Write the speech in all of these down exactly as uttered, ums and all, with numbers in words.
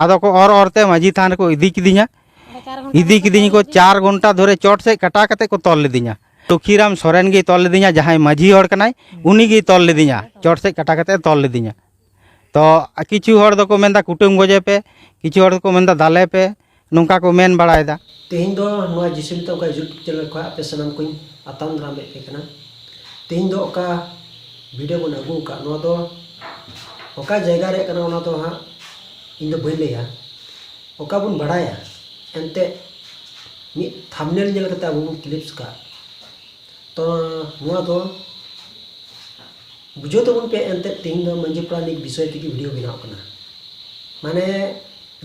ᱟᱫᱚ ᱠᱚ ᱚᱨ ᱚᱨ ᱛᱮ ᱢᱟᱹᱡᱷᱤ ᱛᱷᱟᱱ ᱨᱮᱠᱚ ᱤᱫᱤ ᱠᱤᱫᱤᱧᱟ᱾ ᱤᱫᱤ ᱠᱤᱫᱤᱧ ᱠᱚ, ᱪᱟᱨ ᱜᱷᱚᱱᱴᱟ ᱫᱷᱚᱨᱮ ᱪᱚᱴ ᱥᱮᱫ ᱠᱟᱴᱟ ᱠᱟᱛᱮ ᱠᱚ ᱛᱚᱞ ᱞᱤᱫᱤᱧᱟ᱾ ᱞᱚᱠᱷᱤᱨᱟᱢ ᱥᱚᱨᱮᱱ ᱜᱮᱭ ᱛᱚᱞ ᱞᱤᱫᱤᱧᱟ, ᱡᱟᱦᱟᱸᱭ ᱢᱟᱹᱡᱷᱤ ᱦᱚᱲ ᱠᱟᱱᱟᱭ, ᱩᱱᱤ ᱜᱮᱭ ᱛᱚᱞ ᱞᱤᱫᱤᱧᱟ, ᱪᱚᱴ ᱥᱮᱫ ᱠᱟᱴᱟ ᱠᱟᱛᱮ ᱛᱚᱞ ᱞᱤᱫᱤᱧᱟ᱾ ᱛᱚ ᱠᱤᱪᱷᱩ ᱦᱚᱲ ᱫᱚᱠᱚ ᱢᱮᱱᱫᱟ, "ᱠᱩᱴᱟᱹᱢ ᱜᱚᱡᱮ ᱯᱮ", ᱠᱤᱪᱷᱩ ᱦᱚᱲ ᱫᱚᱠᱚ ᱢᱮᱱᱫᱟ, "ᱫᱟᱞᱮ ᱯᱮ", ᱱᱚᱝᱠᱟ ᱠᱚ ᱢᱮᱱ ᱵᱟᱲᱟᱭᱮᱫᱟ᱾ ᱛᱮᱦᱮᱧ ᱫᱚ ᱱᱚᱣᱟ ᱡᱤᱥᱩ ᱢᱮᱛᱟᱢ ᱠᱟᱱ YouTube channel ᱠᱷᱚᱱ ᱟᱯᱮ ᱥᱟᱱᱟᱢ ᱠᱚᱧ ᱟᱛᱟᱝ ᱫᱟᱨᱟᱢᱮᱫ ᱯᱮ ᱠᱟᱱᱟ᱾ ᱛᱮᱦᱮᱧ ᱫᱚ ᱚᱠᱟ video ᱵᱚᱱ ᱟᱹᱜᱩ ᱟᱠᱟᱫ, ᱱᱚᱣᱟ ᱫᱚ ᱚᱠᱟ ᱡᱟᱭᱜᱟ ᱨᱮᱭᱟᱜ ᱠᱟᱱᱟ, ᱚᱱᱟ ᱫᱚ ᱦᱟᱸᱜ ᱤᱧ ᱫᱚ ᱵᱟᱹᱧ ᱞᱟᱹᱭᱟ᱾ ᱚᱠᱟ ᱵᱚᱱ ᱵᱟᱲᱟᱭᱟ, ᱮᱱᱛᱮᱫ ᱢᱤᱫ thumbnail ᱧᱮᱞ ᱠᱟᱛᱮ ᱟᱵᱚ ᱵᱚᱱ clips ᱠᱟᱜ᱾ ᱛᱚ ᱱᱚᱣᱟ ᱫᱚ ᱵᱩᱡᱷᱟᱹᱣ ᱛᱟᱵᱚᱱ ᱯᱮ, ᱮᱱᱛᱮᱫ ᱛᱮᱦᱮᱧ ᱫᱚ ᱢᱟᱹᱡᱷᱤ ᱯᱟᱨᱟᱱᱤᱠ ᱵᱤᱥᱚᱭ ᱛᱮᱜᱮ video ᱵᱮᱱᱟᱣ ᱠᱟᱱᱟ᱾ ᱢᱟᱱᱮ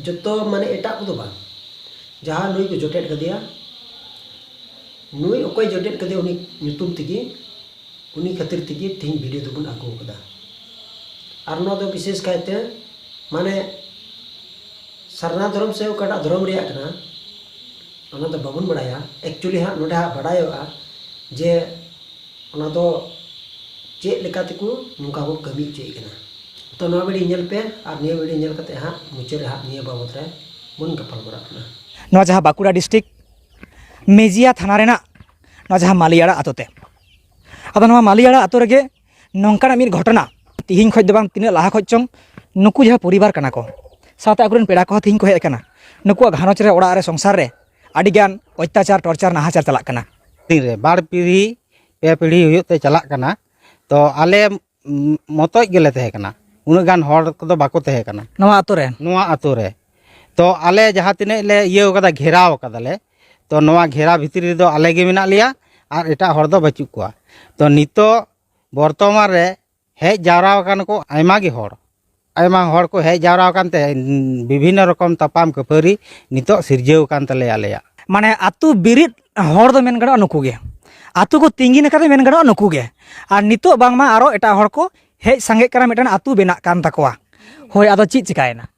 ᱡᱚᱛᱚ, ᱢᱟᱱᱮ ᱮᱴᱟᱜ ᱠᱚᱫᱚ ᱵᱟᱝ, ᱡᱟᱦᱟᱸ ᱱᱩᱭ ᱠᱚ ᱡᱚᱴᱮᱫ ᱠᱟᱫᱮᱭᱟ, ᱱᱩᱭ ᱚᱠᱚᱭ ᱡᱚᱴᱮᱫ ᱠᱟᱫᱮᱭᱟ, ᱩᱱᱤ ᱧᱩᱛᱩᱢ ᱛᱮᱜᱮ, ᱩᱱᱤ ᱠᱷᱟᱹᱛᱤᱨ ᱛᱮᱜᱮ ᱛᱮᱦᱮᱧ video ᱫᱚᱵᱚᱱ ᱟᱹᱜᱩ ᱠᱟᱫᱟ᱾ ᱟᱨ ᱱᱚᱣᱟ ᱫᱚ ᱵᱤᱥᱮᱥ ᱠᱟᱭᱛᱮ ᱢᱟᱱᱮ ᱥᱟᱨᱱᱟ ᱫᱷᱚᱨᱚᱢ ᱥᱮ ᱚᱠᱟᱴᱟᱜ ᱫᱷᱚᱨᱚᱢ ᱨᱮᱭᱟᱜ ᱠᱟᱱᱟ, ᱚᱱᱟ ᱫᱚ ᱵᱟᱵᱚᱱ ᱵᱟᱲᱟᱭᱟ᱾ Actually ᱦᱟᱸᱜ ᱱᱚᱰᱮ ᱦᱟᱸᱜ ᱵᱟᱲᱟᱭᱚᱜᱼᱟ ᱡᱮ ᱚᱱᱟ ᱫᱚ ᱪᱮᱫ ᱞᱮᱠᱟ ᱛᱮᱠᱚ ᱱᱚᱝᱠᱟ ᱠᱚ ᱠᱟᱹᱢᱤ ᱦᱚᱪᱚᱭᱮᱫ ᱠᱟᱱᱟ᱾ ᱛᱚ ᱱᱚᱣᱟ video ᱧᱮᱞ ᱯᱮ, ᱟᱨ ᱱᱤᱭᱟᱹ video ᱧᱮᱞ ᱠᱟᱛᱮ ᱦᱟᱸᱜ ᱢᱩᱪᱟᱹᱫ ᱨᱮ ᱦᱟᱸᱜ ᱱᱤᱭᱟᱹ ᱵᱟᱵᱚᱛ ᱨᱮ ᱵᱚᱱ ᱜᱟᱯᱟᱞ ᱢᱟᱨᱟᱜ ᱠᱟᱱᱟ᱾ ᱱᱚᱣᱟ ᱡᱟᱦᱟᱸ ᱵᱟᱸᱠᱩᱲᱟ district ᱢᱮᱡᱤᱭᱟ ᱛᱷᱟᱱᱟ ᱨᱮᱱᱟᱜ ᱱᱚᱣᱟ ᱡᱟᱦᱟᱸ ᱢᱟᱞᱤᱭᱟᱲᱟ ᱟᱛᱳ ᱛᱮ, ᱟᱫᱚ ᱱᱚᱣᱟ ᱢᱟᱞᱤᱭᱟᱲᱟ ᱟᱛᱳ ᱨᱮᱜᱮ ᱱᱚᱝᱠᱟᱱᱟᱜ ᱢᱤᱫ ᱜᱷᱚᱴᱚᱱᱟ, ᱛᱤᱦᱤᱧ ᱠᱷᱚᱱ ᱫᱚ ᱵᱟᱝ, ᱛᱤᱱᱟᱹᱜ ᱞᱟᱦᱟ ᱠᱷᱚᱱ ᱪᱚᱝ ᱱᱩᱠᱩ ᱡᱟᱦᱟᱸ ᱯᱚᱨᱤᱵᱟᱨ ᱠᱟᱱᱟ ᱠᱚ, ᱥᱟᱶᱛᱮ ᱟᱠᱚᱨᱮᱱ ᱯᱮᱲᱟ ᱠᱚᱦᱚᱸ ᱛᱤᱦᱤᱧ ᱠᱚ ᱦᱮᱡ ᱟᱠᱟᱱᱟ, ᱱᱩᱠᱩᱣᱟᱜ ᱜᱷᱟᱨᱚᱸᱡᱽ ᱨᱮ, ᱚᱲᱟᱜ ᱨᱮ, ᱥᱚᱝᱥᱟᱨ ᱨᱮ ᱟᱹᱰᱤᱜᱟᱱ ᱚᱛᱛᱟᱪᱟᱨ, torture, ᱱᱟᱦᱟᱪᱟᱨ ᱪᱟᱞᱟᱜ ᱠᱟᱱᱟ᱾ ᱫᱤᱱ ᱨᱮ ᱵᱟᱨ ᱯᱤᱲᱦᱤ, ᱯᱮ ᱯᱤᱲᱦᱤ ᱦᱩᱭᱩᱜ ᱛᱮ ᱪᱟᱞᱟᱜ ᱠᱟᱱᱟ᱾ ᱛᱚ ᱟᱞᱮ, ᱩᱸ, ᱢᱚᱛᱚᱡ ᱜᱮᱞᱮ ᱛᱟᱦᱮᱸ ᱠᱟᱱᱟ, ᱩᱱᱟᱹᱜ ᱜᱟᱱ ᱦᱚᱲ ᱠᱚᱫᱚ ᱵᱟᱠᱚ ᱛᱟᱦᱮᱸ ᱠᱟᱱᱟ ᱱᱚᱣᱟ ᱟᱛᱳ ᱨᱮ᱾ ᱱᱚᱣᱟ ᱟᱛᱳ ᱨᱮ᱾ ᱛᱚ ᱟᱞᱮ ᱡᱟᱦᱟᱸ ᱛᱤᱱᱟᱹᱜ ᱞᱮ ᱤᱭᱟᱹ ᱠᱟᱫᱟ, ᱜᱷᱮᱨᱟᱣ ᱠᱟᱫᱟᱞᱮ, ᱛᱚ ᱱᱚᱣᱟ ᱜᱷᱮᱨᱟ ᱵᱷᱤᱛᱨᱤ ᱨᱮᱫᱚ ᱟᱞᱮ ᱜᱮ ᱢᱮᱱᱟᱜ ᱞᱮᱭᱟ, ᱟᱨ ᱮᱴᱟᱜ ᱦᱚᱲ ᱫᱚ ᱵᱟᱹᱪᱩᱜ ᱠᱚᱣᱟ᱾ ᱛᱚ ᱱᱤᱛᱚᱜ ᱵᱚᱨᱛᱚᱢᱟᱱ ᱨᱮ ᱦᱮᱡ ᱡᱟᱣᱨᱟ ᱟᱠᱟᱱ ᱠᱚ ᱟᱭᱢᱟ ᱜᱮ ᱦᱚᱲ, ᱟᱭᱢᱟ ᱦᱚᱲ ᱠᱚ ᱦᱮᱡ ᱡᱟᱣᱨᱟ ᱟᱠᱟᱱ ᱛᱮ, ᱵᱤᱵᱷᱤᱱᱱᱚ ᱨᱚᱠᱚᱢ ᱛᱟᱯᱟᱢ ᱠᱷᱟᱹᱯᱟᱹᱨᱤ ᱱᱤᱛᱚᱜ ᱥᱤᱨᱡᱟᱹᱣ ᱟᱠᱟᱱ ᱛᱟᱞᱮᱭᱟ ᱟᱞᱮᱭᱟᱜ᱾ ᱢᱟᱱᱮ ᱟᱹᱛᱩ ᱵᱤᱨᱤᱫ ᱦᱚᱲ ᱫᱚ ᱢᱮᱱ ᱜᱟᱱᱚᱜᱼᱟ ᱱᱩᱠᱩ ᱜᱮ, ᱟᱹᱛᱩ ᱠᱚ ᱛᱤᱸᱜᱤᱱ ᱟᱠᱟᱫᱟ ᱢᱮᱱ ᱜᱟᱱᱚᱜᱼᱟ ᱱᱩᱠᱩ ᱜᱮ᱾ ᱟᱨ ᱱᱤᱛᱚᱜ ᱵᱟᱝᱢᱟ ᱟᱨᱚ ᱮᱴᱟᱜ ᱦᱚᱲ ᱠᱚ ᱦᱮᱡ ᱥᱟᱸᱜᱮᱜ ᱠᱟᱱᱟ, ᱢᱤᱫᱴᱮᱱ ᱟᱹᱛᱩ ᱵᱮᱱᱟᱜ ᱠᱟᱱ ᱛᱟᱠᱚᱣᱟ᱾ ᱦᱳᱭ, ᱟᱫᱚ ᱪᱮᱫ ᱪᱤᱠᱟᱭᱮᱱᱟ?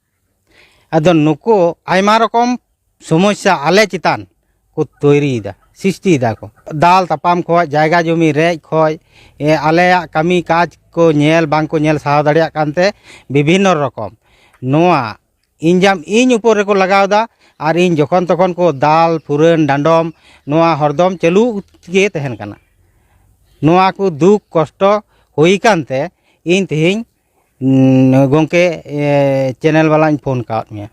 ᱟᱫᱚ ᱱᱩᱠᱩ ᱟᱭᱢᱟ ᱨᱚᱠᱚᱢ ᱥᱚᱢᱚᱥᱥᱟ ᱟᱞᱮ ᱪᱮᱛᱟᱱ ᱠᱚ ᱛᱳᱭᱨᱤᱭᱮᱫᱟ, ᱥᱨᱤᱥᱴᱤᱭᱮᱫᱟ ᱠᱚ᱾ ᱫᱟᱞ ᱛᱟᱯᱟᱢ ᱠᱷᱚᱡ, ᱡᱟᱭᱜᱟ ᱡᱚᱢᱤ ᱨᱮᱡ ᱠᱷᱚᱡ, ᱮ, ᱟᱞᱮᱭᱟᱜ ᱠᱟᱹᱢᱤ ᱠᱟᱡᱽ ᱠᱚ ᱧᱮᱞ, ᱵᱟᱝ ᱠᱚ ᱧᱮᱞ ᱥᱟᱦᱟᱣ ᱫᱟᱲᱮᱭᱟᱜ ᱠᱟᱱᱛᱮ ᱵᱤᱵᱷᱤᱱᱱᱚ ᱨᱚᱠᱚᱢ ᱱᱚᱣᱟ ᱤᱧ ᱡᱟᱢ ᱤᱧ ᱩᱯᱚᱨ ᱨᱮᱠᱚ ᱞᱟᱜᱟᱣ ᱮᱫᱟ᱾ ᱟᱨ ᱤᱧ ᱡᱚᱠᱷᱚᱱ ᱛᱚᱠᱷᱚᱱ ᱠᱚ ᱫᱟᱞ, ᱯᱷᱩᱨᱟᱹᱱ, ᱰᱟᱸᱰᱚᱢ, ᱱᱚᱣᱟ ᱦᱚᱨᱫᱚᱢ ᱪᱟᱹᱞᱩ ᱜᱮ ᱛᱟᱦᱮᱱ ᱠᱟᱱᱟ᱾ ᱱᱚᱣᱟ ᱠᱚ ᱫᱩᱠ ᱠᱚᱥᱴᱚ ᱦᱩᱭ ᱠᱟᱱᱛᱮ ᱤᱧ ᱛᱮᱦᱮᱧ, ᱩᱸ, ᱜᱚᱢᱠᱮ, ᱮ, ᱪᱮᱱᱮᱞ ᱵᱟᱞᱟᱧ ᱯᱷᱳᱱ ᱠᱟᱣᱟᱫ ᱢᱮᱭᱟ᱾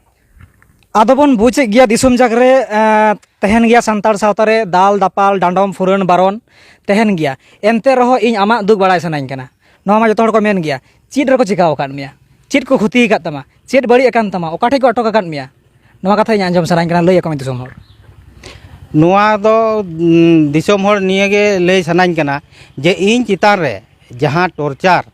ᱟᱫᱚ ᱵᱚᱱ ᱵᱩᱡᱮᱫ ᱜᱮᱭᱟ, ᱫᱤᱥᱚᱢ ᱡᱟᱠ ᱨᱮ, ᱮᱸ, ᱛᱟᱦᱮᱱ ᱜᱮᱭᱟ ᱥᱟᱱᱛᱟᱲ ᱥᱟᱶᱛᱟ ᱨᱮ ᱫᱟᱞ, ᱫᱟᱯᱟᱞ, ᱰᱟᱸᱰᱚᱢ, ᱯᱷᱩᱨᱟᱹᱱ, ᱵᱟᱨᱚᱱ ᱛᱟᱦᱮᱱ ᱜᱮᱭᱟ᱾ ᱮᱱᱛᱮ ᱨᱮᱦᱚᱸ ᱤᱧ ᱟᱢᱟᱜ ᱫᱩᱠ ᱵᱟᱲᱟᱭ ᱥᱟᱱᱟᱧ ᱠᱟᱱᱟ᱾ ᱱᱚᱣᱟ ᱢᱟ ᱡᱚᱛᱚ ᱦᱚᱲ ᱠᱚ ᱢᱮᱱ ᱜᱮᱭᱟ, ᱪᱮᱫ ᱨᱮᱠᱚ ᱪᱤᱠᱟᱹᱣ ᱟᱠᱟᱫ ᱢᱮᱭᱟ? ᱪᱮᱫ ᱠᱚ ᱠᱷᱚᱛᱤ ᱟᱠᱟᱫ ᱛᱟᱢᱟ? ᱪᱮᱫ ᱵᱟᱹᱲᱤᱡ ᱟᱠᱟᱱ ᱛᱟᱢᱟ? ᱚᱠᱟ ᱴᱷᱮᱡ ᱠᱚ ᱟᱴᱚᱠ ᱟᱠᱟᱫ ᱢᱮᱭᱟ? ᱱᱚᱣᱟ ᱠᱟᱛᱷᱟ ᱤᱧ ᱟᱸᱡᱚᱢ ᱥᱟᱱᱟᱧ ᱠᱟᱱᱟ, ᱞᱟᱹᱭ ᱟᱠᱚ ᱢᱮ ᱫᱤᱥᱚᱢ ᱦᱚᱲ᱾ ᱱᱚᱣᱟ ᱫᱚ, ᱩᱸ, ᱫᱤᱥᱚᱢ ᱦᱚᱲ ᱱᱤᱭᱟᱹ ᱜᱮ ᱞᱟᱹᱭ ᱥᱟᱱᱟᱧ ᱠᱟᱱᱟ ᱡᱮ ᱤᱧ ᱪᱮᱛᱟᱱ ᱨᱮ ᱡᱟᱦᱟᱸ ᱴᱚᱨᱪᱟᱨ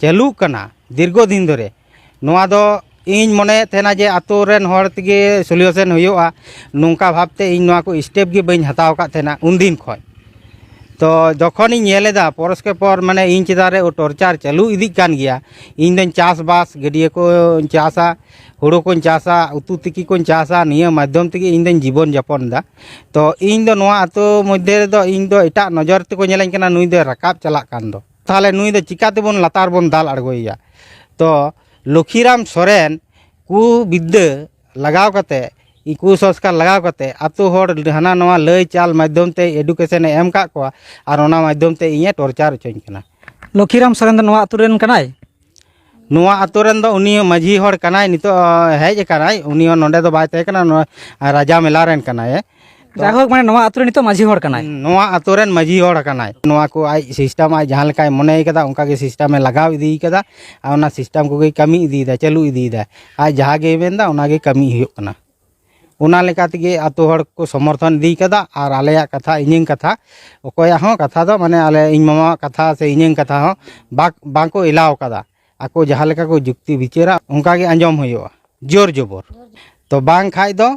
ᱪᱟᱹᱞᱩᱜ ᱠᱟᱱᱟ ᱫᱤᱨᱜᱷᱚ ᱫᱤᱱ ᱫᱷᱚᱨᱮ, ᱱᱚᱣᱟ ᱫᱚ ᱤᱧ ᱢᱚᱱᱮᱭᱮᱫ ᱛᱟᱦᱮᱱᱟ ᱡᱮ ᱟᱛᱳ ᱨᱮᱱ ᱦᱚᱲ ᱛᱮᱜᱮ ᱥᱚᱞᱤᱭᱩᱥᱚᱱ ᱦᱩᱭᱩᱜᱼᱟ, ᱱᱚᱝᱠᱟ ᱵᱷᱟᱵᱽᱛᱮ ᱤᱧ ᱱᱚᱣᱟ ᱠᱚ ᱥᱴᱮᱯ ᱜᱮ ᱵᱟᱹᱧ ᱦᱟᱛᱟᱣ ᱟᱠᱟᱫ ᱛᱟᱦᱮᱱᱟ ᱩᱱᱫᱤᱱ ᱠᱷᱚᱱ᱾ ᱛᱚ ᱡᱚᱠᱷᱚᱱᱤᱧ ᱧᱮᱞ ᱮᱫᱟ ᱯᱚᱨᱚᱥᱠᱮ ᱯᱚᱨ ᱢᱟᱱᱮ ᱤᱧ ᱪᱮᱛᱟᱱ ᱨᱮ ᱴᱚᱨᱪᱟᱨ ᱪᱟᱹᱞᱩ ᱤᱫᱤᱜ ᱠᱟᱱ ᱜᱮᱭᱟ, ᱤᱧ ᱫᱚᱧ ᱪᱟᱥᱵᱟᱥ, ᱜᱟᱹᱰᱭᱟᱹ ᱠᱚᱧ ᱪᱟᱥᱟ, ᱦᱩᱲᱩ ᱠᱚᱧ ᱪᱟᱥᱟ, ᱩᱛᱩ ᱛᱤᱠᱤ ᱠᱚᱧ ᱪᱟᱥᱟ, ᱱᱤᱭᱟᱹ ᱢᱟᱫᱽᱫᱷᱚᱢ ᱛᱮᱜᱮ ᱤᱧ ᱫᱚᱧ ᱡᱤᱵᱚᱱ ᱡᱟᱯᱚᱱ ᱮᱫᱟ᱾ ᱛᱚ ᱤᱧ ᱫᱚ ᱱᱚᱣᱟ ᱟᱛᱳ ᱢᱚᱫᱽᱫᱷᱮ ᱨᱮᱫᱚ ᱤᱧ ᱫᱚ ᱮᱴᱟᱜ ᱱᱚᱡᱚᱨ ᱛᱮᱠᱚ ᱧᱮᱞᱮᱧ ᱠᱟᱱᱟ, ᱱᱩᱭ ᱫᱚᱭ ᱨᱟᱠᱟᱵ ᱪᱟᱞᱟᱜ ᱠᱟᱱ ᱫᱚ᱾ ᱛᱟᱦᱚᱞᱮ ᱱᱩᱭ ᱫᱚ ᱪᱤᱠᱟ ᱛᱮᱵᱚᱱ ᱞᱟᱛᱟᱨ ᱵᱚᱱ ᱫᱟᱞ ᱟᱬᱜᱚᱭᱮᱭᱟ? ᱛᱚ ᱞᱚᱠᱷᱤᱨᱟᱢ ᱥᱚᱨᱮᱱ ᱠᱩ ᱵᱤᱫᱽᱫᱟᱹ ᱞᱟᱜᱟᱣ ᱠᱟᱛᱮ, ᱠᱩᱥᱚᱝᱥᱠᱟᱨ ᱞᱟᱜᱟᱣ ᱠᱟᱛᱮ, ᱟᱛᱳ ᱦᱚᱲ ᱦᱟᱱᱟ ᱱᱚᱣᱟ ᱞᱟᱹᱭ ᱪᱟᱞ ᱢᱟᱫᱽᱫᱷᱚᱢ ᱛᱮ ᱮᱰᱩᱠᱮᱥᱚᱱ ᱮ ᱮᱢ ᱠᱟᱜ ᱠᱚᱣᱟ ᱟᱨ ᱚᱱᱟ ᱢᱟᱫᱽᱫᱷᱚᱢ ᱛᱮ ᱤᱧᱮ ᱴᱚᱨᱪᱟᱨ ᱦᱚᱪᱚᱧ ᱠᱟᱱᱟ᱾ ᱞᱚᱠᱷᱤᱨᱟᱢ ᱥᱚᱨᱮᱱ ᱫᱚ ᱱᱚᱣᱟ ᱟᱛᱳ ᱨᱮᱱ ᱠᱟᱱᱟᱭ? ᱱᱚᱣᱟ ᱟᱛᱳ ᱨᱮᱱ ᱫᱚ ᱩᱱᱤ ᱢᱟᱹᱡᱷᱤ ᱦᱚᱲ ᱠᱟᱱᱟᱭ, ᱱᱤᱛᱚᱜ, ᱟ, ᱦᱮᱡ ᱟᱠᱟᱱᱟᱭ᱾ ᱩᱱᱤ ᱦᱚᱸ ᱱᱚᱰᱮ ᱫᱚ ᱵᱟᱭ ᱛᱟᱦᱮᱸ ᱠᱟᱱᱟ, ᱱᱚᱣᱟ ᱨᱟᱡᱟ ᱢᱮᱞᱟ ᱨᱮᱱ ᱠᱟᱱᱟᱭ᱾ ᱛᱚ ᱡᱟᱭᱦᱳᱠ, ᱢᱟᱱᱮ ᱱᱚᱣᱟ ᱟᱛᱳ ᱨᱮ ᱱᱤᱛᱚᱜ ᱢᱟᱹᱡᱷᱤ ᱦᱚᱲ ᱠᱟᱱᱟᱭ᱾ ᱱᱚᱣᱟ ᱟᱛᱳ ᱨᱮᱱ ᱢᱟᱹᱡᱷᱤ ᱦᱚᱲ ᱠᱟᱱᱟᱭ᱾ ᱱᱚᱣᱟ ᱠᱚ ᱟᱡ ᱥᱤᱥᱴᱮᱢ ᱟᱡ ᱡᱟᱦᱟᱸ ᱞᱮᱠᱟᱭ ᱢᱚᱱᱮ ᱠᱟᱫᱟ, ᱚᱱᱠᱟ ᱜᱮ ᱥᱤᱥᱴᱮᱢ ᱮ ᱞᱟᱜᱟᱣ ᱤᱫᱤ ᱠᱟᱫᱟ᱾ ᱟᱨ ᱚᱱᱟ ᱥᱤᱥᱴᱮᱢ ᱠᱚᱜᱮᱭ ᱠᱟᱹᱢᱤ ᱤᱫᱤᱭᱮᱫᱟ, ᱪᱟᱹᱞᱩ ᱤᱫᱤᱭᱮᱫᱟ᱾ ᱟᱡ ᱡᱟᱦᱟᱸ ᱜᱮᱭ ᱢᱮᱱᱫᱟ, ᱚᱱᱟ ᱜᱮ ᱠᱟᱹᱢᱤ ᱦᱩᱭᱩᱜ ᱠᱟᱱᱟ᱾ ᱚᱱᱟ ᱞᱮᱠᱟ ᱛᱮᱜᱮ ᱟᱛᱳ ᱦᱚᱲ ᱠᱚ ᱥᱚᱢᱚᱨᱛᱷᱚᱱ ᱤᱫᱤ ᱠᱟᱫᱟ᱾ ᱟᱨ ᱟᱞᱮᱭᱟᱜ ᱠᱟᱛᱷᱟ, ᱤᱧᱟᱹᱝ ᱠᱟᱛᱷᱟ, ᱚᱠᱚᱭᱟᱜ ᱦᱚᱸ ᱠᱟᱛᱷᱟ ᱫᱚ, ᱢᱟᱱᱮ, ᱟᱞᱮ, ᱤᱧ ᱢᱟᱢᱟᱣᱟᱜ ᱠᱟᱛᱷᱟ ᱥᱮ ᱤᱧᱟᱹᱝ ᱠᱟᱛᱷᱟ ᱦᱚᱸ ᱵᱟᱠ-, ᱵᱟᱝ ᱠᱚ ᱮᱞᱟᱣ ᱠᱟᱫᱟ᱾ ᱟᱠᱚ ᱡᱟᱦᱟᱸ ᱞᱮᱠᱟ ᱠᱚ ᱡᱩᱠᱛᱤ ᱵᱤᱪᱟᱹᱨᱟ, ᱚᱱᱠᱟ ᱜᱮ ᱟᱸᱡᱚᱢ ᱦᱩᱭᱩᱜᱼᱟ, ᱡᱳᱨ ᱡᱚᱵᱚᱨ᱾ ᱛᱚ ᱵᱟᱝ ᱠᱷᱟᱡ ᱫᱚ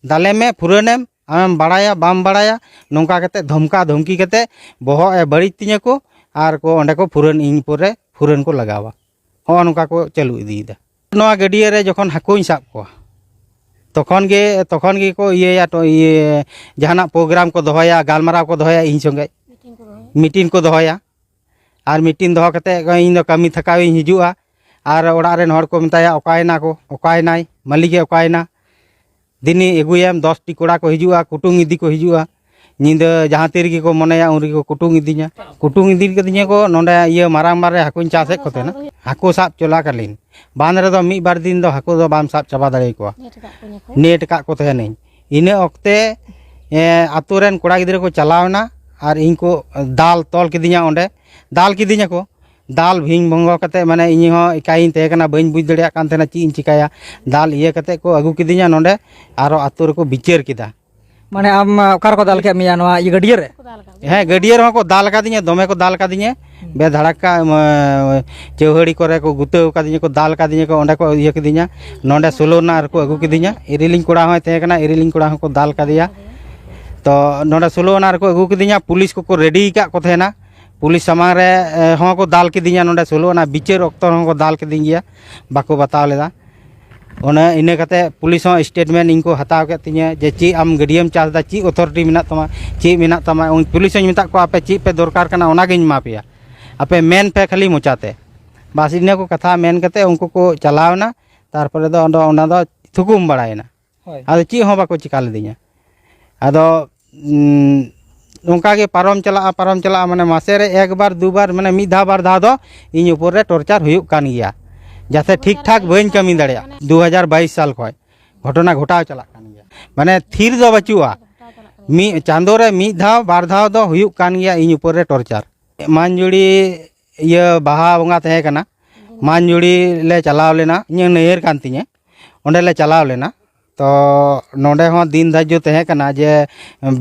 ᱫᱟᱞᱮ ᱢᱮ, ᱯᱷᱩᱨᱟᱹᱱᱮᱢ, ᱟᱢᱮᱢ ᱵᱟᱲᱟᱭᱟ ᱵᱟᱢ ᱵᱟᱲᱟᱭᱟ, ᱱᱚᱝᱠᱟ ᱠᱟᱛᱮ ᱫᱷᱚᱢᱠᱟ ᱫᱷᱚᱢᱠᱤ ᱠᱟᱛᱮ ᱵᱚᱦᱚᱜ ᱮ ᱵᱟᱹᱲᱤᱡ ᱛᱤᱧᱟᱹ ᱠᱚ᱾ ᱟᱨ ᱠᱚ ᱚᱸᱰᱮ ᱠᱚ ᱯᱷᱩᱨᱟᱹᱱ, ᱤᱧ ᱯᱚᱨᱮ ᱯᱷᱩᱨᱟᱹᱱ ᱠᱚ ᱞᱟᱜᱟᱣᱟ᱾ ᱦᱚᱸᱜᱼᱚ ᱱᱚᱝᱠᱟ ᱠᱚ ᱪᱟᱹᱞᱩ ᱤᱫᱤᱭᱮᱫᱟ᱾ ᱱᱚᱣᱟ ᱜᱟᱹᱰᱭᱟᱹ ᱨᱮ ᱡᱚᱠᱷᱚᱱ ᱦᱟᱹᱠᱩᱧ ᱥᱟᱵ ᱠᱚᱣᱟ, ᱛᱚᱠᱷᱚᱱ ᱜᱮ, ᱛᱚᱠᱷᱚᱱ ᱜᱮᱠᱚ ᱤᱭᱟᱹᱭᱟ, ᱴᱚ-, ᱤᱭᱟᱹ, ᱡᱟᱦᱟᱱᱟᱜ ᱯᱨᱳᱜᱨᱟᱢ ᱠᱚ ᱫᱚᱦᱚᱭᱟ, ᱜᱟᱞᱢᱟᱨᱟᱣ ᱠᱚ ᱫᱚᱦᱚᱭᱟ ᱤᱧ ᱥᱚᱸᱜᱮ, ᱢᱤᱴᱤᱝ ᱠᱚ ᱫᱚᱦᱚᱭᱟ᱾ ᱟᱨ ᱢᱤᱴᱤᱝ ᱫᱚᱦᱚ ᱠᱟᱛᱮ ᱤᱧ ᱫᱚ ᱠᱟᱹᱢᱤ ᱛᱷᱟᱠᱟᱣᱤᱧ ᱦᱤᱡᱩᱜᱼᱟ᱾ ᱟᱨ ᱚᱲᱟᱜ ᱨᱮᱱ ᱦᱚᱲ ᱠᱚ ᱢᱮᱛᱟᱭᱟ, "ᱚᱠᱟᱭᱮᱱᱟ ᱠᱚ, ᱚᱠᱟᱭᱮᱱᱟᱭ, ᱢᱟᱹᱞᱤᱠᱮ ᱚᱠᱟᱭᱮᱱᱟ?" ᱫᱤᱱᱤ ᱟᱹᱜᱩᱭᱮᱢ, ᱫᱚᱥᱴᱤ ᱠᱚᱲᱟ ᱠᱚ ᱦᱤᱡᱩᱜᱼᱟ, ᱠᱩᱴᱩᱝ ᱤᱫᱤ ᱠᱚ ᱦᱤᱡᱩᱜᱼᱟ᱾ ᱧᱤᱫᱟᱹ ᱡᱟᱦᱟᱸ ᱛᱤ ᱨᱮᱜᱮ ᱠᱚ ᱢᱚᱱᱮᱭᱟ, ᱩᱱ ᱨᱮᱜᱮ ᱠᱚ ᱠᱩᱴᱩᱝ ᱤᱫᱤᱧᱟ᱾ ᱠᱩᱴᱩᱝ ᱤᱫᱤ ᱠᱟᱫᱤᱧᱟ ᱠᱚ, ᱱᱚᱰᱮ ᱤᱭᱟᱹ ᱢᱟᱨᱟᱝ ᱵᱟᱸᱫᱷ ᱨᱮ ᱦᱟᱹᱠᱩᱧ ᱪᱟᱥᱮᱫ ᱠᱚ ᱛᱟᱦᱮᱱᱟ᱾ ᱦᱟᱹᱠᱩ ᱥᱟᱵ ᱪᱚᱞᱟᱠᱟᱞᱤᱱ ᱵᱟᱸᱫᱷ ᱨᱮᱫᱚ ᱢᱤᱫ ᱵᱟᱨ ᱫᱤᱱ ᱫᱚ ᱦᱟᱹᱠᱩ ᱫᱚ ᱵᱟᱢ ᱥᱟᱵ ᱪᱟᱵᱟ ᱫᱟᱲᱮᱭᱟᱠᱚᱣᱟ᱾ ᱱᱮᱴ ᱟᱠᱟᱫ ᱠᱚᱧᱟ ᱠᱚ᱾ ᱱᱮᱴ ᱟᱠᱟᱫ ᱠᱚ ᱛᱟᱦᱮᱱᱟᱹᱧ᱾ ᱤᱱᱟᱹ ᱚᱠᱛᱮ, ᱮ, ᱟᱛᱳ ᱨᱮᱱ ᱠᱚᱲᱟ ᱜᱤᱫᱽᱨᱟᱹ ᱠᱚ ᱪᱟᱞᱟᱣ ᱮᱱᱟ ᱟᱨ ᱤᱧ ᱠᱚ ᱫᱟᱞ ᱛᱚᱞ ᱠᱤᱫᱤᱧᱟ ᱚᱸᱰᱮ᱾ ᱫᱟᱞ ᱠᱤᱫᱤᱧᱟ ᱠᱚ᱾ ᱫᱟᱞ ᱵᱷᱤᱝ ᱵᱷᱚᱝᱜᱚ ᱠᱟᱛᱮ, ᱢᱟᱱᱮ, ᱤᱧ ᱦᱚᱸ ᱮᱠᱟᱭᱤᱧ ᱛᱟᱦᱮᱸ ᱠᱟᱱᱟ, ᱵᱟᱹᱧ ᱵᱩᱡᱽ ᱫᱟᱲᱮᱭᱟᱜ ᱠᱟᱱ ᱛᱟᱦᱮᱱᱟ ᱪᱮᱫ ᱤᱧ ᱪᱤᱠᱟᱹᱭᱟ᱾ ᱫᱟᱞ ᱤᱭᱟᱹ ᱠᱟᱛᱮ ᱠᱚ ᱟᱹᱜᱩ ᱠᱤᱫᱤᱧᱟ ᱱᱚᱰᱮ, ᱟᱨᱚ ᱟᱛᱳ ᱨᱮᱠᱚ ᱵᱤᱪᱟᱹᱨ ᱠᱮᱫᱟ᱾ ᱢᱟᱱᱮ, ᱟᱢ, ᱚᱠᱟ ᱨᱮᱠᱚ ᱫᱟᱞ ᱠᱮᱫ ᱢᱮᱭᱟ? ᱱᱚᱣᱟ ᱤᱭᱟᱹ ᱜᱟᱹᱰᱭᱟᱹ ᱨᱮ? ᱦᱮᱸ, ᱜᱟᱹᱰᱭᱟᱹ ᱨᱮᱦᱚᱸ ᱠᱚ ᱫᱟᱞ ᱠᱟᱫᱤᱧᱟ, ᱫᱚᱢᱮ ᱠᱚ ᱫᱟᱞ ᱠᱟᱫᱤᱧᱟ᱾ ᱦᱩᱸ᱾ ᱵᱮᱫᱷᱟᱲᱟᱠᱟ, ᱮᱢ, ᱪᱟᱹᱣᱦᱟᱹᱲᱤ ᱠᱚᱨᱮ ᱠᱚ ᱜᱩᱛᱟᱹᱣ ᱠᱟᱫᱤᱧᱟ ᱠᱚ, ᱫᱟᱞ ᱠᱟᱫᱤᱧᱟ ᱠᱚ, ᱚᱸᱰᱮ ᱠᱚ ᱤᱭᱟᱹ ᱠᱤᱫᱤᱧᱟ᱾ ᱱᱚᱰᱮ ᱥᱳᱞᱳ ᱟᱱᱟ ᱨᱮᱠᱚ ᱟᱹᱜᱩ ᱠᱤᱫᱤᱧᱟ᱾ ᱤᱨᱤᱞᱤᱧ ᱠᱚᱲᱟ ᱦᱚᱸᱭ ᱛᱟᱦᱮᱸ ᱠᱟᱱᱟ, ᱤᱨᱤᱞᱤᱧ ᱠᱚᱲᱟ ᱦᱚᱸᱠᱚ ᱫᱟᱞ ᱠᱟᱫᱮᱭᱟ᱾ ᱛᱚ ᱱᱚᱰᱮ ᱥᱳᱞᱳ ᱟᱱᱟ ᱨᱮᱠᱚ ᱟᱹᱜᱩ ᱠᱤᱫᱤᱧᱟ, ᱯᱩᱞᱤᱥ ᱠᱚᱠᱚ ᱨᱮᱰᱤ ᱟᱠᱟᱫ ᱠᱚ ᱛᱟᱦᱮᱱᱟ᱾ ᱯᱩᱞᱤᱥ ᱥᱟᱢᱟᱝ ᱨᱮ, ᱮ, ᱦᱚᱸ ᱠᱚ ᱫᱟᱞ ᱠᱤᱫᱤᱧᱟ, ᱱᱚᱰᱮ ᱥᱳᱞᱳ ᱟᱱᱟ ᱵᱤᱪᱟᱹᱨ ᱚᱠᱛᱚ ᱨᱮᱦᱚᱸ ᱠᱚ ᱫᱟᱞ ᱠᱤᱫᱤᱧ ᱜᱮᱭᱟ, ᱵᱟᱠᱚ ᱵᱟᱛᱟᱣ ᱞᱮᱫᱟ᱾ ᱚᱱᱮ ᱤᱱᱟᱹ ᱠᱟᱛᱮ ᱯᱩᱞᱤᱥ ᱦᱚᱸ ᱥᱴᱮᱴᱢᱮᱱᱴ ᱤᱧ ᱠᱚ ᱦᱟᱛᱟᱣ ᱠᱮᱫ ᱛᱤᱧᱟᱹ ᱡᱮ, "ᱪᱮᱫ ᱟᱢ ᱜᱟᱹᱰᱭᱟᱹᱢ ᱪᱟᱥ ᱮᱫᱟ, ᱪᱮᱫ ᱚᱛᱷᱚᱨᱤᱴᱤ ᱢᱮᱱᱟᱜ ᱛᱟᱢᱟ, ᱪᱮᱫ ᱢᱮᱱᱟᱜ ᱛᱟᱢᱟ?" ᱩᱱ ᱯᱩᱞᱤᱥ ᱦᱚᱸᱧ ᱢᱮᱛᱟᱜ ᱠᱚᱣᱟ, "ᱟᱯᱮ ᱪᱮᱫ ᱯᱮ ᱫᱚᱨᱠᱟᱨ ᱠᱟᱱᱟ, ᱚᱱᱟᱜᱤᱧ ᱮᱢᱟ ᱯᱮᱭᱟ, ᱟᱯᱮ ᱢᱮᱱ ᱯᱮ ᱠᱷᱟᱹᱞᱤ ᱢᱚᱪᱟᱛᱮ᱾" ᱵᱟᱥ, ᱤᱱᱟᱹ ᱠᱚ ᱠᱟᱛᱷᱟ ᱢᱮᱱ ᱠᱟᱛᱮ ᱩᱱᱠᱩ ᱠᱚ ᱪᱟᱞᱟᱣ ᱮᱱᱟ᱾ ᱛᱟᱨᱯᱚᱨᱮ ᱫᱚ ᱚᱸᱰᱮ, ᱚᱱᱟ ᱫᱚ ᱛᱷᱩᱠᱩᱢ ᱵᱟᱲᱟᱭᱮᱱᱟ᱾ ᱦᱳᱭ᱾ ᱟᱫᱚ ᱪᱮᱫ ᱦᱚᱸ ᱵᱟᱠᱚ ᱪᱤᱠᱟ ᱞᱤᱫᱤᱧᱟ᱾ ᱟᱫᱚ, ᱩᱸ, ᱚᱱᱠᱟ ᱜᱮ ᱯᱟᱨᱚᱢ ᱪᱟᱞᱟᱜᱼᱟ, ᱯᱟᱨᱚᱢ ᱪᱟᱞᱟᱜᱼᱟ, ᱢᱟᱱᱮ, ᱢᱟᱥᱮ ᱨᱮ ᱮᱠᱵᱟᱨ, ᱫᱩᱵᱟᱨ, ᱢᱟᱱᱮ, ᱢᱤᱫ ᱫᱷᱟᱣ, ᱵᱟᱨ ᱫᱷᱟᱣ ᱫᱚ ᱤᱧ ᱩᱯᱚᱨ ᱨᱮ ᱴᱚᱨᱪᱟᱨ ᱦᱩᱭᱩᱜ ᱠᱟᱱ ᱜᱮᱭᱟ, ᱡᱟᱛᱮ ᱴᱷᱤᱠ ᱴᱷᱟᱠ ᱵᱟᱹᱧ ᱠᱟᱹᱢᱤ ᱫᱟᱲᱮᱭᱟᱜ᱾ ᱫᱩ ᱦᱟᱡᱟᱨ ᱵᱟᱭᱤᱥ ᱥᱟᱞ ᱠᱷᱚᱱ ᱜᱷᱚᱴᱚᱱᱟ ᱜᱷᱚᱴᱟᱣ ᱪᱟᱞᱟᱜ ᱠᱟᱱ ᱜᱮᱭᱟ, ᱢᱟᱱᱮ, ᱛᱷᱤᱨ ᱫᱚ ᱵᱟᱹᱪᱩᱜᱼᱟ᱾ ᱢᱤᱫ ᱪᱟᱸᱫᱳ ᱨᱮ ᱢᱤᱫ ᱫᱷᱟᱣ, ᱵᱟᱨ ᱫᱷᱟᱣ ᱫᱚ ᱦᱩᱭᱩᱜ ᱠᱟᱱ ᱜᱮᱭᱟ ᱤᱧ ᱩᱯᱚᱨ ᱨᱮ ᱴᱚᱨᱪᱟᱨ᱾ ᱢᱟᱱᱡᱩᱲᱤ, ᱤᱭᱟᱹ, ᱵᱟᱦᱟ ᱵᱚᱸᱜᱟ ᱛᱟᱦᱮᱸ ᱠᱟᱱᱟ, ᱢᱟᱱᱡᱩᱲᱤ ᱞᱮ ᱪᱟᱞᱟᱣ ᱞᱮᱱᱟ, ᱤᱧᱟᱹᱜ ᱱᱟᱹᱭᱦᱟᱹᱨ ᱠᱟᱱ ᱛᱤᱧᱟᱹ, ᱚᱸᱰᱮ ᱞᱮ ᱪᱟᱞᱟᱣ ᱞᱮᱱᱟ᱾ ᱛᱚ ᱱᱚᱰᱮ ᱦᱚᱸ ᱫᱤᱱ ᱫᱷᱟᱨᱡᱚ ᱛᱟᱦᱮᱸ ᱠᱟᱱᱟ ᱡᱮ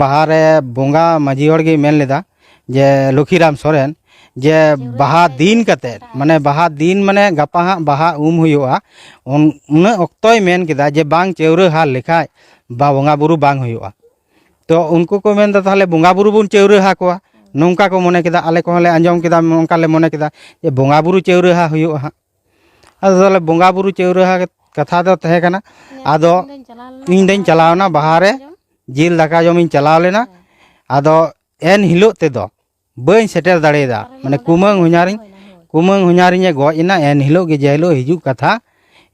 ᱵᱟᱦᱟ ᱨᱮ ᱵᱚᱸᱜᱟ ᱢᱟᱹᱡᱷᱤ ᱦᱚᱲ ᱜᱮᱭ ᱢᱮᱱ ᱞᱮᱫᱟ ᱡᱮ, "ᱞᱚᱠᱷᱤᱨᱟᱢ ᱥᱚᱨᱮᱱ, ᱡᱮ ᱵᱟᱦᱟ ᱫᱤᱱ ᱠᱟᱛᱮ, ᱢᱟᱱᱮ, ᱵᱟᱦᱟ ᱫᱤᱱ, ᱢᱟᱱᱮ, ᱜᱟᱯᱟ ᱦᱟᱸᱜ ᱵᱟᱦᱟ ᱩᱢ ᱦᱩᱭᱩᱜᱼᱟ, ᱩᱱ-, ᱩᱱᱟᱹᱜ ᱚᱠᱛᱚᱭ ᱢᱮᱱ ᱠᱮᱫᱟ ᱡᱮ ᱵᱟᱝ ᱪᱟᱹᱣᱨᱟᱹ ᱦᱟᱨ ᱞᱮᱠᱷᱟᱡ ᱵᱟ ᱵᱚᱸᱜᱟ ᱵᱩᱨᱩ ᱵᱟᱝ ᱦᱩᱭᱩᱜᱼᱟ᱾" ᱛᱚ ᱩᱱᱠᱩ ᱠᱚ ᱢᱮᱱᱫᱟ, "ᱛᱟᱦᱚᱞᱮ ᱵᱚᱸᱜᱟ ᱵᱩᱨᱩ ᱵᱚᱱ ᱪᱟᱹᱣᱨᱟᱹ ᱦᱟ ᱠᱚᱣᱟ, ᱱᱚᱝᱠᱟ ᱠᱚ ᱢᱚᱱᱮ ᱠᱮᱫᱟ, ᱟᱞᱮ ᱠᱚᱦᱚᱸ ᱞᱮ ᱟᱸᱡᱚᱢ ᱠᱮᱫᱟ, ᱱᱚᱝᱠᱟ ᱞᱮ ᱢᱚᱱᱮ ᱠᱮᱫᱟ ᱡᱮ ᱵᱚᱸᱜᱟ ᱵᱩᱨᱩ ᱪᱟᱹᱣᱨᱟᱹ ᱦᱟ ᱦᱩᱭᱩᱜᱼᱟ ᱦᱟᱸᱜ᱾ ᱟᱫᱚ ᱛᱟᱦᱚᱞᱮ ᱵᱚᱸᱜᱟ ᱵᱩᱨᱩ ᱪᱟᱹᱣᱨᱟᱹ ᱦᱟ ᱠᱟᱛᱷᱟ ᱫᱚ ᱛᱟᱦᱮᱸ ᱠᱟᱱᱟ᱾ ᱟᱫᱚ ᱤᱧ ᱫᱚᱧ ᱪᱟᱞᱟᱣᱱᱟ ᱵᱟᱦᱟ ᱨᱮ, ᱡᱤᱞ ᱫᱟᱠᱟ ᱡᱚᱢᱤᱧ ᱪᱟᱞᱟᱣ ᱞᱮᱱᱟ᱾ ᱟᱫᱚ ᱮᱱ ᱦᱤᱞᱳᱜ ᱛᱮᱫᱚ ᱵᱟᱹᱧ ᱥᱮᱴᱮᱨ ᱫᱟᱲᱮᱭᱟᱫᱟ, ᱢᱟᱱᱮ, ᱠᱩᱢᱟᱹᱝ ᱦᱚᱧᱦᱟᱨᱤᱧ ᱠᱩᱢᱟᱹᱝ ᱦᱚᱧᱦᱟᱨᱤᱧ ᱮ ᱜᱚᱡ ᱮᱱᱟ, ᱮᱱ ᱦᱤᱞᱳᱜ ᱜᱮ, ᱡᱮ ᱦᱤᱞᱳᱜ ᱦᱤᱡᱩᱜ ᱠᱟᱛᱷᱟ,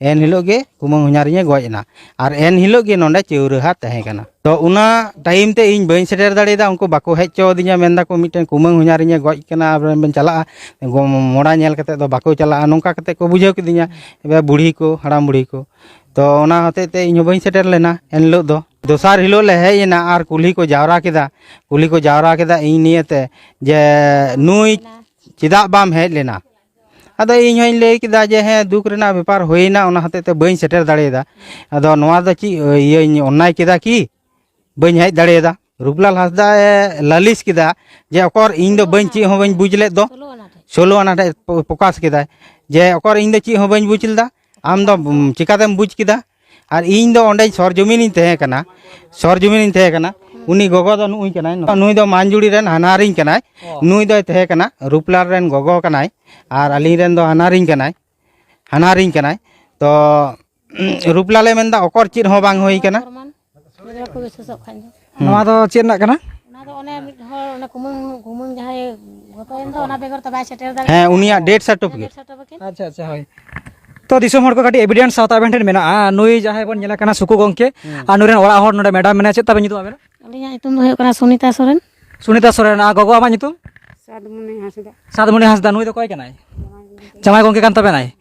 ᱮᱱ ᱦᱤᱞᱳᱜ ᱜᱮ ᱠᱩᱢᱟᱹᱝ ᱦᱚᱧᱦᱟᱨᱤᱧ ᱮ ᱜᱚᱡ ᱮᱱᱟ᱾ ᱟᱨ ᱮᱱ ᱦᱤᱞᱳᱜ ᱜᱮ ᱱᱚᱰᱮ ᱪᱟᱹᱣᱨᱟᱹᱦᱟ ᱛᱟᱦᱮᱸ ᱠᱟᱱᱟ᱾ ᱛᱚ, ᱚᱱᱟ ᱴᱟᱭᱤᱢ ᱛᱮ ᱤᱧ ᱵᱟᱹᱧ ᱥᱮᱴᱮᱨ ᱫᱟᱲᱮᱭᱟᱫᱟ, ᱩᱱᱠᱩ ᱵᱟᱠᱚ ᱦᱮᱡ ᱦᱚᱪᱚ ᱟᱹᱫᱤᱧᱟ, ᱢᱮᱱ ᱫᱟᱠᱚ, "ᱢᱤᱫᱴᱮᱱ ᱠᱩᱢᱟᱹᱝ ᱦᱚᱧᱦᱟᱨᱤᱧ ᱮ ᱜᱚᱡ ᱠᱟᱱᱟ, ᱟᱵᱮᱱ ᱵᱮᱱ ᱪᱟᱞᱟᱜᱼᱟ, ᱜᱚ-, ᱢᱚᱲᱟ ᱧᱮᱞ ᱠᱟᱛᱮ ᱫᱚ ᱵᱟᱠᱚ ᱪᱟᱞᱟᱜᱼᱟ", ᱱᱚᱝᱠᱟ ᱠᱟᱛᱮ ᱠᱚ ᱵᱩᱡᱷᱟᱹᱣ ᱠᱤᱫᱤᱧᱟ᱾ ᱮᱵᱟᱨ ᱵᱩᱲᱦᱤ ᱠᱚ, ᱦᱟᱲᱟᱢ ᱵᱩᱲᱦᱤ ᱠᱚ, ᱛᱚ, ᱚᱱᱟ ᱦᱚᱛᱮᱡ ᱛᱮ ᱤᱧ ᱦᱚᱸ ᱵᱟᱹᱧ ᱥᱮᱴᱮᱨ ᱞᱮᱱᱟ ᱮᱱ ᱦᱤᱞᱳᱜ ᱫᱚ᱾ ᱫᱚᱥᱟᱨ ᱦᱤᱞᱳᱜ ᱞᱮ ᱦᱮᱡ ᱮᱱᱟ ᱟᱨ ᱠᱩᱞᱦᱤ ᱠᱚ ᱡᱟᱣᱨᱟ ᱠᱮᱫᱟ, ᱠᱩᱞᱦᱤ ᱠᱚ ᱡᱟᱣᱨᱟ ᱠᱮᱫᱟ ᱤᱧ ᱱᱤᱭᱮᱛᱮ, ᱡᱮ, "ᱱᱩᱭ ᱪᱮᱫᱟᱜ ᱵᱟᱢ ᱦᱮᱡ ᱞᱮᱱᱟ?" ᱟᱫᱚ ᱤᱧ ᱦᱚᱧ ᱞᱟᱹᱭ ᱠᱮᱫᱟ ᱡᱮ, "ᱦᱮᱸ, ᱫᱩᱠ ᱨᱮᱱᱟᱜ ᱵᱮᱯᱟᱨ ᱦᱩᱭᱱᱟ, ᱚᱱᱟ ᱦᱚᱛᱮᱡ ᱛᱮ ᱵᱟᱹᱧ ᱥᱮᱴᱮᱨ ᱫᱟᱲᱮᱭᱟᱫᱟ᱾ ᱟᱫᱚ ᱱᱚᱣᱟ ᱫᱚ ᱪᱮᱫ ᱤᱭᱟᱹᱧ ᱚᱱᱱᱟᱭ ᱠᱮᱫᱟ ᱠᱤ? ᱵᱟᱹᱧ ᱦᱮᱡ ᱫᱟᱲᱮᱭᱟᱫᱟ?" ᱨᱩᱯᱞᱟᱞ ᱦᱟᱸᱥᱫᱟ ᱮ ᱞᱟᱹᱞᱤᱥ ᱠᱮᱫᱟ ᱡᱮ, "ᱚᱠᱚᱨ, ᱤᱧ ᱫᱚ ᱵᱟᱹᱧ, ᱪᱮᱫ ᱦᱚᱸ ᱵᱟᱹᱧ ᱵᱩᱡᱽ ᱞᱮᱫ ᱫᱚ?" ᱥᱳᱞᱳ ᱟᱱᱟ ᱴᱷᱮᱡ ᱯᱨᱚᱠᱟᱥ ᱠᱮᱫᱟᱭ ᱡᱮ, "ᱚᱠᱚᱨ, ᱤᱧ ᱫᱚ ᱪᱮᱫ ᱦᱚᱸ ᱵᱟᱹᱧ ᱵᱩᱡᱽ ᱞᱮᱫᱟ, ᱟᱢ ᱫᱚ, ᱩᱢ, ᱪᱤᱠᱟᱛᱮᱢ ᱵᱩᱡᱽ ᱠᱮᱫᱟ? ᱟᱨ ᱤᱧ ᱫᱚ ᱚᱸᱰᱮ ᱥᱚᱨᱡᱚᱢᱤᱱᱤᱧ ᱛᱟᱦᱮᱸ ᱠᱟᱱᱟ, ᱥᱚᱨᱡᱚᱢᱤᱱᱤᱧ ᱛᱟᱦᱮᱸ ᱠᱟᱱᱟ᱾ ᱩᱱᱤ ᱜᱚᱜᱚ ᱫᱚ ᱱᱩᱜᱼᱩᱭ ᱠᱟᱱᱟᱭ, ᱱᱩᱭ ᱫᱚ ᱢᱟᱱᱡᱩᱲᱤ ᱨᱮᱱ ᱦᱟᱱᱦᱟᱨᱤᱧ ᱠᱟᱱᱟᱭ, ᱱᱩᱭ ᱫᱚᱭ ᱛᱟᱦᱮᱸ ᱠᱟᱱᱟ, ᱨᱩᱯᱞᱟᱞ ᱨᱮᱱ ᱜᱚᱜᱚ ᱠᱟᱱᱟᱭ, ᱟᱨ ᱟᱹᱞᱤᱧ ᱨᱮᱱ ᱫᱚ ᱦᱟᱱᱦᱟᱨᱤᱧ ᱠᱟᱱᱟᱭ, ᱦᱟᱱᱦᱟᱨᱤᱧ ᱠᱟᱱᱟᱭ᱾ ᱛᱚ, ᱨᱩᱯᱞᱟᱞᱮ ᱢᱮᱱᱫᱟ, 'ᱚᱠᱚᱨ, ᱪᱮᱫ ᱦᱚᱸ ᱵᱟᱝ ᱦᱩᱭ ᱠᱟᱱᱟ?'" ᱯᱨᱚᱢᱟᱱ ᱜᱤᱫᱽᱨᱟᱹ ᱠᱚ ᱵᱤᱥᱮᱥᱚᱜ ᱠᱷᱟᱱ ᱫᱚ᱾ ᱱᱚᱣᱟ ᱫᱚ ᱪᱮᱫ ᱨᱮᱱᱟᱜ ᱠᱟᱱᱟ? ᱚᱱᱟ ᱫᱚ ᱚᱱᱮ ᱢᱤᱫ ᱦᱚᱲ, ᱚᱱᱮ ᱠᱩᱢᱟᱹᱝ, ᱠᱩᱢᱟᱹᱝ ᱡᱟᱦᱟᱸᱭ ᱜᱚᱛᱚᱭᱮᱱ ᱫᱚ, ᱚᱱᱟ ᱵᱮᱜᱚᱨ ᱛᱚ ᱵᱟᱭ ᱥᱮᱴᱮᱨ ᱫᱟᱲᱮᱭᱟᱜᱼᱟ᱾ ᱦᱮᱸ, ᱩᱱᱤᱭᱟᱜ ᱰᱮᱛᱷ ᱥᱟᱨᱴᱤᱯᱷᱤᱠᱮᱴ᱾ Death certificate. ᱟᱪᱪᱷᱟ, ᱟᱪᱪᱷᱟ, ᱦᱳᱭ᱾ ᱛᱚ, ᱫᱤᱥᱚᱢ ᱦᱚᱲ ᱠᱚ ᱠᱟᱹᱴᱤᱡ ᱮᱵᱷᱤᱰᱮᱱᱥ ᱥᱟᱶᱛᱟ ᱟᱵᱮᱱ ᱴᱷᱮᱱ ᱢᱮᱱᱟᱜᱼᱟ, ᱱᱩᱭ ᱡᱟᱦᱟᱸᱭ ᱵᱚᱱ ᱧᱮᱞᱮ ᱠᱟᱱᱟ ᱥᱩᱠᱩ ᱜᱚᱝᱠᱮ, ᱦᱩᱸ᱾ ᱟᱨ ᱱᱩᱭ ᱨᱮᱱ ᱚᱲᱟᱜ ᱦᱚᱲ ᱱᱚᱰᱮ ᱢᱮᱰᱟᱢ ᱢᱮᱱᱟᱭᱟ, ᱪᱮᱫ ᱛᱟᱵᱮᱱ ᱧᱩᱛᱩᱢ ᱟᱵᱮᱱᱟᱜ? ᱟᱹᱞᱤᱧᱟᱜ ᱧᱩᱛᱩᱢ ᱫᱚ ᱦᱩᱭᱩᱜ ᱠᱟᱱᱟ ᱥᱩᱱᱤᱛᱟ ᱥᱚᱨᱮᱱ᱾ ᱥᱩᱱᱤᱛᱟ ᱥᱚᱨᱮᱱ, ᱟᱨ ᱜᱚᱜᱚ ᱟᱢᱟᱜ ᱧᱩᱛᱩᱢ? ᱥᱟᱫᱢᱩᱱᱤ ᱦᱟᱸᱥᱫᱟ᱾ ᱥᱟᱫᱢᱩᱱᱤ ᱦᱟᱸᱥᱫᱟ, ᱱᱩᱭ ᱫᱚ ᱚᱠᱚᱭ ᱠᱟᱱᱟᱭ? ᱡᱟᱶᱟᱭ ᱜᱚᱝᱠᱮ ᱠᱟᱱ ᱛᱟᱵᱮᱱᱟᱭ᱾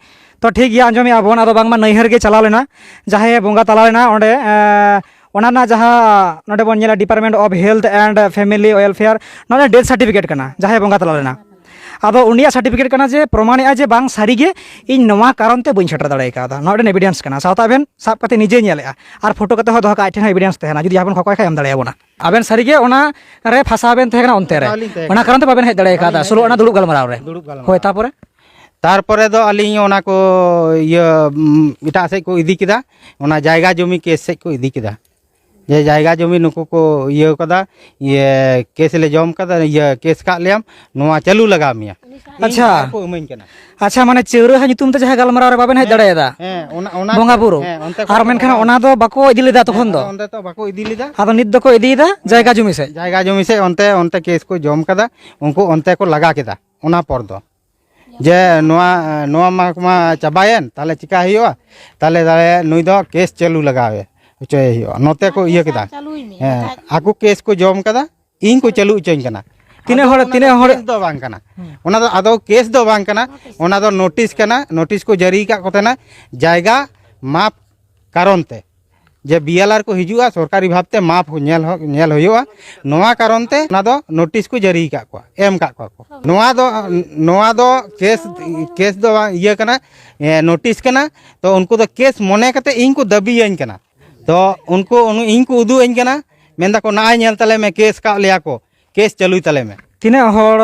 ᱛᱚ, ᱴᱷᱤᱠ ᱜᱮᱭᱟ, ᱟᱸᱡᱚᱢᱮᱜᱼᱟ ᱵᱚᱱ, ᱟᱫᱚ ᱵᱟᱝᱢᱟ ᱱᱟᱹᱭᱦᱟᱹᱨ ᱜᱮ ᱪᱟᱞᱟᱣ ᱞᱮᱱᱟ, ᱡᱟᱦᱟᱸᱭᱮ ᱵᱚᱸᱜᱟ ᱛᱟᱞᱟ ᱞᱮᱱᱟ ᱚᱸᱰᱮ, ᱮᱸ, ᱚᱱᱟ ᱨᱮᱱᱟᱜ ᱡᱟᱦᱟᱸ ᱱᱚᱰᱮ ᱵᱚᱱ ᱧᱮᱞᱟ Department of Health and Family Welfare, ᱱᱚᱰᱮ ᱰᱮᱛᱷ ᱥᱟᱨᱴᱤᱯᱷᱤᱠᱮᱴ ᱠᱟᱱᱟ, ᱡᱟᱦᱟᱸᱭᱮ ᱵᱚᱸᱜᱟ ᱛᱟᱞᱟ ᱞᱮᱱᱟ᱾ ᱟᱫᱚ ᱩᱱᱤᱭᱟᱜ ᱥᱟᱨᱴᱤᱯᱷᱤᱠᱮᱴ ᱠᱟᱱᱟ ᱡᱮ ᱯᱨᱚᱢᱟᱱᱮᱜᱼᱟ ᱡᱮ ᱵᱟᱝ ᱥᱟᱹᱨᱤᱜᱮ ᱤᱧ ᱱᱚᱣᱟ ᱠᱟᱨᱚᱱ ᱛᱮ ᱵᱟᱹᱧ ᱥᱮᱴᱮᱨ ᱫᱟᱲᱮ ᱠᱟᱣᱫᱟ᱾ ᱱᱚᱣᱟ ᱢᱤᱫᱴᱮᱱ ᱮᱵᱷᱤᱰᱮᱱᱥ ᱠᱟᱱᱟ, ᱥᱟᱶᱛᱮ ᱟᱵᱮᱱ ᱥᱟᱵ ᱠᱟᱛᱮ ᱱᱤᱡᱮ ᱧᱮᱞᱮᱜᱼᱟ ᱟᱨ ᱯᱷᱳᱴᱳ ᱠᱟᱛᱮ ᱦᱚᱸ ᱫᱚᱦᱚ ᱠᱟᱜᱼᱟ, ᱟᱡ ᱴᱷᱮᱱ ᱦᱚᱸ ᱮᱵᱷᱤᱰᱮᱱᱥ ᱛᱟᱦᱮᱱᱟ, ᱡᱩᱫᱤ ᱟᱵᱮᱱ ᱠᱷᱚᱠᱚᱭ ᱠᱷᱟᱡ ᱮᱢ ᱫᱟᱲᱮᱭᱟᱵᱚᱱᱟ᱾ ᱟᱵᱮᱱ ᱥᱟᱹᱨᱤᱜᱮ ᱚᱱᱟ ᱨᱮ ᱯᱷᱟᱸᱥᱟᱣ ᱵᱮᱱ ᱛᱟᱦᱮᱸ ᱠᱟᱱᱟ ᱚᱱᱛᱮ ᱨᱮ, ᱯᱷᱟᱸᱥᱟᱣ ᱞᱤᱧ ᱛᱟᱦᱮᱸ ᱚᱱᱟ ᱠᱟᱱᱟ᱾ ᱠᱟᱨᱚᱱ ᱛᱮ ᱵᱟᱵᱮᱱ ᱦᱮᱡ ᱫᱟᱲᱮ ᱠᱟᱣᱫᱟ ᱵᱟᱹᱞᱤᱧ ᱦᱮᱡ ᱥᱳᱞᱳ ᱟᱱᱟ ᱫᱟᱲᱮ-, ᱫᱩᱲᱩᱵ ᱜᱟᱞᱢᱟᱨᱟᱣ ᱨᱮ᱾ ᱫᱩᱲᱩᱵ ᱜᱟᱞᱢᱟᱨᱟᱣ᱾ ᱦᱳᱭ, ᱛᱟᱯᱚᱨᱮ? ᱛᱟᱨᱯᱚᱨᱮ ᱫᱚ ᱟᱹᱞᱤᱧ ᱚᱱᱟ ᱠᱚ ᱤᱭᱟᱹ, ᱩᱢ, ᱮᱴᱟᱜ ᱥᱮᱫ ᱠᱚ ᱤᱫᱤ ᱠᱮᱫᱟ, ᱚᱱᱟ ᱡᱟᱭᱜᱟ ᱡᱚᱢᱤ ᱠᱮᱥ ᱥᱮᱫ ᱠᱚ ᱤᱫᱤ ᱠᱮᱫᱟ, ᱡᱮ ᱡᱟᱭᱜᱟ ᱡᱚᱢᱤ ᱱᱩᱠᱩ ᱠᱚ ᱤᱭᱟᱹ ᱠᱟᱫᱟ, ᱤᱭᱟᱹ ᱠᱮᱥ ᱞᱮ ᱡᱚᱢ ᱠᱟᱫᱟ, ᱤᱭᱟᱹ ᱠᱮᱥ ᱠᱟᱜ ᱞᱮᱭᱟᱢ, ᱱᱚᱣᱟ ᱪᱟᱹᱞᱩ ᱞᱟᱜᱟᱣ ᱢᱮᱭᱟ᱾ ᱤᱧ ᱟᱪᱪᱷᱟ᱾ ᱟᱨ ᱠᱚ ᱤᱢᱟᱹᱧ ᱠᱟᱱᱟ᱾ ᱟᱪᱪᱷᱟ, ᱢᱟᱱᱮ ᱪᱟᱹᱣᱨᱟᱹᱦᱟ ᱧᱩᱛᱩᱢ ᱛᱮ ᱡᱟᱦᱟᱸ ᱜᱟᱞᱢᱟᱨᱟᱣ ᱨᱮ ᱵᱟᱵᱮᱱ ᱦᱮᱡ ᱦᱮᱸ, ᱫᱟᱲᱮᱭᱟᱫᱟ? ᱦᱮᱸ, ᱚᱱᱟ, ᱚᱱᱟ ᱵᱚᱸᱜᱟ ᱠᱚ, ᱵᱩᱨᱩ᱾ ᱦᱮᱸ, ᱚᱱᱛᱮ ᱠᱚ ᱟᱨ ᱢᱮᱱᱠᱷᱟᱱ ᱞᱟᱜᱟᱣ ᱚᱱᱟ ᱫᱚ ᱵᱟᱠᱚ ᱤᱫᱤ ᱞᱮᱫᱟ ᱦᱮᱸ, ᱛᱚᱠᱷᱚᱱ ᱫᱚ? ᱟᱫᱚ ᱚᱸᱰᱮ ᱛᱚ ᱵᱟᱠᱚ ᱤᱫᱤ ᱞᱮᱫᱟ᱾ ᱟᱫᱚ ᱱᱤᱛ ᱫᱚᱠᱚ ᱤᱫᱤᱭᱮᱫᱟ ᱡᱟᱭᱜᱟ ᱡᱚᱢᱤ ᱥᱮᱫ? ᱡᱟᱭᱜᱟ ᱡᱚᱢᱤ ᱥᱮᱫ ᱚᱱᱛᱮ, ᱚᱱᱛᱮ ᱠᱮᱥ ᱠᱚ ᱡᱚᱢ ᱠᱟᱫᱟ, ᱩᱱᱠᱩ ᱚᱱᱛᱮ ᱠᱚ ᱞᱟᱜᱟ ᱠᱮᱫᱟ ᱚᱱᱟ ᱯᱚᱨ ᱫᱚ᱾ ᱡᱮ ᱱᱚᱣᱟ ᱱᱚᱣᱟ ᱢᱟ ᱢᱟ ᱪᱟᱵᱟᱭᱮᱱ, ᱛᱟᱦᱚᱞᱮ ᱪᱤᱠᱟ ᱦᱩᱭᱩᱜᱼᱟ? ᱛᱟᱦᱚᱞᱮ ᱛᱟᱦᱚᱞᱮ ᱱᱩᱭ ᱫᱚ ᱠᱮᱥ ᱪᱟᱹᱞᱩ ᱞᱟᱜᱟᱣ ᱦᱚᱪᱚᱭᱮ ᱦᱩᱭᱩᱜᱼᱟ᱾ ᱱᱚᱛᱮ ᱠᱚ ᱤᱭᱟᱹ ᱠᱮᱫᱟ᱾ ᱦᱮᱸ, ᱟᱠᱚ ᱠᱮᱥ ᱠᱚ ᱡᱚᱢ ᱠᱟᱫᱟ, ᱤᱧ ᱠᱚ ᱪᱟᱹᱞᱩ ᱦᱚᱪᱚᱧ ᱠᱟᱱᱟ᱾ ᱛᱤᱱᱟᱹᱜ ᱦᱚᱲ ᱛᱤᱱᱟᱹᱜ ᱦᱚᱲ ᱫᱚ ᱵᱟᱝ ᱠᱟᱱᱟ᱾ ᱚᱱᱟ ᱫᱚ ᱟᱫᱚ ᱠᱮᱥ ᱫᱚ ᱵᱟᱝ ᱠᱟᱱᱟ᱾ ᱚᱱᱟ ᱫᱚ ᱱᱳᱴᱤᱥ ᱠᱟᱱᱟ᱾ ᱱᱳᱴᱤᱥ ᱠᱚ ᱡᱟᱹᱨᱤ ᱟᱠᱟᱫ ᱠᱚ ᱛᱟᱦᱮᱱᱟ ᱡᱟᱭᱜᱟ ᱢᱟᱯ ᱠᱟᱨᱚᱱ ᱛᱮ, ᱡᱮ ᱵᱤ ᱮᱞ ᱟᱨ ᱠᱚ ᱦᱤᱡᱩᱜᱼᱟ, ᱥᱚᱨᱠᱟᱨᱤ ᱵᱷᱟᱵᱽ ᱛᱮ ᱢᱟᱯ ᱧᱮᱞ ᱦᱚ- ᱧᱮᱞ ᱦᱩᱭᱩᱜᱼᱟ᱾ ᱱᱚᱣᱟ ᱠᱟᱨᱚᱱ ᱛᱮ ᱚᱱᱟ ᱫᱚ ᱱᱳᱴᱤᱥ ᱠᱚ ᱡᱟᱹᱨᱤ ᱟᱠᱟᱫ ᱠᱚᱣᱟ, ᱮᱢ ᱟᱠᱟᱫ ᱠᱚᱣᱟ ᱠᱚ᱾ ᱱᱚᱣᱟ ᱫᱚ ᱱᱚᱣᱟ ᱫᱚ ᱠᱮᱥ ᱠᱮᱥ ᱫᱚ ᱵᱟᱝ ᱤᱭᱟᱹ ᱠᱟᱱᱟ, ᱮ, ᱱᱳᱴᱤᱥ ᱠᱟᱱᱟ᱾ ᱛᱚ ᱩᱱᱠᱩ ᱫᱚ ᱠᱮᱥ ᱢᱚᱱᱮ ᱠᱟᱛᱮ ᱤᱧ ᱠᱚ ᱫᱟᱹᱵᱤᱭᱟᱹᱧ ᱠᱟᱱᱟ᱾ ᱛᱚ ᱩᱱᱠᱩ ᱩᱱ- ᱤᱧ ᱠᱚ ᱩᱫᱩᱜ ᱟᱹᱧ ᱠᱟᱱᱟ, ᱢᱮᱱ ᱫᱟᱠᱚ, "ᱱᱟᱜᱼᱟᱭ ᱧᱮᱞ ᱛᱟᱞᱮ ᱢᱮ, ᱠᱮᱥ ᱟᱠᱟᱫ ᱞᱮᱭᱟ ᱠᱚ, ᱠᱮᱥ ᱪᱟᱹᱞᱩᱭ ᱛᱟᱞᱮ ᱢᱮ᱾" ᱛᱤᱱᱟᱹᱜ ᱦᱚᱲ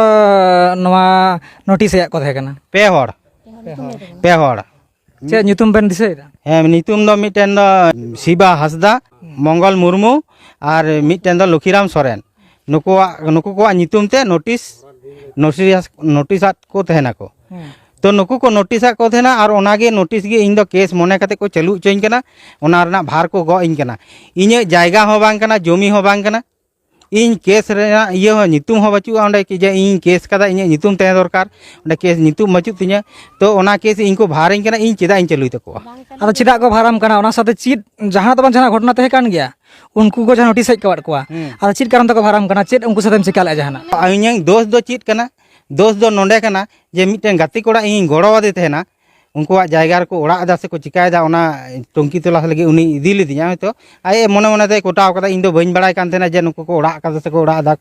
ᱱᱚᱣᱟ ᱱᱳᱴᱤᱥ ᱮᱫ ᱠᱚ ᱛᱟᱦᱮᱸ ᱠᱟᱱᱟ? ᱯᱮ ᱦᱚᱲ᱾ ᱯᱮ ᱦᱚᱲ᱾ ᱪᱮᱫ ᱧᱩᱛᱩᱢ ᱵᱮᱱ ᱫᱤᱥᱟᱹᱭᱮᱫᱟ? ᱦᱮᱸ, ᱧᱩᱛᱩᱢ ᱫᱚ ᱢᱤᱫᱴᱮᱱ ᱫᱚ ᱥᱤᱵᱟ ᱦᱟᱸᱥᱫᱟ, ᱢᱚᱝᱜᱚᱞ ᱢᱩᱨᱢᱩ, ᱟᱨ ᱢᱤᱫᱴᱮᱱ ᱫᱚ ᱞᱚᱠᱷᱤᱨᱟᱢ ᱥᱚᱨᱮᱱ᱾ ᱱᱩᱠᱩᱣᱟᱜ ᱱᱩᱠᱩ ᱠᱚᱣᱟᱜ ᱧᱩᱛᱩᱢ ᱛᱮ ᱱᱳᱴᱤᱥ ᱱᱳᱴᱤᱥ ᱱᱳᱴᱤᱥ ᱟᱫ ᱠᱚ ᱛᱟᱦᱮᱱᱟᱠᱚ᱾ ᱦᱮᱸ᱾ ᱛᱚ ᱱᱩᱠᱩ ᱠᱚ ᱱᱳᱴᱤᱥ ᱟᱫ ᱠᱚ ᱛᱟᱦᱮᱱᱟ, ᱟᱨ ᱚᱱᱟᱜᱮ ᱱᱳᱴᱤᱥ ᱜᱮ ᱤᱧ ᱫᱚ ᱠᱮᱥ ᱢᱚᱱᱮ ᱠᱟᱛᱮ ᱠᱚ ᱪᱟᱹᱞᱩ ᱦᱚᱪᱚᱧ ᱠᱟᱱᱟ᱾ ᱚᱱᱟ ᱨᱮᱱᱟᱜ ᱵᱷᱟᱨ ᱠᱚ ᱜᱚᱜ ᱤᱧ ᱠᱟᱱᱟ᱾ ᱤᱧᱟᱹᱜ ᱡᱟᱭᱜᱟ ᱦᱚᱸ ᱵᱟᱝ ᱠᱟᱱᱟ, ᱡᱚᱢᱤ ᱦᱚᱸ ᱵᱟᱝ ᱠᱟᱱᱟ᱾ ᱤᱧ ᱠᱮᱥ ᱨᱮᱱᱟᱜ ᱤᱭᱟᱹ ᱦᱚᱸ, ᱧᱩᱛᱩᱢ ᱦᱚᱸ ᱵᱟᱹᱪᱩᱜᱼᱟ ᱚᱸᱰᱮ, ᱠᱤ ᱡᱮ ᱤᱧ ᱠᱮᱥ ᱠᱟᱫᱟ, ᱤᱧᱟᱹᱜ ᱧᱩᱛᱩᱢ ᱛᱟᱦᱮᱸ ᱫᱚᱨᱠᱟᱨ᱾ ᱚᱸᱰᱮ ᱠᱮᱥ ᱧᱩᱛᱩᱢ ᱵᱟᱹᱪᱩᱜ ᱛᱤᱧᱟᱹ᱾ ᱛᱚ ᱚᱱᱟ ᱠᱮᱥ ᱤᱧ ᱠᱚ ᱵᱷᱟᱨᱤᱧ ᱠᱟᱱᱟ, ᱤᱧ ᱪᱮᱫᱟᱜ ᱤᱧ ᱪᱟᱹᱞᱩᱭ ᱛᱟᱠᱚᱣᱟ? ᱟᱫᱚ ᱪᱮᱫᱟᱜ ᱠᱚ ᱵᱷᱟᱨᱟᱢ ᱠᱟᱱᱟ? ᱚᱱᱟ ᱥᱟᱶᱛᱮ ᱪᱮᱫ ᱡᱟᱦᱟᱸ ᱫᱚ ᱵᱟᱝ ᱡᱟᱦᱟᱸ ᱜᱷᱚᱴᱚᱱᱟ ᱛᱟᱦᱮᱸ ᱠᱟᱱ ᱜᱮᱭᱟ, ᱩᱱᱠᱩ ᱠᱚ ᱡᱟᱦᱟᱸ ᱱᱳᱴᱤᱥ ᱦᱮᱡ ᱠᱟᱣᱟᱫ ᱠᱚᱣᱟ᱾ ᱦᱩᱸ᱾ ᱟᱫᱚ ᱪᱮᱫ ᱠᱟᱨᱚᱱ ᱛᱮᱠᱚ ᱵᱷᱟᱨᱟᱢ ᱠᱟᱱᱟ? ᱪᱮᱫ ᱩᱱᱠᱩ ᱥᱟᱛᱮᱢ ᱪᱤᱠᱟ ᱞᱮᱫᱼᱟ ᱡᱟᱦᱟᱱᱟᱜ? ᱤᱧᱟᱹᱜ ᱫᱳᱥ ᱫᱚ ᱪᱮᱫ ᱠᱟᱱᱟ? ᱫᱳᱥ ᱫᱚ ᱱᱚᱰᱮ ᱠᱟᱱᱟ ᱡᱮ ᱢᱤᱫᱴᱮᱱ ᱜᱟᱛᱮ ᱠᱚᱲᱟ ᱤᱧᱤᱧ ᱜᱚᱲᱚ ᱟᱫᱮ ᱛᱟᱦᱮᱱᱟ, ᱩᱱᱠᱩᱣᱟᱜ ᱡᱟᱭᱜᱟ ᱨᱮᱠᱚ ᱚᱲᱟᱜ ᱮᱫᱟ ᱥᱮᱠᱚ ᱪᱤᱠᱟᱭᱮᱫᱟ, ᱚᱱᱟ ᱴᱩᱝᱠᱤ ᱛᱚᱞᱟᱥ ᱞᱟᱹᱜᱤᱫ ᱩᱱᱤ ᱤᱫᱤ ᱞᱤᱫᱤᱧᱟ᱾ ᱦᱚᱭᱛᱳ ᱟᱡ ᱮ ᱢᱚᱱᱮ ᱢᱚᱱᱮ ᱛᱮᱭ ᱠᱚᱴᱟᱣ ᱠᱟᱫᱟ, ᱤᱧ ᱫᱚ ᱵᱟᱹᱧ ᱵᱟᱲᱟᱭ ᱠᱟᱱ ᱛᱟᱦᱮᱱᱟ ᱡᱮ ᱱᱩᱠᱩ ᱠᱚ ᱚᱲᱟᱜ ᱠᱟᱫᱟ ᱥᱮᱠᱚ ᱚᱲᱟᱜ ᱮᱫᱟ,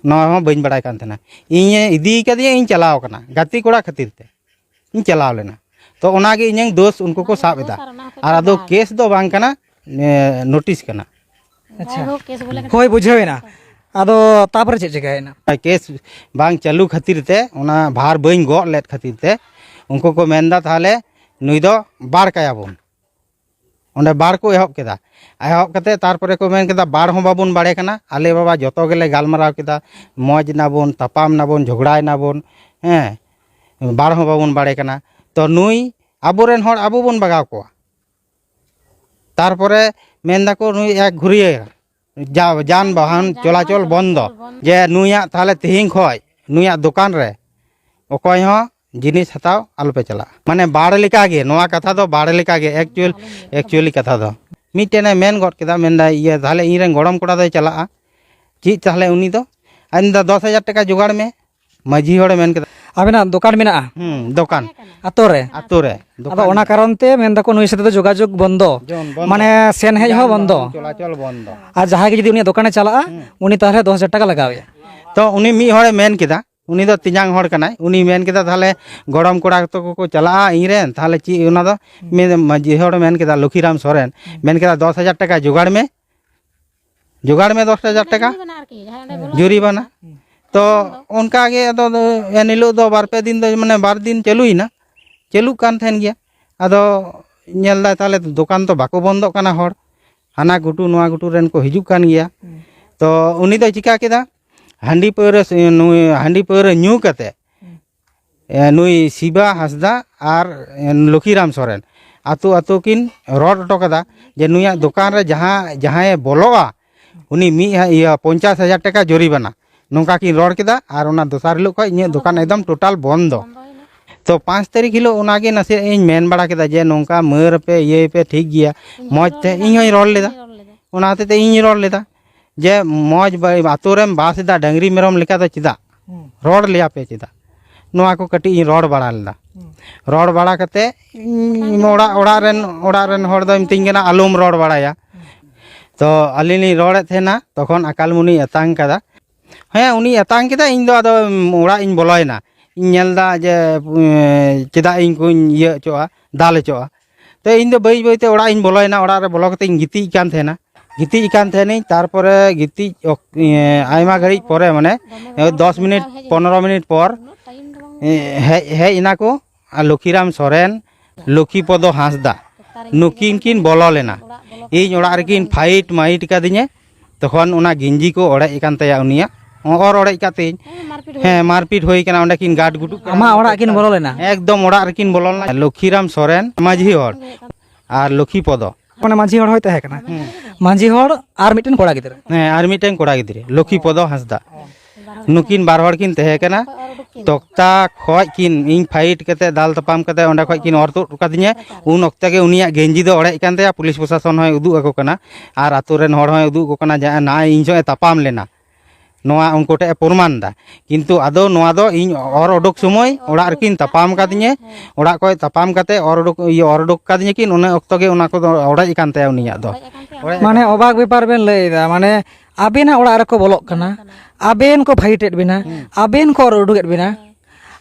ᱱᱚᱣᱟ ᱦᱚᱸ ᱵᱟᱹᱧ ᱵᱟᱲᱟᱭ ᱠᱟᱱ ᱛᱟᱦᱮᱱᱟ᱾ ᱤᱧ ᱮ ᱤᱫᱤ ᱠᱟᱫᱤᱧᱟ, ᱤᱧ ᱪᱟᱞᱟᱣ ᱠᱟᱱᱟ ᱜᱟᱛᱮ ᱠᱚᱲᱟ ᱠᱷᱟᱹᱛᱤᱨ ᱛᱮ᱾ ᱤᱧ ᱪᱟᱞᱟᱣ ᱞᱮᱱᱟ᱾ ᱛᱚ ᱚᱱᱟᱜᱮ ᱤᱧᱟᱹᱝ ᱫᱳᱥ ᱩᱱᱠᱩ ᱠᱚ ᱥᱟᱵ ᱮᱫᱟ᱾ ᱟᱨ ᱟᱫᱚ ᱠᱮᱥ ᱫᱚ ᱵᱟᱝ ᱠᱟᱱᱟ, ᱮ, ᱱᱳᱴᱤᱥ ᱠᱟᱱᱟ᱾ ᱟᱪᱪᱷᱟ᱾ ᱡᱟᱭᱦᱳᱠ, ᱠᱮᱥ ᱵᱚᱞᱮ ᱠᱟᱱᱟ᱾ ᱦᱳᱭ, ᱵᱩᱡᱷᱟᱹᱣ ᱮᱱᱟ᱾ ᱟᱫᱚ ᱛᱟᱯᱚᱨᱮ ᱪᱮᱫ ᱪᱤᱠᱟᱹᱭᱮᱱᱟ? ᱠᱮᱥ ᱵᱟᱝ ᱪᱟᱹᱞᱩ ᱠᱷᱟᱹᱛᱤᱨ ᱛᱮ, ᱚᱱᱟ ᱵᱷᱟᱨ ᱵᱟᱹᱧ ᱜᱚᱜ ᱞᱮᱫ ᱠᱷᱟᱹᱛᱤᱨ ᱛᱮ ᱩᱱᱠᱩ ᱠᱚ ᱢᱮᱱᱫᱟ, "ᱛᱟᱦᱚᱞᱮ ᱱᱩᱭ ᱫᱚ ᱵᱟᱲ ᱠᱟᱭᱟᱵᱚᱱ᱾" ᱚᱸᱰᱮ ᱵᱟᱲ ᱠᱚ ᱮᱦᱚᱵ ᱠᱮᱫᱟ᱾ ᱮᱦᱚᱵ ᱠᱟᱛᱮ ᱛᱟᱨᱯᱚᱨᱮ ᱠᱚ ᱢᱮᱱ ᱠᱮᱫᱟ, "ᱵᱟᱲ ᱦᱚᱸ ᱵᱟᱵᱚᱱ ᱵᱟᱲᱮ ᱠᱟᱱᱟ, ᱟᱞᱮ ᱵᱟᱵᱟ ᱡᱚᱛᱚ ᱜᱮᱞᱮ ᱜᱟᱞᱢᱟᱨᱟᱣ ᱠᱮᱫᱟ, ᱢᱚᱡᱽ ᱮᱱᱟᱵᱚᱱ, ᱛᱟᱯᱟᱢ ᱮᱱᱟᱵᱚᱱ, ᱡᱷᱚᱜᱽᱲᱟᱭ ᱮᱱᱟᱵᱚᱱ, ᱦᱮᱸ, ᱵᱟᱲ ᱦᱚᱸ ᱵᱟᱵᱚᱱ ᱵᱟᱲᱮ ᱠᱟᱱᱟ᱾ ᱛᱚ ᱱᱩᱭ ᱟᱵᱚᱨᱮᱱ ᱦᱚᱲ ᱟᱵᱚ ᱵᱚᱱ ᱵᱟᱜᱟᱣ ᱠᱚᱣᱟ, ᱛᱟᱨᱯᱚᱨᱮ ᱢᱮᱱ ᱫᱟᱠᱚ ᱱᱩᱭ ᱮᱠ ᱜᱷᱩᱨᱤᱭᱟᱹ ᱡᱟ-, ᱡᱟᱱᱵᱟᱦᱚᱱ ᱪᱚᱞᱟᱪᱚᱞ ᱵᱚᱱᱫᱚ, ᱡᱮ ᱱᱩᱭᱟᱜ ᱛᱟᱦᱚᱞᱮ ᱛᱮᱦᱮᱧ ᱠᱷᱚᱡ ᱱᱩᱭᱟᱜ ᱫᱚᱠᱟᱱ ᱨᱮ ᱚᱠᱚᱭ ᱦᱚᱸ ᱡᱤᱱᱤᱥ ᱦᱟᱛᱟᱣ ᱟᱞᱚᱯᱮ ᱪᱟᱞᱟᱜᱼᱟ᱾ ᱢᱟᱱᱮ ᱵᱟᱲ ᱞᱮᱠᱟᱜᱮ, ᱱᱚᱣᱟ ᱠᱟᱛᱷᱟ ᱫᱚ ᱵᱟᱲ ᱞᱮᱠᱟᱜᱮ, ᱮᱠᱪᱩᱭᱮᱞ ᱮᱠᱪᱩᱭᱮᱞᱤ ᱠᱟᱛᱷᱟ ᱫᱚ᱾ ᱢᱤᱫᱴᱮᱱᱮ ᱢᱮᱱ ᱜᱚᱫ ᱠᱮᱫᱟ, ᱢᱮᱱᱫᱟᱭ, "ᱤᱭᱟᱹ, ᱛᱟᱦᱞᱮ ᱤᱧᱨᱮᱱ ᱜᱚᱲᱚᱢ ᱠᱚᱲᱟ ᱫᱚᱭ ᱪᱟᱞᱟᱜᱼᱟ, ᱪᱮᱫ ᱛᱟᱦᱞᱮ ᱩᱱᱤ ᱫᱚ?" ᱟᱨ ᱢᱮᱱᱫᱟ, "ᱫᱚᱥ ᱦᱟᱡᱟᱨ ᱴᱟᱠᱟ ᱡᱚᱜᱟᱲ ᱢᱮ᱾" ᱢᱟᱹᱡᱷᱤ ᱦᱚᱲᱮ ᱢᱮᱱ ᱠᱮᱫᱟ᱾ ᱟᱵᱮᱱᱟᱜ ᱫᱚᱠᱟᱱ ᱢᱮᱱᱟᱜᱼᱟ? ᱦᱩᱸ, ᱫᱚᱠᱟᱱ᱾ ᱟᱛᱳ ᱨᱮ? ᱟᱛᱳ ᱨᱮ ᱟᱫᱚ ᱫᱚᱠᱟᱱ ᱚᱱᱟ ᱢᱮᱱᱟᱜᱼᱟ᱾ ᱠᱟᱨᱚᱱ ᱛᱮ ᱢᱮᱱ ᱫᱟᱠᱚ ᱱᱩᱭ ᱥᱟᱛᱮ ᱫᱚ ᱡᱳᱜᱟᱡᱳᱜᱽ ᱵᱚᱱᱫᱚ, ᱡᱚᱱ ᱵᱚᱱᱫᱚ᱾ ᱢᱟᱱᱮ ᱥᱮᱱ ᱦᱮᱡ ᱦᱚᱸ ᱡᱟᱱᱵᱟᱦᱚᱱ ᱵᱚᱱᱫᱚ᱾ ᱪᱚᱞᱟᱪᱚᱞ ᱵᱚᱱᱫᱚ᱾ ᱟᱨ ᱡᱟᱦᱟᱸᱭ ᱜᱮ ᱡᱩᱫᱤ ᱩᱱᱤᱭᱟᱜ ᱫᱚᱠᱟᱱᱮ ᱪᱟᱞᱟᱜᱼᱟ, ᱦᱩᱸ᱾ ᱩᱱᱤ ᱛᱟᱦᱚᱞᱮ ᱫᱚᱥ ᱦᱟᱡᱟᱨ ᱴᱟᱠᱟ ᱞᱟᱜᱟᱣᱮᱭᱟ᱾ ᱛᱚ ᱩᱱᱤ ᱢᱤᱫ ᱦᱚᱲᱮ ᱢᱮᱱ ᱠᱮᱫᱟ, ᱩᱱᱤ ᱫᱚ ᱛᱮᱧᱟᱝ ᱦᱚᱲ ᱠᱟᱱᱟᱭ, ᱩᱱᱤ ᱢᱮᱱ ᱠᱮᱫᱟ, "ᱛᱟᱦᱚᱞᱮ ᱜᱚᱲᱚᱢ ᱠᱚᱲᱟ ᱛᱟᱠᱚ ᱠᱚ ᱪᱟᱞᱟᱜᱼᱟ ᱤᱧ ᱨᱮᱱ, ᱛᱟᱦᱚᱞᱮ ᱪᱮᱫ ᱚᱱᱟ ᱫᱚ?" ᱦᱩᱸ᱾ ᱢᱮᱱ-, ᱢᱟᱹᱡᱷᱤ ᱦᱚᱲ ᱢᱮᱱ ᱠᱮᱫᱟ, ᱞᱚᱠᱷᱤᱨᱟᱢ ᱥᱚᱨᱮᱱ ᱦᱩᱸ᱾ ᱢᱮᱱ ᱠᱮᱫᱟ, "ᱫᱚᱥ ᱦᱟᱡᱟᱨ ᱴᱟᱠᱟ ᱡᱚᱜᱟᱲ ᱢᱮ, ᱡᱚᱜᱟᱲ ᱢᱮ ᱫᱚᱥ ᱦᱟᱡᱟᱨ ᱴᱟᱠᱟ, ᱡᱩᱨᱤ ᱵᱟᱱᱟ ᱟᱨᱠᱤ, ᱡᱟᱦᱟᱸᱭ ᱚᱸᱰᱮ ᱦᱩᱸ᱾ ᱵᱚᱞᱚ ᱡᱩᱨᱤ ᱵᱟᱱᱟ?" ᱦᱩᱸ᱾ ᱛᱚ ᱚᱱᱠᱟ ᱜᱮ ᱟᱫᱚ ᱮᱱ ᱦᱤᱞᱳᱜ ᱫᱚ ᱵᱟᱨ ᱯᱮ ᱫᱤᱱ ᱫᱚ, ᱢᱟᱱᱮ ᱵᱟᱨ ᱫᱤᱱ ᱪᱟᱹᱞᱩᱭᱮᱱᱟ, ᱪᱟᱹᱞᱩᱜ ᱠᱟᱱ ᱛᱟᱦᱮᱱ ᱜᱮᱭᱟ᱾ ᱟᱫᱚ ᱧᱮᱞ ᱫᱟᱭ ᱛᱟᱦᱚᱞᱮ ᱫᱚᱠᱟᱱ ᱛᱚ ᱵᱟᱠᱚ ᱵᱚᱱᱫᱚᱜ ᱠᱟᱱᱟ ᱦᱚᱲ, ᱦᱟᱱᱟ ᱜᱷᱩᱴᱩ ᱱᱚᱣᱟ ᱜᱷᱩᱴᱩ ᱨᱮᱱ ᱠᱚ ᱦᱤᱡᱩᱜ ᱠᱟᱱ ᱜᱮᱭᱟ᱾ ᱦᱩᱸ᱾ ᱛᱚ ᱩᱱᱤ ᱫᱚᱭ ᱪᱤᱠᱟ ᱠᱮᱫᱟ, ᱦᱟᱺᱰᱤ ᱯᱟᱹᱣᱨᱟᱹ ᱥᱮ-, ᱱᱩᱭ ᱦᱟᱺᱰᱤ ᱯᱟᱹᱣᱨᱟᱹ ᱧᱩ ᱠᱟᱛᱮ, ᱦᱩᱸ᱾ ᱮ, ᱱᱩᱭ ᱥᱤᱵᱟ ᱦᱟᱸᱥᱫᱟ ᱟᱨ, ᱮ, ᱞᱚᱠᱷᱤᱨᱟᱢ ᱥᱚᱨᱮᱱ ᱟᱛᱳ ᱟᱛᱳ ᱠᱤᱱ ᱨᱚᱲ ᱦᱚᱴᱚ ᱠᱟᱫᱟ ᱡᱮ ᱱᱩᱭᱟᱜ ᱫᱚᱠᱟᱱ ᱨᱮ ᱡᱟᱦᱟᱸ, ᱡᱟᱦᱟᱸᱭᱮ ᱵᱚᱞᱚᱜᱼᱟ, ᱩᱱᱤ ᱢᱤᱫ ᱦᱟ-, ᱤᱭᱟᱹ, ᱯᱚᱧᱪᱟᱥ ᱦᱟᱡᱟᱨ ᱴᱟᱠᱟ ᱡᱩᱨᱤᱢᱟᱱᱟ᱾ ᱱᱚᱝᱠᱟ ᱠᱤᱱ ᱨᱚᱲ ᱠᱮᱫᱟ ᱟᱨ ᱚᱱᱟ ᱫᱚᱥᱟᱨ ᱦᱤᱞᱳᱜ ᱠᱷᱚᱱ ᱤᱧᱟᱹᱜ ᱫᱚᱠᱟᱱ ᱮᱠᱫᱚᱢ ᱴᱳᱴᱟᱞ ᱵᱚᱱᱫᱚ᱾ ᱛᱚ ᱯᱟᱸᱪ ᱛᱟᱹᱨᱤᱠᱷ ᱦᱤᱞᱳᱜ ᱚᱱᱟᱜᱮ ᱱᱟᱥᱮᱭᱟᱜ ᱤᱧ ᱢᱮᱱ ᱵᱟᱲᱟ ᱠᱮᱫᱟ ᱡᱮ ᱱᱚᱝᱠᱟ ᱢᱟᱹᱨ ᱟᱯᱮ, ᱤᱭᱟᱹᱭ ᱯᱮ, ᱴᱷᱤᱠ ᱜᱮᱭᱟ, ᱢᱚᱡᱽ ᱛᱮ ᱤᱧ ᱦᱚᱧ ᱨᱚᱲ ᱞᱮᱫᱟ᱾ ᱚᱱᱟ ᱦᱚᱛᱮᱡ ᱛᱮ ᱤᱧ ᱨᱚᱲ ᱞᱮᱫᱟ ᱡᱮ ᱢᱚᱡᱽ ᱵᱟ-, ᱟᱛᱳ ᱨᱮᱢ ᱵᱟᱥ ᱮᱫᱟ ᱰᱟᱹᱝᱨᱤ ᱢᱮᱨᱚᱢ ᱞᱮᱠᱟ ᱫᱚ ᱪᱮᱫᱟᱜ? ᱦᱩᱸ᱾ ᱨᱚᱲ ᱞᱮᱭᱟ ᱯᱮ ᱪᱮᱫᱟᱜ? ᱱᱚᱣᱟ ᱠᱚ ᱠᱟᱹᱴᱤᱡ ᱤᱧ ᱨᱚᱲ ᱵᱟᱲᱟ ᱞᱮᱫᱟ᱾ ᱦᱩᱸ᱾ ᱨᱚᱲ ᱵᱟᱲᱟ ᱠᱟᱛᱮ ᱤᱧ ᱚᱲᱟᱜ, ᱚᱲᱟᱜ ᱨᱮᱱ, ᱚᱲᱟᱜ ᱨᱮᱱ ᱦᱚᱲ ᱫᱚ ᱢᱤᱛᱟᱹᱧ ᱠᱟᱱᱟ, "ᱟᱞᱚᱢ ᱨᱚᱲ ᱵᱟᱲᱟᱭᱟ᱾" ᱦᱩᱸ᱾ ᱛᱚ ᱟᱹᱞᱤᱧ ᱞᱤᱧ ᱨᱚᱲᱮᱫ ᱛᱟᱦᱮᱱᱟ, ᱛᱚᱠᱷᱚᱱ ᱟᱠᱟᱞᱢᱩᱱᱤᱭ ᱟᱛᱟᱝ ᱠᱟᱫᱟ᱾ ᱦᱮᱸ, ᱩᱱᱤᱭ ᱟᱛᱟᱝ ᱠᱮᱫᱟ, ᱤᱧ ᱫᱚ ᱟᱫᱚ, ᱩᱢ, ᱚᱲᱟᱜ ᱤᱧ ᱵᱚᱞᱚᱭᱮᱱᱟ᱾ ᱤᱧ ᱧᱮᱞ ᱮᱫᱟ ᱡᱮ, ᱩᱢ, ᱪᱮᱫᱟᱜ ᱤᱧ ᱠᱚᱧ ᱤᱭᱟᱹ ᱦᱚᱪᱚᱜᱼᱟ, ᱫᱟᱞ ᱦᱚᱪᱚᱜᱼᱟ᱾ ᱛᱚ ᱤᱧ ᱫᱚ ᱵᱟᱹᱭ ᱵᱟᱹᱭᱛᱮ ᱚᱲᱟᱜ ᱤᱧ ᱵᱚᱞᱚᱭᱮᱱᱟ, ᱚᱲᱟᱜ ᱨᱮ ᱵᱚᱞᱚ ᱠᱟᱛᱮ ᱤᱧ ᱜᱤᱛᱤᱡ ᱠᱟᱱ ᱛᱟᱦᱮᱱᱟ᱾ ᱜᱤᱛᱤᱡ ᱠᱟᱱ ᱛᱟᱦᱮᱱᱤᱧ, ᱛᱟᱨᱯᱚᱨᱮ ᱜᱤᱛᱤᱡ ᱚᱠ-, ᱮᱸ, ᱟᱭᱢᱟ ᱜᱷᱟᱹᱲᱤᱡ ᱯᱚᱨᱮ, ᱢᱟᱱᱮ, ᱫᱚᱢᱮ ᱦᱚᱲ ᱫᱚᱥ ᱢᱤᱱᱤᱴ, ᱦᱮᱡ ᱯᱚᱱᱨᱚ ᱢᱤᱱᱤᱴ ᱯᱚᱨ, ᱩᱱᱟᱹᱜ ᱴᱟᱭᱤᱢ ᱫᱚ ᱵᱟᱝ ᱮᱸ, ᱦᱮᱡ, ᱦᱮᱡ ᱮᱱᱟ ᱠᱚ, ᱟᱨ ᱞᱚᱠᱷᱤᱨᱟᱢ ᱥᱚᱨᱮᱱ, ᱞᱚᱠᱷᱤᱯᱚᱫᱚ ᱦᱟᱸᱥᱫᱟ, ᱱᱩᱠᱤᱱ ᱠᱤᱱ ᱵᱚᱞᱚ ᱞᱮᱱᱟ᱾ ᱤᱧ ᱚᱲᱟᱜ ᱨᱮᱠᱤᱱ ᱯᱷᱟᱭᱤᱴ ᱢᱟᱭᱤᱴ ᱠᱟᱫᱤᱧᱟ᱾ ᱛᱚᱠᱷᱚᱱ ᱚᱱᱟ ᱜᱮᱧᱡᱤ ᱠᱚ ᱚᱲᱮᱡ ᱟᱠᱟᱱ ᱛᱟᱭᱟ ᱩᱱᱤᱭᱟᱜ, ᱚᱨ ᱚᱲᱮᱡ ᱠᱟᱛᱮᱧ᱾ ᱦᱮᱸ, ᱢᱟᱨᱯᱤᱴ ᱦᱩᱭ ᱦᱮᱸ, ᱠᱟᱱᱟ᱾ ᱢᱟᱨᱯᱤᱴ ᱦᱩᱭ ᱠᱟᱱᱟ, ᱚᱸᱰᱮ ᱠᱤᱱ ᱜᱟᱰ ᱜᱩᱰᱩᱜ ᱠᱟᱱᱟ᱾ ᱟᱢᱟᱜ ᱚᱲᱟᱜ ᱠᱤᱱ ᱵᱚᱞᱚ ᱞᱮᱱᱟ? ᱮᱠᱫᱚᱢ ᱚᱲᱟᱜ ᱨᱮᱠᱤᱱ ᱵᱚᱞᱚ ᱞᱮᱱᱟ᱾ ᱞᱚᱠᱷᱤᱨᱟᱢ ᱥᱚᱨᱮᱱ, ᱢᱟᱹᱡᱷᱤ ᱦᱚᱲ, ᱟᱨ ᱞᱚᱠᱷᱤᱯᱚᱫᱚ᱾ ᱚᱱᱟ ᱢᱟᱹᱡᱷᱤ ᱦᱚᱲ ᱦᱚᱸᱭ ᱛᱟᱦᱮᱸ ᱠᱟᱱᱟ᱾ ᱦᱮᱸ᱾ ᱢᱟᱹᱡᱷᱤ ᱦᱚᱲ ᱟᱨ ᱢᱤᱫᱴᱮᱱ ᱠᱚᱲᱟ ᱜᱤᱫᱽᱨᱟᱹ᱾ ᱦᱮᱸ, ᱟᱨ ᱢᱤᱫᱴᱮᱱ ᱠᱚᱲᱟ ᱜᱤᱫᱽᱨᱟᱹ, ᱞᱚᱠᱷᱤᱯᱚᱫᱚ ᱦᱟᱸᱥᱫᱟ᱾ ᱱᱩᱠᱤᱱ ᱵᱟᱨ ᱦᱚᱲ ᱠᱤᱱ ᱛᱟᱦᱮᱸ ᱠᱟᱱᱟ᱾ ᱛᱚᱠᱛᱟ ᱠᱷᱚᱡ ᱠᱤᱱ, ᱤᱧ ᱯᱷᱟᱭᱤᱴ ᱠᱟᱛᱮ, ᱫᱟᱞ ᱛᱟᱯᱟᱢ ᱠᱟᱛᱮ ᱚᱸᱰᱮ ᱠᱷᱚᱡ ᱠᱤᱱ ᱚᱨ ᱛᱩᱫ ᱠᱟᱫᱤᱧᱟ᱾ ᱩᱱ ᱚᱠᱛᱮ ᱜᱮ ᱩᱱᱤᱭᱟᱜ ᱜᱮᱧᱡᱤ ᱫᱚ ᱚᱲᱮᱡ ᱠᱟᱱ ᱛᱟᱭᱟ᱾ ᱯᱩᱞᱤᱥ ᱯᱨᱚᱥᱟᱥᱚᱱ ᱦᱚᱸᱭ ᱩᱫᱩᱜ ᱟᱠᱚ ᱠᱟᱱᱟ ᱟᱨ ᱟᱛᱳ ᱨᱮᱱ ᱦᱚᱲ ᱦᱚᱸᱭ ᱩᱫᱩᱜ ᱟᱠᱚ ᱠᱟᱱᱟ ᱡᱮ ᱱᱚᱜᱼᱚᱭ ᱤᱧ ᱥᱚᱸᱜᱮ ᱛᱟᱯᱟᱢ ᱞᱮᱱᱟ᱾ ᱱᱚᱣᱟ ᱩᱱᱠᱩ ᱴᱷᱮᱡ ᱮ ᱯᱨᱚᱢᱟᱱ ᱫᱟ᱾ ᱠᱤᱱᱛᱩ ᱟᱫᱚ ᱱᱚᱣᱟ ᱫᱚ ᱤᱧ ᱚᱨ ᱩᱰᱩᱠ ᱥᱚᱢᱚᱭ ᱚᱲᱟᱜ ᱨᱮᱠᱤᱱ ᱛᱟᱯᱟᱢ ᱠᱟᱫᱤᱧᱟ᱾ ᱚᱲᱟᱜ ᱠᱷᱚᱡ ᱛᱟᱯᱟᱢ ᱠᱟᱛᱮ ᱚᱨ ᱩᱰᱩᱠ, ᱤᱭᱟᱹ, ᱚᱨ ᱩᱰᱩᱠ ᱠᱟᱫᱤᱧᱟ ᱠᱤᱱ, ᱩᱱᱟᱹ ᱚᱠᱛᱚ ᱜᱮ ᱚᱱᱟ ᱠᱚᱫᱚ ᱚᱲᱮᱡ ᱟᱠᱟᱱ ᱛᱟᱭᱟ ᱩᱱᱤᱭᱟᱜ ᱫᱚ᱾ ᱢᱟᱱᱮ ᱚᱵᱟᱠ ᱵᱮᱯᱟᱨ ᱵᱮᱱ ᱞᱟᱹᱭ ᱮᱫᱟ, ᱢᱟᱱᱮ ᱟᱵᱮᱱᱟᱜ ᱚᱲᱟᱜ ᱨᱮᱠᱚ ᱵᱚᱞᱚᱜ ᱠᱟᱱᱟ, ᱟᱵᱮᱱ ᱠᱚ ᱯᱷᱟᱭᱤᱴ ᱮᱫ ᱵᱮᱱᱟ, ᱦᱩᱸ᱾ ᱟᱵᱮᱱ ᱠᱚ ᱚᱨ ᱩᱰᱩᱠ ᱮᱫ ᱵᱮᱱᱟ᱾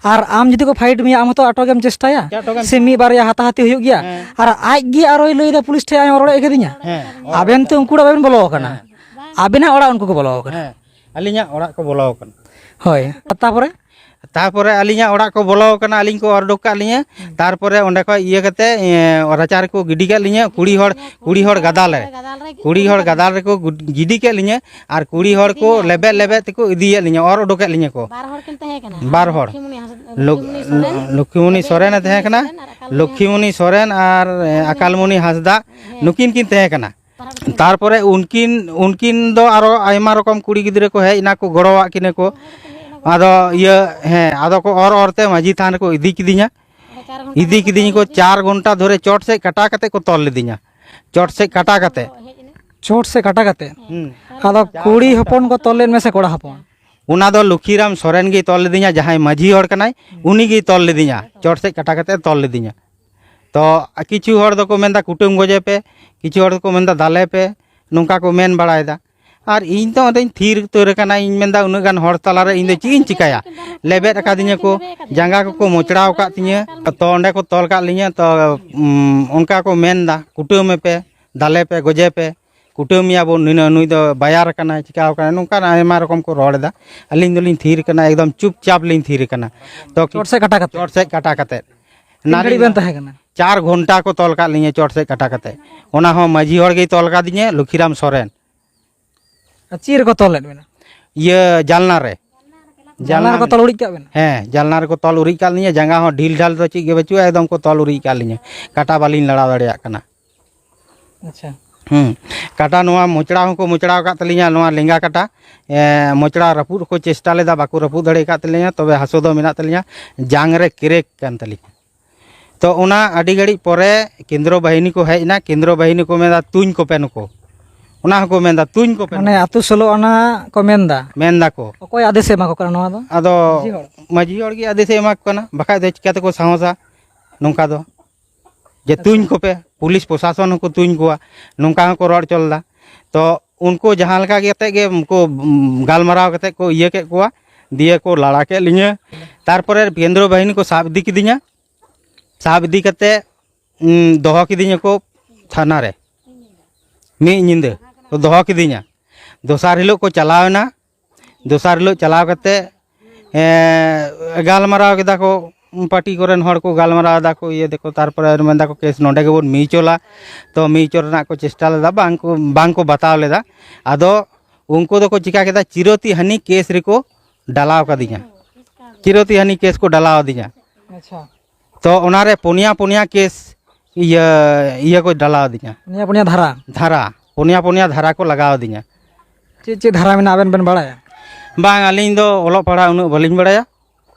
ᱟᱨ ᱟᱢ ᱡᱩᱫᱤ ᱠᱚ ᱯᱷᱟᱭᱤᱴ ᱢᱮᱭᱟ, ᱟᱢ ᱦᱚᱸᱛᱚ ᱟᱴᱚᱠ ᱮᱢ ᱪᱮᱥᱴᱟᱭᱟ᱾ ᱟᱴᱚᱠ ᱮᱢ ᱥᱮ ᱢᱤᱫ ᱵᱟᱨᱭᱟ ᱦᱟᱛᱟᱦᱟᱛᱤ ᱦᱩᱭᱩᱜ ᱜᱮᱭᱟ᱾ ᱦᱮᱸ᱾ ᱟᱨ ᱟᱡ ᱜᱮ ᱟᱨᱚᱭ ᱞᱟᱹᱭ ᱮᱫᱟ ᱯᱩᱞᱤᱥ ᱴᱷᱮᱡ ᱟᱭ ᱨᱚᱲ ᱮᱫ ᱠᱟᱫᱤᱧᱟ᱾ ᱦᱮᱸ᱾ ᱟᱵᱮᱱ ᱛᱚ ᱩᱱᱠᱩ ᱚᱲᱟᱜ ᱵᱟᱵᱮᱱ ᱵᱚᱞᱚ ᱟᱠᱟᱱᱟ᱾ ᱦᱮᱸ᱾ ᱟᱵᱮᱱᱟᱜ ᱚᱲᱟᱜ ᱩᱱᱠᱩ ᱠᱚ ᱵᱚᱞᱚ ᱟᱠᱟᱱᱟ᱾ ᱦᱮᱸ᱾ ᱟᱹᱞᱤᱧᱟᱜ ᱚᱲᱟᱜ ᱠᱚ ᱵᱚᱞᱚ ᱟᱠᱟᱱᱟ᱾ ᱦᱳᱭ᱾ ᱛᱟᱨᱯᱚᱨᱮ? ᱛᱟᱨᱯᱚᱨᱮ ᱟᱹᱞᱤᱧᱟᱜ ᱚᱲᱟᱜ ᱠᱚ ᱵᱚᱞᱚ ᱟᱠᱟᱱᱟ, ᱟᱹᱞᱤᱧ ᱠᱚ ᱚᱨ ᱩᱰᱩᱠ ᱠᱟᱜ ᱞᱤᱧᱟᱹ᱾ ᱦᱩᱸ᱾ ᱛᱟᱨᱯᱚᱨᱮ ᱚᱸᱰᱮ ᱠᱷᱚᱡ ᱤᱭᱟᱹ ᱠᱟᱛᱮ, ᱮ, ᱨᱟᱪᱟ ᱨᱮᱠᱚ ᱜᱤᱰᱤ ᱠᱮᱫ ᱞᱤᱧᱟᱹ᱾ ᱠᱩᱲᱤ ᱦᱚᱲ, ᱠᱩᱲᱤ ᱦᱚᱲ ᱜᱟᱫᱟᱞ ᱨᱮ, ᱠᱩᱲᱤ ᱦᱚᱲ ᱜᱟᱫᱟᱞ ᱨᱮᱠᱚ ᱜᱩᱰ-, ᱜᱤᱰᱤ ᱠᱮᱫ ᱞᱤᱧᱟᱹ᱾ ᱟᱨ ᱠᱩᱲᱤ ᱦᱚᱲ ᱠᱚ ᱞᱮᱵᱮᱫ ᱞᱮᱵᱮᱫ ᱛᱮᱠᱚ ᱤᱫᱤᱭᱮᱫ ᱞᱤᱧᱟᱹ, ᱚᱨ ᱩᱰᱩᱠᱮᱫ ᱞᱤᱧᱟᱹ ᱠᱚ᱾ ᱵᱟᱨ ᱦᱚᱲ ᱠᱤᱱ ᱛᱟᱦᱮᱸ ᱠᱟᱱᱟ᱾ ᱵᱟᱨ ᱦᱚᱲ᱾ ᱞᱚᱠ-, ᱞᱚᱠᱠᱷᱤᱢᱩᱱᱤ ᱥᱚᱨᱮᱱ, ᱞᱚᱠᱠᱷᱤᱢᱩᱱᱤ ᱥᱚᱨᱮᱱ ᱮ ᱛᱟᱦᱮᱸ ᱠᱟᱱᱟ, ᱞᱚᱠᱠᱷᱤᱢᱩᱱᱤ ᱥᱚᱨᱮᱱ ᱟᱨ, ᱮ, ᱟᱠᱟᱞᱢᱩᱱᱤ ᱦᱟᱸᱥᱫᱟ, ᱦᱮᱸ᱾ ᱱᱩᱠᱤᱱ ᱠᱤᱱ ᱛᱟᱦᱮᱸ ᱠᱟᱱᱟ᱾ ᱛᱟᱨᱯᱚᱨᱮ ᱩᱱᱠᱤᱱ, ᱩᱱᱠᱤᱱ ᱫᱚ ᱟᱨᱚ ᱟᱭᱢᱟ ᱨᱚᱠᱚᱢ ᱠᱩᱲᱤ ᱜᱤᱫᱽᱨᱟᱹ ᱠᱚ ᱦᱮᱡ ᱮᱱᱟ ᱠᱚ, ᱜᱚᱲᱚᱣᱟᱜ ᱠᱤᱱᱟᱹ ᱠᱚ᱾ ᱟᱫᱚ ᱤᱭᱟᱹ, ᱦᱮᱸ, ᱟᱫᱚ ᱠᱚ ᱚᱨ ᱚᱨ ᱛᱮ ᱢᱟᱹᱡᱷᱤ ᱛᱷᱟᱱ ᱨᱮᱠᱚ ᱤᱫᱤ ᱠᱤᱫᱤᱧᱟ᱾ ᱤᱫᱤ ᱠᱤᱫᱤᱧ ᱠᱚ ᱪᱟᱨ ᱜᱷᱚᱱᱴᱟ ᱫᱷᱚᱨᱮ ᱪᱚᱴ ᱥᱮᱫ ᱠᱟᱴᱟ ᱠᱟᱛᱮ ᱠᱚ ᱛᱚᱞ ᱞᱤᱫᱤᱧᱟ᱾ ᱪᱚᱴ ᱥᱮᱫ ᱠᱟᱴᱟ ᱠᱟᱛᱮ᱾ ᱪᱚᱴ ᱥᱮᱫ ᱠᱟᱴᱟ ᱠᱟᱛᱮ? ᱦᱩᱸ᱾ ᱟᱫᱚ ᱠᱩᱲᱤ ᱦᱚᱯᱚᱱ ᱠᱚ ᱛᱚᱞ ᱞᱮᱫ ᱢᱮ ᱥᱮ ᱠᱚᱲᱟ ᱦᱚᱯᱚᱱ? ᱚᱱᱟ ᱫᱚ ᱞᱚᱠᱠᱷᱤᱨᱟᱢ ᱥᱚᱨᱮᱱ ᱜᱮᱭ ᱛᱚᱞ ᱞᱤᱫᱤᱧᱟ, ᱡᱟᱦᱟᱸᱭ ᱢᱟᱹᱡᱷᱤ ᱦᱚᱲ ᱠᱟᱱᱟᱭ, ᱩᱱᱤ ᱜᱮᱭ ᱛᱚᱞ ᱞᱤᱫᱤᱧᱟ, ᱪᱚᱴ ᱥᱮᱫ ᱠᱟᱴᱟ ᱠᱟᱛᱮ ᱛᱚᱞ ᱞᱤᱫᱤᱧᱟ᱾ ᱛᱚ ᱠᱤᱪᱷᱩ ᱦᱚᱲ ᱫᱚᱠᱚ ᱢᱮᱱᱫᱟ, "ᱠᱩᱴᱟᱹᱢ ᱜᱚᱡᱮ ᱯᱮ", ᱠᱤᱪᱷᱩ ᱦᱚᱲ ᱫᱚᱠᱚ ᱢᱮᱱᱫᱟ, "ᱫᱟᱞᱮ ᱯᱮ", ᱱᱚᱝᱠᱟ ᱠᱚ ᱢᱮᱱ ᱵᱟᱲᱟᱭᱮᱫᱟ᱾ ᱟᱨ ᱤᱧ ᱫᱚ ᱚᱸᱰᱮᱧ ᱛᱷᱤᱨ ᱩᱛᱟᱹᱨ ᱟᱠᱟᱱᱟ᱾ ᱤᱧ ᱢᱮᱱᱫᱟ, "ᱩᱱᱟᱹᱜ ᱜᱟᱱ ᱦᱚᱲ ᱛᱟᱞᱟᱨᱮ ᱤᱧ ᱫᱚ ᱪᱮᱫ ᱤᱧ ᱪᱤᱠᱟᱹᱭᱟ?" ᱞᱮᱵᱮᱫ ᱟᱠᱟᱫᱤᱧᱟ ᱠᱚ, ᱡᱟᱸᱜᱟ ᱠᱚᱠᱚ ᱢᱚᱪᱲᱟᱣ ᱟᱠᱟᱫ ᱛᱤᱧᱟᱹ᱾ ᱛᱚ ᱚᱸᱰᱮ ᱠᱚ ᱛᱚᱞ ᱠᱟᱜ ᱞᱤᱧᱟᱹ᱾ ᱛᱚ, ᱩᱢ, ᱚᱱᱠᱟ ᱠᱚ ᱢᱮᱱᱫᱟ, "ᱠᱩᱴᱟᱹᱢᱮ ᱯᱮ, ᱫᱟᱞᱮ ᱯᱮ, ᱜᱚᱡᱮ ᱯᱮ, ᱠᱩᱴᱟᱹᱢᱮᱭᱟ ᱵᱚᱱ, ᱱᱩᱭ, ᱱᱩᱭ ᱫᱚ ᱵᱟᱭᱟᱨ ᱟᱠᱟᱱᱟᱭ, ᱪᱤᱠᱟᱹᱣ ᱟᱠᱟᱱᱟᱭ", ᱱᱚᱝᱠᱟᱱ ᱟᱭᱢᱟ ᱨᱚᱠᱚᱢ ᱠᱚ ᱨᱚᱲ ᱮᱫᱟ᱾ ᱟᱹᱞᱤᱧ ᱫᱚᱞᱤᱧ ᱛᱷᱤᱨ ᱟᱠᱟᱱᱟ, ᱮᱠᱫᱚᱢ ᱪᱩᱯᱪᱟᱯ ᱞᱤᱧ ᱛᱷᱤᱨ ᱟᱠᱟᱱᱟ᱾ ᱛᱚ ᱪᱚᱴ ᱥᱮᱫ ᱠᱟᱴᱟ ᱠᱟᱛᱮ? ᱪᱚᱴ ᱥᱮᱫ ᱠᱟᱴᱟ ᱠᱟᱛᱮ᱾ ᱛᱤᱱ ᱜᱷᱟᱹᱲᱤᱡ ᱵᱮᱱ ᱛᱟᱦᱮᱸ ᱠᱟᱱᱟ? ᱪᱟᱨ ᱜᱷᱚᱱᱴᱟ ᱠᱚ ᱛᱚᱞ ᱠᱟᱜ ᱞᱤᱧᱟᱹ ᱪᱚᱴ ᱥᱮᱫ ᱠᱟᱴᱟ ᱠᱟᱛᱮ᱾ ᱚᱱᱟ ᱦᱚᱸ ᱢᱟᱹᱡᱷᱤ ᱦᱚᱲ ᱜᱮᱭ ᱛᱚᱞ ᱠᱟᱫᱤᱧᱟᱹ, ᱞᱚᱠᱠᱷᱤᱨᱟᱢ ᱥᱚᱨᱮᱱ᱾ ᱟᱨ ᱪᱮᱫ ᱨᱮᱠᱚ ᱛᱚᱞ ᱞᱮᱫ ᱵᱮᱱᱟ? ᱤᱭᱟᱹ, ᱡᱟᱞᱱᱟ ᱨᱮ᱾ ᱡᱟᱞᱱᱟ ᱨᱮᱠᱚ ᱛᱚᱞ ᱩᱨᱤᱡ ᱠᱟᱜ ᱵᱮᱱᱟ? ᱦᱮᱸ, ᱡᱟᱞᱱᱟ ᱨᱮᱠᱚ ᱛᱚᱞ ᱩᱨᱤᱡ ᱠᱟᱜ ᱞᱤᱧᱟᱹ᱾ ᱡᱟᱸᱜᱟ ᱦᱚᱸ ᱰᱷᱤᱞ ᱰᱷᱟᱞ ᱫᱚ ᱪᱮᱫ ᱜᱮ ᱵᱟᱹᱪᱩᱜᱼᱟ, ᱮᱠᱫᱚᱢ ᱠᱚ ᱛᱚᱞ ᱩᱨᱤᱡ ᱠᱟᱜ ᱞᱤᱧᱟᱹ᱾ ᱠᱟᱴᱟ ᱵᱟᱹᱞᱤᱧ ᱞᱟᱲᱟᱣ ᱫᱟᱲᱮᱭᱟᱜ ᱠᱟᱱᱟ᱾ ᱟᱪᱪᱷᱟ᱾ ᱦᱩᱸ᱾ ᱠᱟᱴᱟ ᱱᱚᱣᱟ ᱢᱚᱪᱲᱟ ᱦᱚᱸᱠᱚ ᱢᱚᱪᱲᱟ ᱟᱠᱟᱫ ᱛᱟᱹᱞᱤᱧᱟ, ᱱᱚᱣᱟ ᱞᱮᱸᱜᱟ ᱠᱟᱴᱟ, ᱮ, ᱢᱚᱪᱲᱟ ᱨᱟᱹᱯᱩᱫ ᱠᱚ ᱪᱮᱥᱴᱟ ᱞᱮᱫᱟ, ᱵᱟᱠᱚ ᱨᱟᱹᱯᱩᱫ ᱫᱟᱲᱮ ᱟᱠᱟᱫ ᱛᱟᱹᱞᱤᱧᱟ, ᱛᱚᱵᱮ ᱦᱟᱹᱥᱩ ᱫᱚ ᱢᱮᱱᱟᱜ ᱛᱟᱹᱞᱤᱧᱟ, ᱡᱟᱝ ᱨᱮ ᱠᱨᱮᱠ ᱠᱟᱱ ᱛᱟᱹᱞᱤᱧᱟ᱾ ᱛᱚ ᱚᱱᱟ ᱟᱹᱰᱤ ᱜᱷᱟᱹᱲᱤᱡ ᱯᱚᱨᱮ ᱠᱮᱱᱫᱨᱚ ᱵᱟᱦᱤᱱᱤ ᱠᱚ ᱦᱮᱡ ᱮᱱᱟ, ᱠᱮᱱᱫᱨᱚ ᱵᱟᱦᱤᱱᱤ ᱠᱚ ᱢᱮᱱᱫᱟ, "ᱛᱩᱧ ᱠᱚᱯᱮ ᱱᱩᱠᱩ", ᱚᱱᱟ ᱦᱚᱸᱠᱚ ᱢᱮᱱᱫᱟ, "ᱛᱩᱧ ᱠᱚᱯᱮ ᱢᱟᱱᱮ ᱱᱩᱠᱩ", ᱟᱹᱛᱩ ᱥᱳᱞᱳ ᱟᱱᱟ ᱠᱚ ᱢᱮᱱᱫᱟ᱾ ᱢᱮᱱ ᱫᱟᱠᱚ᱾ ᱚᱠᱚᱭ ᱟᱫᱮᱥᱮ ᱮᱢᱟ ᱠᱚ ᱠᱟᱱᱟ ᱱᱚᱣᱟ ᱫᱚ? ᱟᱫᱚ ᱢᱟᱺᱡᱷᱤ ᱦᱚᱲ? ᱢᱟᱺᱡᱷᱤ ᱦᱚᱲ ᱜᱮ ᱟᱫᱮᱥᱮ ᱮᱢᱟ ᱠᱚ ᱠᱟᱱᱟ, ᱵᱟᱠᱷᱟᱡ ᱫᱚ ᱪᱤᱠᱟᱹ ᱛᱮᱠᱚ ᱥᱟᱦᱚᱥᱟ ᱱᱚᱝᱠᱟ ᱫᱚ? ᱡᱮ ᱛᱩᱧ ᱟᱪᱪᱷᱟ᱾ ᱠᱚᱯᱮ, ᱯᱩᱞᱤᱥ ᱯᱨᱚᱥᱟᱥᱚᱱ ᱦᱚᱸᱠᱚ ᱛᱩᱧ ᱠᱚᱣᱟ, ᱱᱚᱝᱠᱟ ᱦᱚᱸᱠᱚ ᱨᱚᱲ ᱪᱚᱞ ᱮᱫᱟ᱾ ᱛᱚ ᱩᱱᱠᱩ ᱡᱟᱦᱟᱸ ᱞᱮᱠᱟ ᱠᱟᱛᱮ ᱜᱮ ᱩᱱᱠᱩ, ᱩᱢ, ᱜᱟᱞᱢᱟᱨᱟᱣ ᱠᱟᱛᱮ ᱠᱚ ᱤᱭᱟᱹ ᱠᱮᱫ ᱠᱚᱣᱟ, ᱫᱤᱭᱮ ᱠᱚ ᱞᱟᱲᱟ ᱠᱮᱫ ᱞᱤᱧᱟᱹ᱾ ᱛᱟᱨᱯᱚᱨᱮ ᱠᱮᱱᱫᱨᱚ ᱵᱟᱦᱤᱱᱤ ᱠᱚ ᱥᱟᱵ ᱤᱫᱤ ᱠᱤᱫᱤᱧᱟ, ᱥᱟᱵ ᱤᱫᱤ ᱠᱟᱛᱮ, ᱩᱢ, ᱫᱚᱦᱚ ᱠᱤᱫᱤᱧᱟ ᱠᱚ ᱛᱷᱟᱱᱟ ᱨᱮ, ᱢᱤᱫ ᱧᱤᱫᱟᱹ ᱠᱚ ᱫᱚᱦᱚ ᱠᱤᱫᱤᱧᱟ᱾ ᱫᱚᱥᱟᱨ ᱦᱤᱞᱳᱜ ᱠᱚ ᱪᱟᱞᱟᱣ ᱮᱱᱟ, ᱫᱚᱥᱟᱨ ᱦᱤᱞᱳᱜ ᱪᱟᱞᱟᱣ ᱠᱟᱛᱮ, ᱮᱸ, ᱜᱟᱞᱢᱟᱨᱟᱣ ᱠᱮᱫᱟ ᱠᱚ, ᱯᱟᱨᱴᱤ ᱠᱚᱨᱮᱱ ᱦᱚᱲ ᱠᱚ ᱜᱟᱞᱢᱟᱨᱟᱣ ᱮᱫᱟ ᱠᱚ, ᱤᱭᱟᱹ ᱫᱟᱠᱚ, ᱛᱟᱨᱯᱚᱨᱮ ᱢᱮᱱ ᱫᱟᱠᱚ ᱠᱮᱥ ᱱᱚᱸᱰᱮ ᱜᱮᱵᱚᱱ ᱢᱤᱭᱩᱪᱩᱣᱟᱞᱟ᱾ ᱛᱚ ᱢᱤᱭᱩᱪᱩᱣᱟᱞ ᱨᱮᱱᱟᱜ ᱠᱚ ᱪᱮᱥᱴᱟ ᱞᱮᱫᱟ, ᱵᱟᱝ ᱠᱚ, ᱵᱟᱝ ᱠᱚ ᱵᱟᱛᱟᱣ ᱞᱮᱫᱟ᱾ ᱟᱫᱚ ᱩᱱᱠᱩ ᱫᱚᱠᱚ ᱪᱤᱠᱟ ᱠᱮᱫᱟ, ᱪᱤᱨᱚᱛᱤ ᱦᱟᱹᱱᱤ ᱠᱮᱥ ᱨᱮᱠᱚ ᱰᱟᱞᱟᱣ ᱠᱟᱫᱤᱧᱟ, ᱪᱤᱨᱚᱛᱤ ᱦᱟᱹᱱᱤ ᱠᱮᱥ ᱠᱚ ᱰᱟᱞᱟᱣ ᱟᱫᱤᱧᱟ᱾ ᱟᱪᱪᱷᱟ᱾ ᱛᱚ ᱚᱱᱟᱨᱮ ᱯᱩᱱᱭᱟ ᱯᱩᱱᱭᱟ ᱠᱮᱥ ᱤᱭᱟᱹ, ᱤᱭᱟᱹ ᱠᱚ ᱰᱟᱞᱟᱣ ᱟᱹᱫᱤᱧᱟ᱾ ᱯᱩᱱᱭᱟ ᱯᱩᱱᱭᱟ ᱫᱷᱟᱨᱟ? ᱫᱷᱟᱨᱟ, ᱯᱩᱱᱭᱟ ᱯᱩᱱᱭᱟ ᱫᱷᱟᱨᱟ ᱠᱚ ᱞᱟᱜᱟᱣ ᱟᱹᱫᱤᱧᱟ᱾ ᱪᱮᱫ ᱪᱮᱫ ᱫᱷᱟᱨᱟ ᱢᱮᱱᱟᱜᱼᱟ, ᱟᱵᱮᱱ ᱵᱮᱱ ᱵᱟᱲᱟᱭᱟ? ᱵᱟᱝ, ᱟᱹᱞᱤᱧ ᱫᱚ ᱚᱞᱚᱜ ᱯᱟᱲᱦᱟᱜ ᱩᱱᱟᱹᱜ ᱵᱟᱹᱞᱤᱧ ᱵᱟᱲᱟᱭᱟ᱾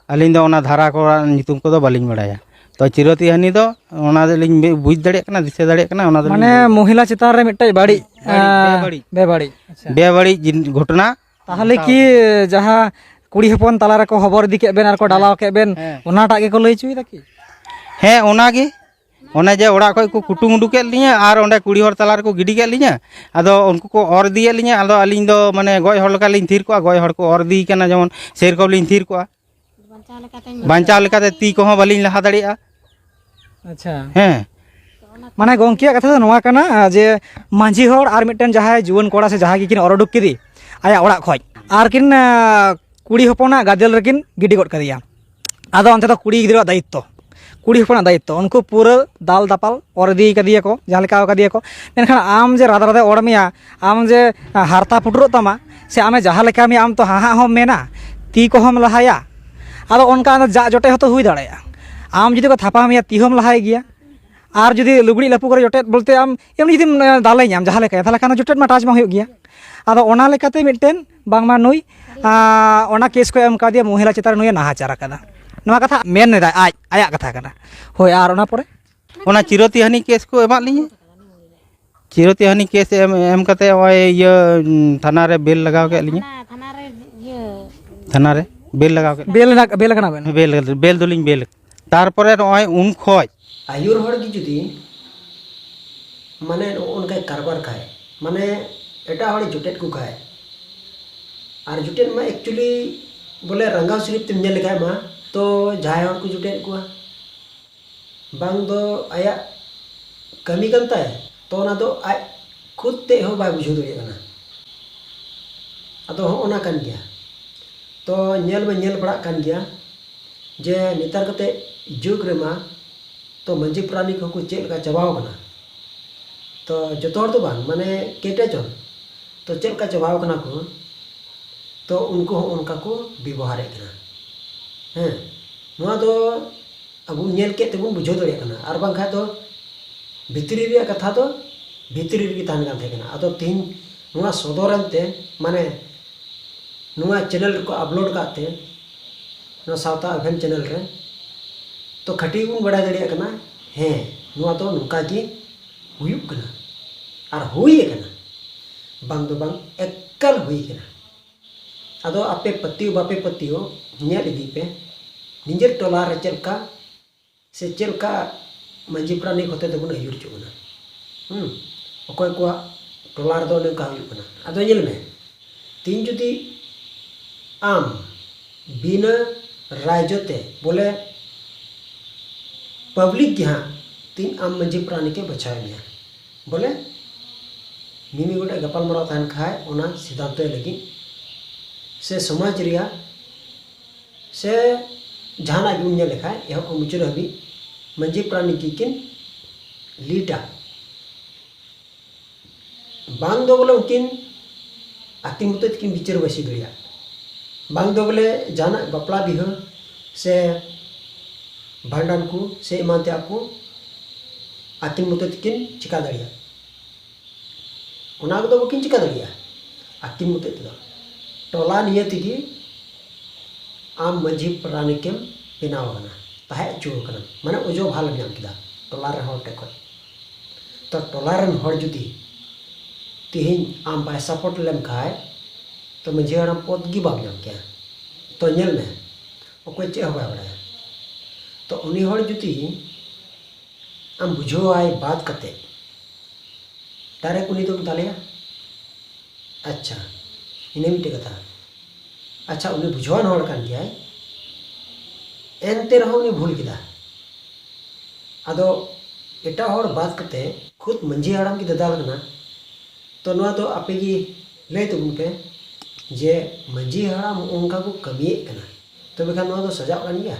ᱟᱹᱞᱤᱧ ᱫᱚ ᱚᱱᱟ ᱫᱷᱟᱨᱟ ᱠᱚ ᱧᱩᱛᱩᱢ ᱠᱚᱫᱚ ᱵᱟᱹᱞᱤᱧ ᱵᱟᱲᱟᱭᱟ᱾ ᱛᱚ ᱪᱤᱨᱚᱛᱤ ᱦᱟᱹᱱᱤ ᱫᱚ ᱚᱱᱟ ᱫᱚᱞᱤᱧ ᱵᱩᱡᱽ ᱫᱟᱲᱮᱭᱟᱜ ᱠᱟᱱᱟ, ᱫᱤᱥᱟᱹ ᱫᱟᱲᱮᱭᱟᱜ ᱠᱟᱱᱟ, ᱚᱱᱟ ᱫᱚᱞᱤᱧ ᱢᱟᱱᱮ ᱵᱩᱡᱽ ᱫᱟᱲᱮᱭᱟᱜ ᱢᱚᱦᱤᱞᱟ ᱪᱮᱛᱟᱱ ᱨᱮ ᱢᱤᱫᱴᱮᱡ ᱵᱟᱹᱲᱤᱡ, ᱵᱟᱹᱲᱤᱡ, ᱟᱸ, ᱵᱮᱵᱟᱹᱲᱤᱡ᱾ ᱵᱮᱵᱟᱹᱲᱤᱡ᱾ ᱟᱪᱪᱷᱟ᱾ ᱵᱮᱵᱟᱹᱲᱤᱡ ᱡᱤᱱ-, ᱜᱷᱚᱴᱚᱱᱟ ᱛᱟᱦᱚᱞᱮ ᱜᱷᱚᱴᱟᱣ ᱠᱤ ᱠᱟᱱᱟ᱾ ᱡᱟᱦᱟᱸ ᱠᱩᱲᱤ ᱦᱚᱯᱚᱱ ᱛᱟᱞᱟ ᱨᱮᱠᱚ ᱦᱚᱵᱚᱨ ᱤᱫᱤ ᱠᱮᱫ ᱵᱮᱱ ᱟᱨ ᱠᱚ ᱦᱮᱸ᱾ ᱰᱟᱞᱟᱣ ᱠᱮᱫ ᱵᱮᱱ, ᱦᱮᱸ᱾ ᱚᱱᱟᱴᱟᱜ ᱜᱮᱠᱚ ᱞᱟᱹᱭ ᱦᱚᱪᱚᱭᱮᱫᱟ ᱠᱤ? ᱦᱮᱸ, ᱚᱱᱟᱜᱮ᱾ ᱚᱱᱮ ᱡᱮ ᱚᱲᱟᱜ ᱠᱷᱚᱡ ᱠᱚ ᱠᱩᱴᱩᱢ ᱩᱰᱩᱠ ᱠᱮᱫ ᱞᱤᱧᱟᱹ ᱟᱨ ᱚᱸᱰᱮ ᱠᱩᱲᱤ ᱦᱚᱲ ᱛᱟᱞᱟ ᱨᱮᱠᱚ ᱜᱤᱰᱤ ᱠᱮᱫ ᱞᱤᱧᱟᱹ, ᱟᱫᱚ ᱩᱱᱠᱩ ᱠᱚ ᱚᱨ ᱤᱫᱤᱭᱮᱫ ᱞᱤᱧᱟᱹ, ᱟᱫᱚ ᱟᱹᱞᱤᱧ ᱫᱚ ᱢᱟᱱᱮ ᱜᱚᱡ ᱦᱚᱲ ᱞᱮᱠᱟ ᱞᱤᱧ ᱛᱷᱤᱨ ᱠᱚᱜᱼᱟ, ᱜᱚᱡ ᱦᱚᱲ ᱠᱚ ᱚᱨ ᱤᱫᱤᱭ ᱠᱟᱱᱟ, ᱡᱮᱢᱚᱱ ᱥᱮᱨᱚᱠᱚᱢ ᱞᱤᱧ ᱛᱷᱤᱨ ᱠᱚᱜᱼᱟ᱾ ᱵᱟᱧᱪᱟᱣ ᱞᱮᱠᱟᱛᱮ ᱛᱤ ᱠᱚᱦᱚᱸ ᱵᱟᱹᱞᱤᱧ ᱞᱟᱦᱟ ᱫᱟᱲᱮᱭᱟᱜᱼᱟ᱾ ᱟᱪᱪᱷᱟ᱾ ᱦᱮᱸ᱾ ᱢᱟᱱᱮ ᱜᱚᱝᱠᱮᱭᱟᱜ ᱠᱟᱛᱷᱟ ᱫᱚ ᱱᱚᱣᱟ ᱠᱟᱱᱟ, ᱡᱮ ᱢᱟᱹᱡᱷᱤ ᱦᱚᱲ ᱟᱨ ᱢᱤᱫᱴᱮᱱ ᱡᱟᱦᱟᱸᱭ ᱡᱩᱣᱟᱹᱱ ᱠᱚᱲᱟ ᱥᱮ ᱡᱟᱦᱟᱸᱭ ᱜᱮᱠᱤᱱ ᱚᱨ ᱩᱰᱩᱠ ᱠᱮᱫᱮ ᱟᱭᱟᱜ ᱚᱲᱟᱜ ᱠᱷᱚᱡ, ᱟᱨ ᱠᱤᱱ, ᱟᱸ, ᱠᱩᱲᱤ ᱦᱚᱯᱚᱱᱟᱜ ᱜᱟᱫᱮᱞ ᱨᱮᱠᱤᱱ ᱜᱤᱰᱤ ᱜᱚᱫ ᱠᱟᱫᱮᱭᱟ᱾ ᱟᱫᱚ ᱚᱱᱛᱮ ᱫᱚ ᱠᱩᱲᱤ ᱜᱤᱫᱽᱨᱟᱹᱣᱟᱜ ᱫᱟᱭᱤᱛᱛᱚ, ᱠᱩᱲᱤ ᱦᱚᱯᱚᱱᱟᱜ ᱫᱟᱭᱤᱛᱛᱚ, ᱩᱱᱠᱩ ᱯᱩᱨᱟᱹ ᱫᱟᱞ ᱫᱟᱯᱟᱞ ᱚᱨ ᱤᱫᱤ ᱠᱟᱫᱮᱭᱟᱠᱚ, ᱡᱟᱦᱟᱸ ᱞᱮᱠᱟ ᱠᱟᱫᱮᱭᱟᱠᱚ᱾ ᱢᱮᱱᱠᱷᱟᱱ ᱟᱢ ᱡᱮ ᱨᱟᱫᱟ ᱨᱟᱫᱟ ᱚᱲ ᱢᱮᱭᱟ, ᱟᱢ ᱡᱮ ᱦᱟᱨᱛᱟ ᱯᱩᱴᱩᱨᱚᱜ ᱛᱟᱢᱟ, ᱥᱮ ᱟᱢᱮ ᱡᱟᱦᱟᱸ ᱞᱮᱠᱟ ᱢᱮᱭᱟ, ᱟᱢ ᱛᱚ ᱦᱟᱦᱟᱜ ᱦᱚᱸᱢ ᱢᱮᱱᱟ, ᱛᱤ ᱠᱚᱦᱚᱸᱢ ᱞᱟᱦᱟᱭᱟ᱾ ᱟᱫᱚ ᱚᱱᱠᱟ ᱟᱫᱚ ᱡᱟᱜ ᱡᱚᱴᱮᱫ ᱦᱚᱸᱛᱚ ᱦᱩᱭ ᱫᱟᱲᱮᱭᱟᱜᱼᱟ᱾ ᱟᱢ ᱡᱩᱫᱤ ᱠᱚ ᱛᱷᱟᱯᱟ ᱢᱮᱭᱟ, ᱛᱤ ᱦᱚᱸᱢ ᱞᱟᱦᱟᱭ ᱜᱮᱭᱟ᱾ ᱟᱨ ᱡᱩᱫᱤ ᱞᱩᱜᱽᱲᱤᱡ ᱞᱟᱯᱚ ᱠᱚᱨᱮ ᱡᱚᱴᱮᱫ ᱵᱚᱞᱛᱮ ᱟᱢ ᱮᱢᱱᱤ ᱡᱩᱫᱤᱢ ᱫᱟᱞᱮᱧᱟᱢ ᱡᱟᱦᱟᱸ ᱞᱮᱠᱟ, ᱛᱟᱦᱚᱞᱮ ᱠᱷᱟᱱ ᱡᱚᱴᱮᱫ ᱢᱟ ᱴᱟᱪ ᱵᱟᱝ ᱦᱩᱭᱩᱜ ᱜᱮᱭᱟ᱾ ᱟᱫᱚ ᱚᱱᱟ ᱞᱮᱠᱟᱛᱮ ᱢᱤᱫᱴᱮᱱ ᱵᱟᱝᱢᱟ ᱱᱩᱭ ᱚᱱᱟ ᱠᱮᱥ ᱠᱚ ᱮᱢ ᱠᱟᱫᱮᱭᱟ ᱢᱚᱦᱤᱞᱟ ᱪᱮᱛᱟᱱ ᱨᱮ ᱱᱩᱭᱮ ᱱᱟᱦᱟᱪᱟᱨ ᱟᱠᱟᱫᱟ᱾ ᱱᱚᱣᱟ ᱠᱟᱛᱷᱟ ᱢᱮᱱ ᱮᱫᱟᱭ, ᱟᱡ ᱟᱭᱟᱜ ᱠᱟᱛᱷᱟ ᱠᱟᱱᱟ᱾ ᱦᱳᱭ, ᱟᱨ ᱚᱱᱟ ᱯᱚᱨᱮ? ᱚᱱᱟ ᱪᱤᱨᱚᱛᱤᱦᱟᱹᱱᱤ ᱠᱮᱥ ᱠᱚ ᱮᱢᱟᱫ ᱞᱤᱧᱟᱹ᱾ ᱪᱤᱨᱚᱛᱤᱦᱟᱹᱱᱤ ᱠᱮᱥ ᱮᱢ ᱮᱢ ᱠᱟᱛᱮ ᱱᱚᱜᱼᱚᱭ ᱤᱭᱟᱹ ᱛᱷᱟᱱᱟ ᱨᱮ ᱵᱮᱞ ᱞᱟᱜᱟᱣ ᱠᱮᱫ ᱞᱤᱧᱟᱹ᱾ ᱛᱷᱟᱱᱟ ᱨᱮ ᱵᱮᱞ ᱞᱟᱜᱟᱣ ᱠᱮᱫ ᱵᱮᱞ ᱮᱱᱟ-, ᱵᱮᱞ ᱟᱠᱟᱱᱟ ᱵᱮᱱ? ᱵᱮᱞ ᱵᱮᱞ ᱫᱚᱞᱤᱧ ᱵᱮᱞ᱾ ᱛᱟᱨᱯᱚᱨᱮ ᱱᱚᱜᱼᱚᱭ ᱩᱱ ᱠᱷᱚᱡ ᱟᱭᱩᱨ ᱦᱚᱲ ᱜᱮ ᱡᱩᱫᱤ ᱢᱟᱱᱮ ᱱᱚᱜᱼᱚ ᱱᱚᱝᱠᱟᱭ ᱠᱟᱨᱵᱟᱨ ᱠᱷᱟᱡ, ᱢᱟᱱᱮ ᱮᱴᱟᱜ ᱦᱚᱲᱮ ᱡᱚᱴᱮᱫ ᱠᱚ ᱠᱷᱟᱡ, ᱟᱨ ᱡᱚᱴᱮᱫ ᱢᱟ actually ᱵᱚᱞᱮ ᱨᱟᱸᱜᱟᱣ ᱥᱤᱨᱤᱯ ᱛᱮᱢ ᱧᱮᱞ ᱞᱮᱠᱷᱟᱡ ᱢᱟ, ᱛᱚ ᱡᱟᱦᱟᱸᱭ ᱦᱚᱲ ᱠᱚ ᱡᱚᱴᱮᱫ ᱠᱚᱣᱟ, ᱵᱟᱝ ᱫᱚ ᱟᱭᱟᱜ ᱠᱟᱹᱢᱤ ᱠᱟᱱ ᱛᱟᱭ, ᱛᱚ ᱚᱱᱟ ᱫᱚ ᱟᱡ ᱠᱷᱩᱫ ᱛᱮ ᱦᱚᱸ ᱵᱟᱭ ᱵᱩᱡᱷᱟᱹᱣ ᱫᱟᱲᱮᱭᱟᱜ ᱠᱟᱱᱟ᱾ ᱟᱫᱚ ᱦᱚᱸᱜᱼᱚ ᱱᱟ ᱠᱟᱱ ᱜᱮᱭᱟ᱾ ᱛᱚ ᱧᱮᱞ ᱢᱟ ᱧᱮᱞ ᱵᱟᱲᱟᱜ ᱠᱟᱱ ᱜᱮᱭᱟ ᱡᱮ ᱱᱮᱛᱟᱨ ᱠᱟᱛᱮ ᱡᱩᱜᱽ ᱨᱮᱢᱟ ᱛᱚ ᱢᱟᱹᱡᱷᱤ ᱯᱟᱨᱟᱱᱤᱠ ᱦᱚᱸᱠᱚ ᱪᱮᱫ ᱞᱮᱠᱟ ᱪᱟᱵᱟᱣ ᱠᱟᱱᱟ᱾ ᱛᱚ ᱡᱚᱛᱚ ᱦᱚᱲ ᱫᱚ ᱵᱟᱝ, ᱢᱟᱱᱮ ᱠᱮᱴᱮᱡ ᱦᱚᱲ ᱛᱚ ᱪᱮᱫ ᱞᱮᱠᱟ ᱪᱟᱵᱟᱣ ᱠᱟᱱᱟ ᱠᱚ, ᱛᱚ ᱩᱱᱠᱩ ᱦᱚᱸ ᱚᱱᱠᱟ ᱠᱚ ᱵᱮᱵᱚᱦᱟᱨᱮᱫ ᱠᱟᱱᱟ᱾ ᱦᱮᱸ, ᱱᱚᱣᱟ ᱫᱚ ᱟᱵᱚ ᱧᱮᱞ ᱠᱮᱫ ᱛᱮᱵᱚᱱ ᱵᱩᱡᱷᱟᱹᱣ ᱫᱟᱲᱮᱭᱟᱜ ᱠᱟᱱᱟ, ᱟᱨ ᱵᱟᱝᱠᱷᱟᱱ ᱫᱚ ᱵᱷᱤᱛᱨᱤ ᱨᱮᱭᱟᱜ ᱠᱟᱛᱷᱟ ᱫᱚ ᱵᱷᱤᱛᱨᱤ ᱨᱮᱜᱮ ᱛᱟᱦᱮᱱ ᱠᱟᱱ ᱛᱟᱦᱮᱸ ᱠᱟᱱᱟ᱾ ᱟᱫᱚ ᱛᱮᱦᱮᱧ ᱱᱚᱣᱟ ᱥᱚᱫᱚᱨ ᱮᱱᱛᱮ, ᱢᱟᱱᱮ ᱱᱚᱣᱟ ᱪᱮᱱᱮᱞ ᱨᱮᱠᱚ ᱟᱯᱞᱳᱰ ᱠᱟᱜ ᱛᱮ, ᱱᱚᱣᱟ ᱥᱟᱶᱛᱟ ᱟᱵᱷᱮᱱ ᱪᱮᱱᱮᱞ ᱨᱮ, ᱛᱚ ᱠᱷᱟᱹᱴᱤ ᱵᱚᱱ ᱵᱟᱲᱟᱭ ᱫᱟᱲᱮᱭᱟᱜ ᱠᱟᱱᱟ, ᱦᱮᱸ, ᱱᱚᱣᱟ ᱫᱚ ᱱᱚᱝᱠᱟ ᱜᱮ ᱦᱩᱭᱩᱜ ᱠᱟᱱᱟ ᱟᱨ ᱦᱩᱭ ᱟᱠᱟᱱᱟ, ᱵᱟᱝ ᱫᱚ ᱵᱟᱝ, ᱮᱠᱟᱞ ᱦᱩᱭ ᱟᱠᱟᱱᱟ᱾ ᱟᱫᱚ ᱟᱯᱮ ᱯᱟᱹᱛᱭᱟᱹᱣ ᱵᱟᱯᱮ ᱯᱟᱹᱛᱭᱟᱹᱣ, ᱧᱮᱞ ᱤᱫᱤ ᱯᱮ, ᱱᱤᱡᱮᱨ ᱴᱚᱞᱟ ᱨᱮ ᱪᱮᱫ ᱞᱮᱠᱟ ᱥᱮ ᱪᱮᱫ ᱞᱮᱠᱟ ᱢᱟᱹᱡᱷᱤ ᱯᱟᱨᱟᱱᱤᱠ ᱦᱚᱛᱮ ᱛᱮᱵᱚᱱ ᱟᱹᱭᱩᱨ ᱦᱚᱪᱚᱜ ᱠᱟᱱᱟ᱾ ᱦᱩᱸ, ᱚᱠᱚᱭ ᱠᱚᱣᱟᱜ ᱴᱚᱞᱟ ᱨᱮᱫᱚ ᱚᱱᱮ ᱚᱱᱠᱟ ᱦᱩᱭᱩᱜ ᱠᱟᱱᱟ᱾ ᱟᱫᱚ ᱧᱮᱞ ᱢᱮ, ᱛᱤᱦᱤᱧ ᱡᱩᱫᱤ ᱟᱢ ᱵᱤᱱᱟᱹ ᱨᱟᱭᱡᱚ ᱛᱮ, ᱵᱚᱞᱮ ᱯᱟᱵᱽᱞᱤᱠ ᱜᱮ ᱦᱟᱸᱜ ᱛᱤᱦᱤᱧ ᱟᱢ ᱢᱟᱹᱡᱷᱤ ᱯᱟᱨᱟᱱᱤᱠ ᱮ ᱵᱟᱪᱷᱟᱣ ᱢᱮᱭᱟ, ᱵᱚᱞᱮ ᱢᱤᱢᱤᱫ ᱜᱚᱴᱮᱡ ᱜᱟᱯᱟᱞᱢᱟᱨᱟᱣ ᱛᱟᱦᱮᱱ ᱠᱷᱟᱡ ᱚᱱᱟ ᱥᱤᱫᱷᱟᱱᱛᱚᱭ ᱞᱟᱹᱜᱤᱫ ᱥᱮ ᱥᱚᱢᱟᱡᱽ ᱨᱮᱭᱟᱜ ᱥᱮ ᱡᱟᱦᱟᱱᱟᱜ ᱜᱮᱵᱚᱱ ᱧᱮᱞ ᱞᱮᱠᱷᱟᱡ, ᱮᱦᱚᱵ ᱠᱷᱚᱱ ᱢᱩᱪᱟᱹᱫ ᱦᱟᱹᱵᱤᱡ ᱢᱟᱹᱡᱷᱤ ᱯᱟᱨᱟᱱᱤᱠ ᱜᱮᱠᱤᱱ ᱞᱤᱰᱟ᱾ ᱵᱟᱝ ᱫᱚ ᱵᱚᱞᱮ ᱩᱱᱠᱤᱱ ᱟᱹᱠᱤᱱ ᱢᱚᱛᱚ ᱛᱮᱠᱤᱱ ᱵᱤᱪᱟᱹᱨ ᱵᱟᱹᱭᱥᱤ ᱫᱟᱲᱮᱭᱟᱜ, ᱵᱟᱝ ᱫᱚ ᱵᱚᱞᱮ ᱡᱟᱦᱟᱱᱟᱜ ᱵᱟᱯᱞᱟ ᱵᱤᱦᱟᱹ ᱥᱮ ᱵᱷᱟᱸᱰᱟᱱ ᱠᱚ ᱥᱮ ᱮᱢᱟᱱ ᱛᱮᱭᱟᱜ ᱠᱚ ᱟᱹᱠᱤᱱ ᱢᱚᱛᱚ ᱛᱮᱠᱤᱱ ᱪᱤᱠᱟ ᱫᱟᱲᱮᱭᱟᱜᱼᱟ᱾ ᱚᱱᱟ ᱠᱚᱫᱚ ᱵᱟᱹᱠᱤᱱ ᱪᱤᱠᱟ ᱫᱟᱲᱮᱭᱟᱜᱼᱟ ᱟᱹᱠᱤᱱ ᱢᱚᱛᱚ ᱛᱮᱫᱚ᱾ ᱴᱚᱞᱟ ᱱᱤᱭᱟᱹ ᱛᱮᱜᱮ ᱟᱢ ᱢᱟᱺᱡᱷᱤ ᱯᱟᱨᱟᱱᱤᱠᱮᱢ ᱵᱮᱱᱟᱣ ᱟᱠᱟᱱᱟ, ᱛᱟᱦᱮᱸ ᱦᱚᱪᱚ ᱟᱠᱟᱱᱟ, ᱢᱟᱱᱮ ᱚᱡᱚ ᱵᱷᱟᱞᱮᱢ ᱧᱟᱢ ᱠᱮᱫᱟ ᱴᱚᱞᱟ ᱨᱮᱱ ᱦᱚᱲ ᱴᱷᱮᱱ ᱠᱷᱚᱱ᱾ ᱛᱚ ᱴᱚᱞᱟ ᱨᱮᱱ ᱦᱚᱲ ᱡᱩᱫᱤ ᱛᱮᱦᱮᱧ ᱟᱢ ᱵᱟᱭ ᱥᱟᱯᱳᱨᱴ ᱞᱮᱢ ᱠᱷᱟᱡ, ᱛᱚ ᱢᱟᱺᱡᱷᱤ ᱦᱟᱲᱟᱢ ᱯᱚᱫᱽ ᱜᱮ ᱵᱟᱢ ᱧᱟᱢ ᱠᱮᱭᱟ᱾ ᱛᱚ ᱧᱮᱞ ᱢᱮ, ᱚᱠᱚᱭ ᱪᱮᱫ ᱦᱚᱸ ᱵᱟᱭ ᱵᱟᱲᱟᱭᱟ᱾ ᱛᱚ ᱩᱱᱤ ᱦᱚᱲ ᱡᱩᱫᱤ ᱟᱢ ᱵᱩᱡᱷᱟᱹᱣᱟᱭ ᱵᱟᱫ ᱠᱟᱛᱮ ᱰᱟᱭᱨᱮᱠᱴ ᱩᱱᱤ ᱫᱚᱢ ᱫᱟᱞᱮᱭᱟ᱾ ᱟᱪᱪᱷᱟ, ᱤᱱᱟᱹ ᱢᱤᱫᱴᱮᱡ ᱠᱟᱛᱷᱟ᱾ ᱟᱪᱪᱷᱟ, ᱩᱱᱤ ᱵᱩᱡᱷᱟᱹᱣᱟᱱ ᱦᱚᱲ ᱠᱟᱱ ᱜᱮᱭᱟᱭ, ᱮᱱᱛᱮ ᱨᱮᱦᱚᱸ ᱩᱱᱤ ᱵᱷᱩᱞ ᱠᱮᱫᱟ᱾ ᱟᱫᱚ ᱮᱴᱟᱜ ᱦᱚᱲ ᱵᱟᱫ ᱠᱟᱛᱮ ᱠᱷᱩᱫ ᱢᱟᱺᱡᱷᱤ ᱦᱟᱲᱟᱢ ᱜᱮ ᱫᱟᱫᱟᱞ ᱠᱟᱱᱟ᱾ ᱛᱚ ᱱᱚᱣᱟ ᱫᱚ ᱟᱯᱮ ᱜᱮ ᱞᱟᱹᱭ ᱛᱟᱵᱚᱱ ᱯᱮ ᱡᱮ ᱢᱟᱺᱡᱷᱤ ᱦᱟᱲᱟᱢ ᱦᱚᱸᱜᱼᱚ ᱱᱚᱝᱠᱟ ᱠᱚ ᱠᱟᱹᱢᱤᱭᱮᱫ ᱠᱟᱱᱟ, ᱛᱚᱵᱮ ᱠᱷᱟᱱ ᱱᱚᱣᱟ ᱫᱚ ᱥᱟᱡᱟᱜ ᱠᱟᱱ ᱜᱮᱭᱟ?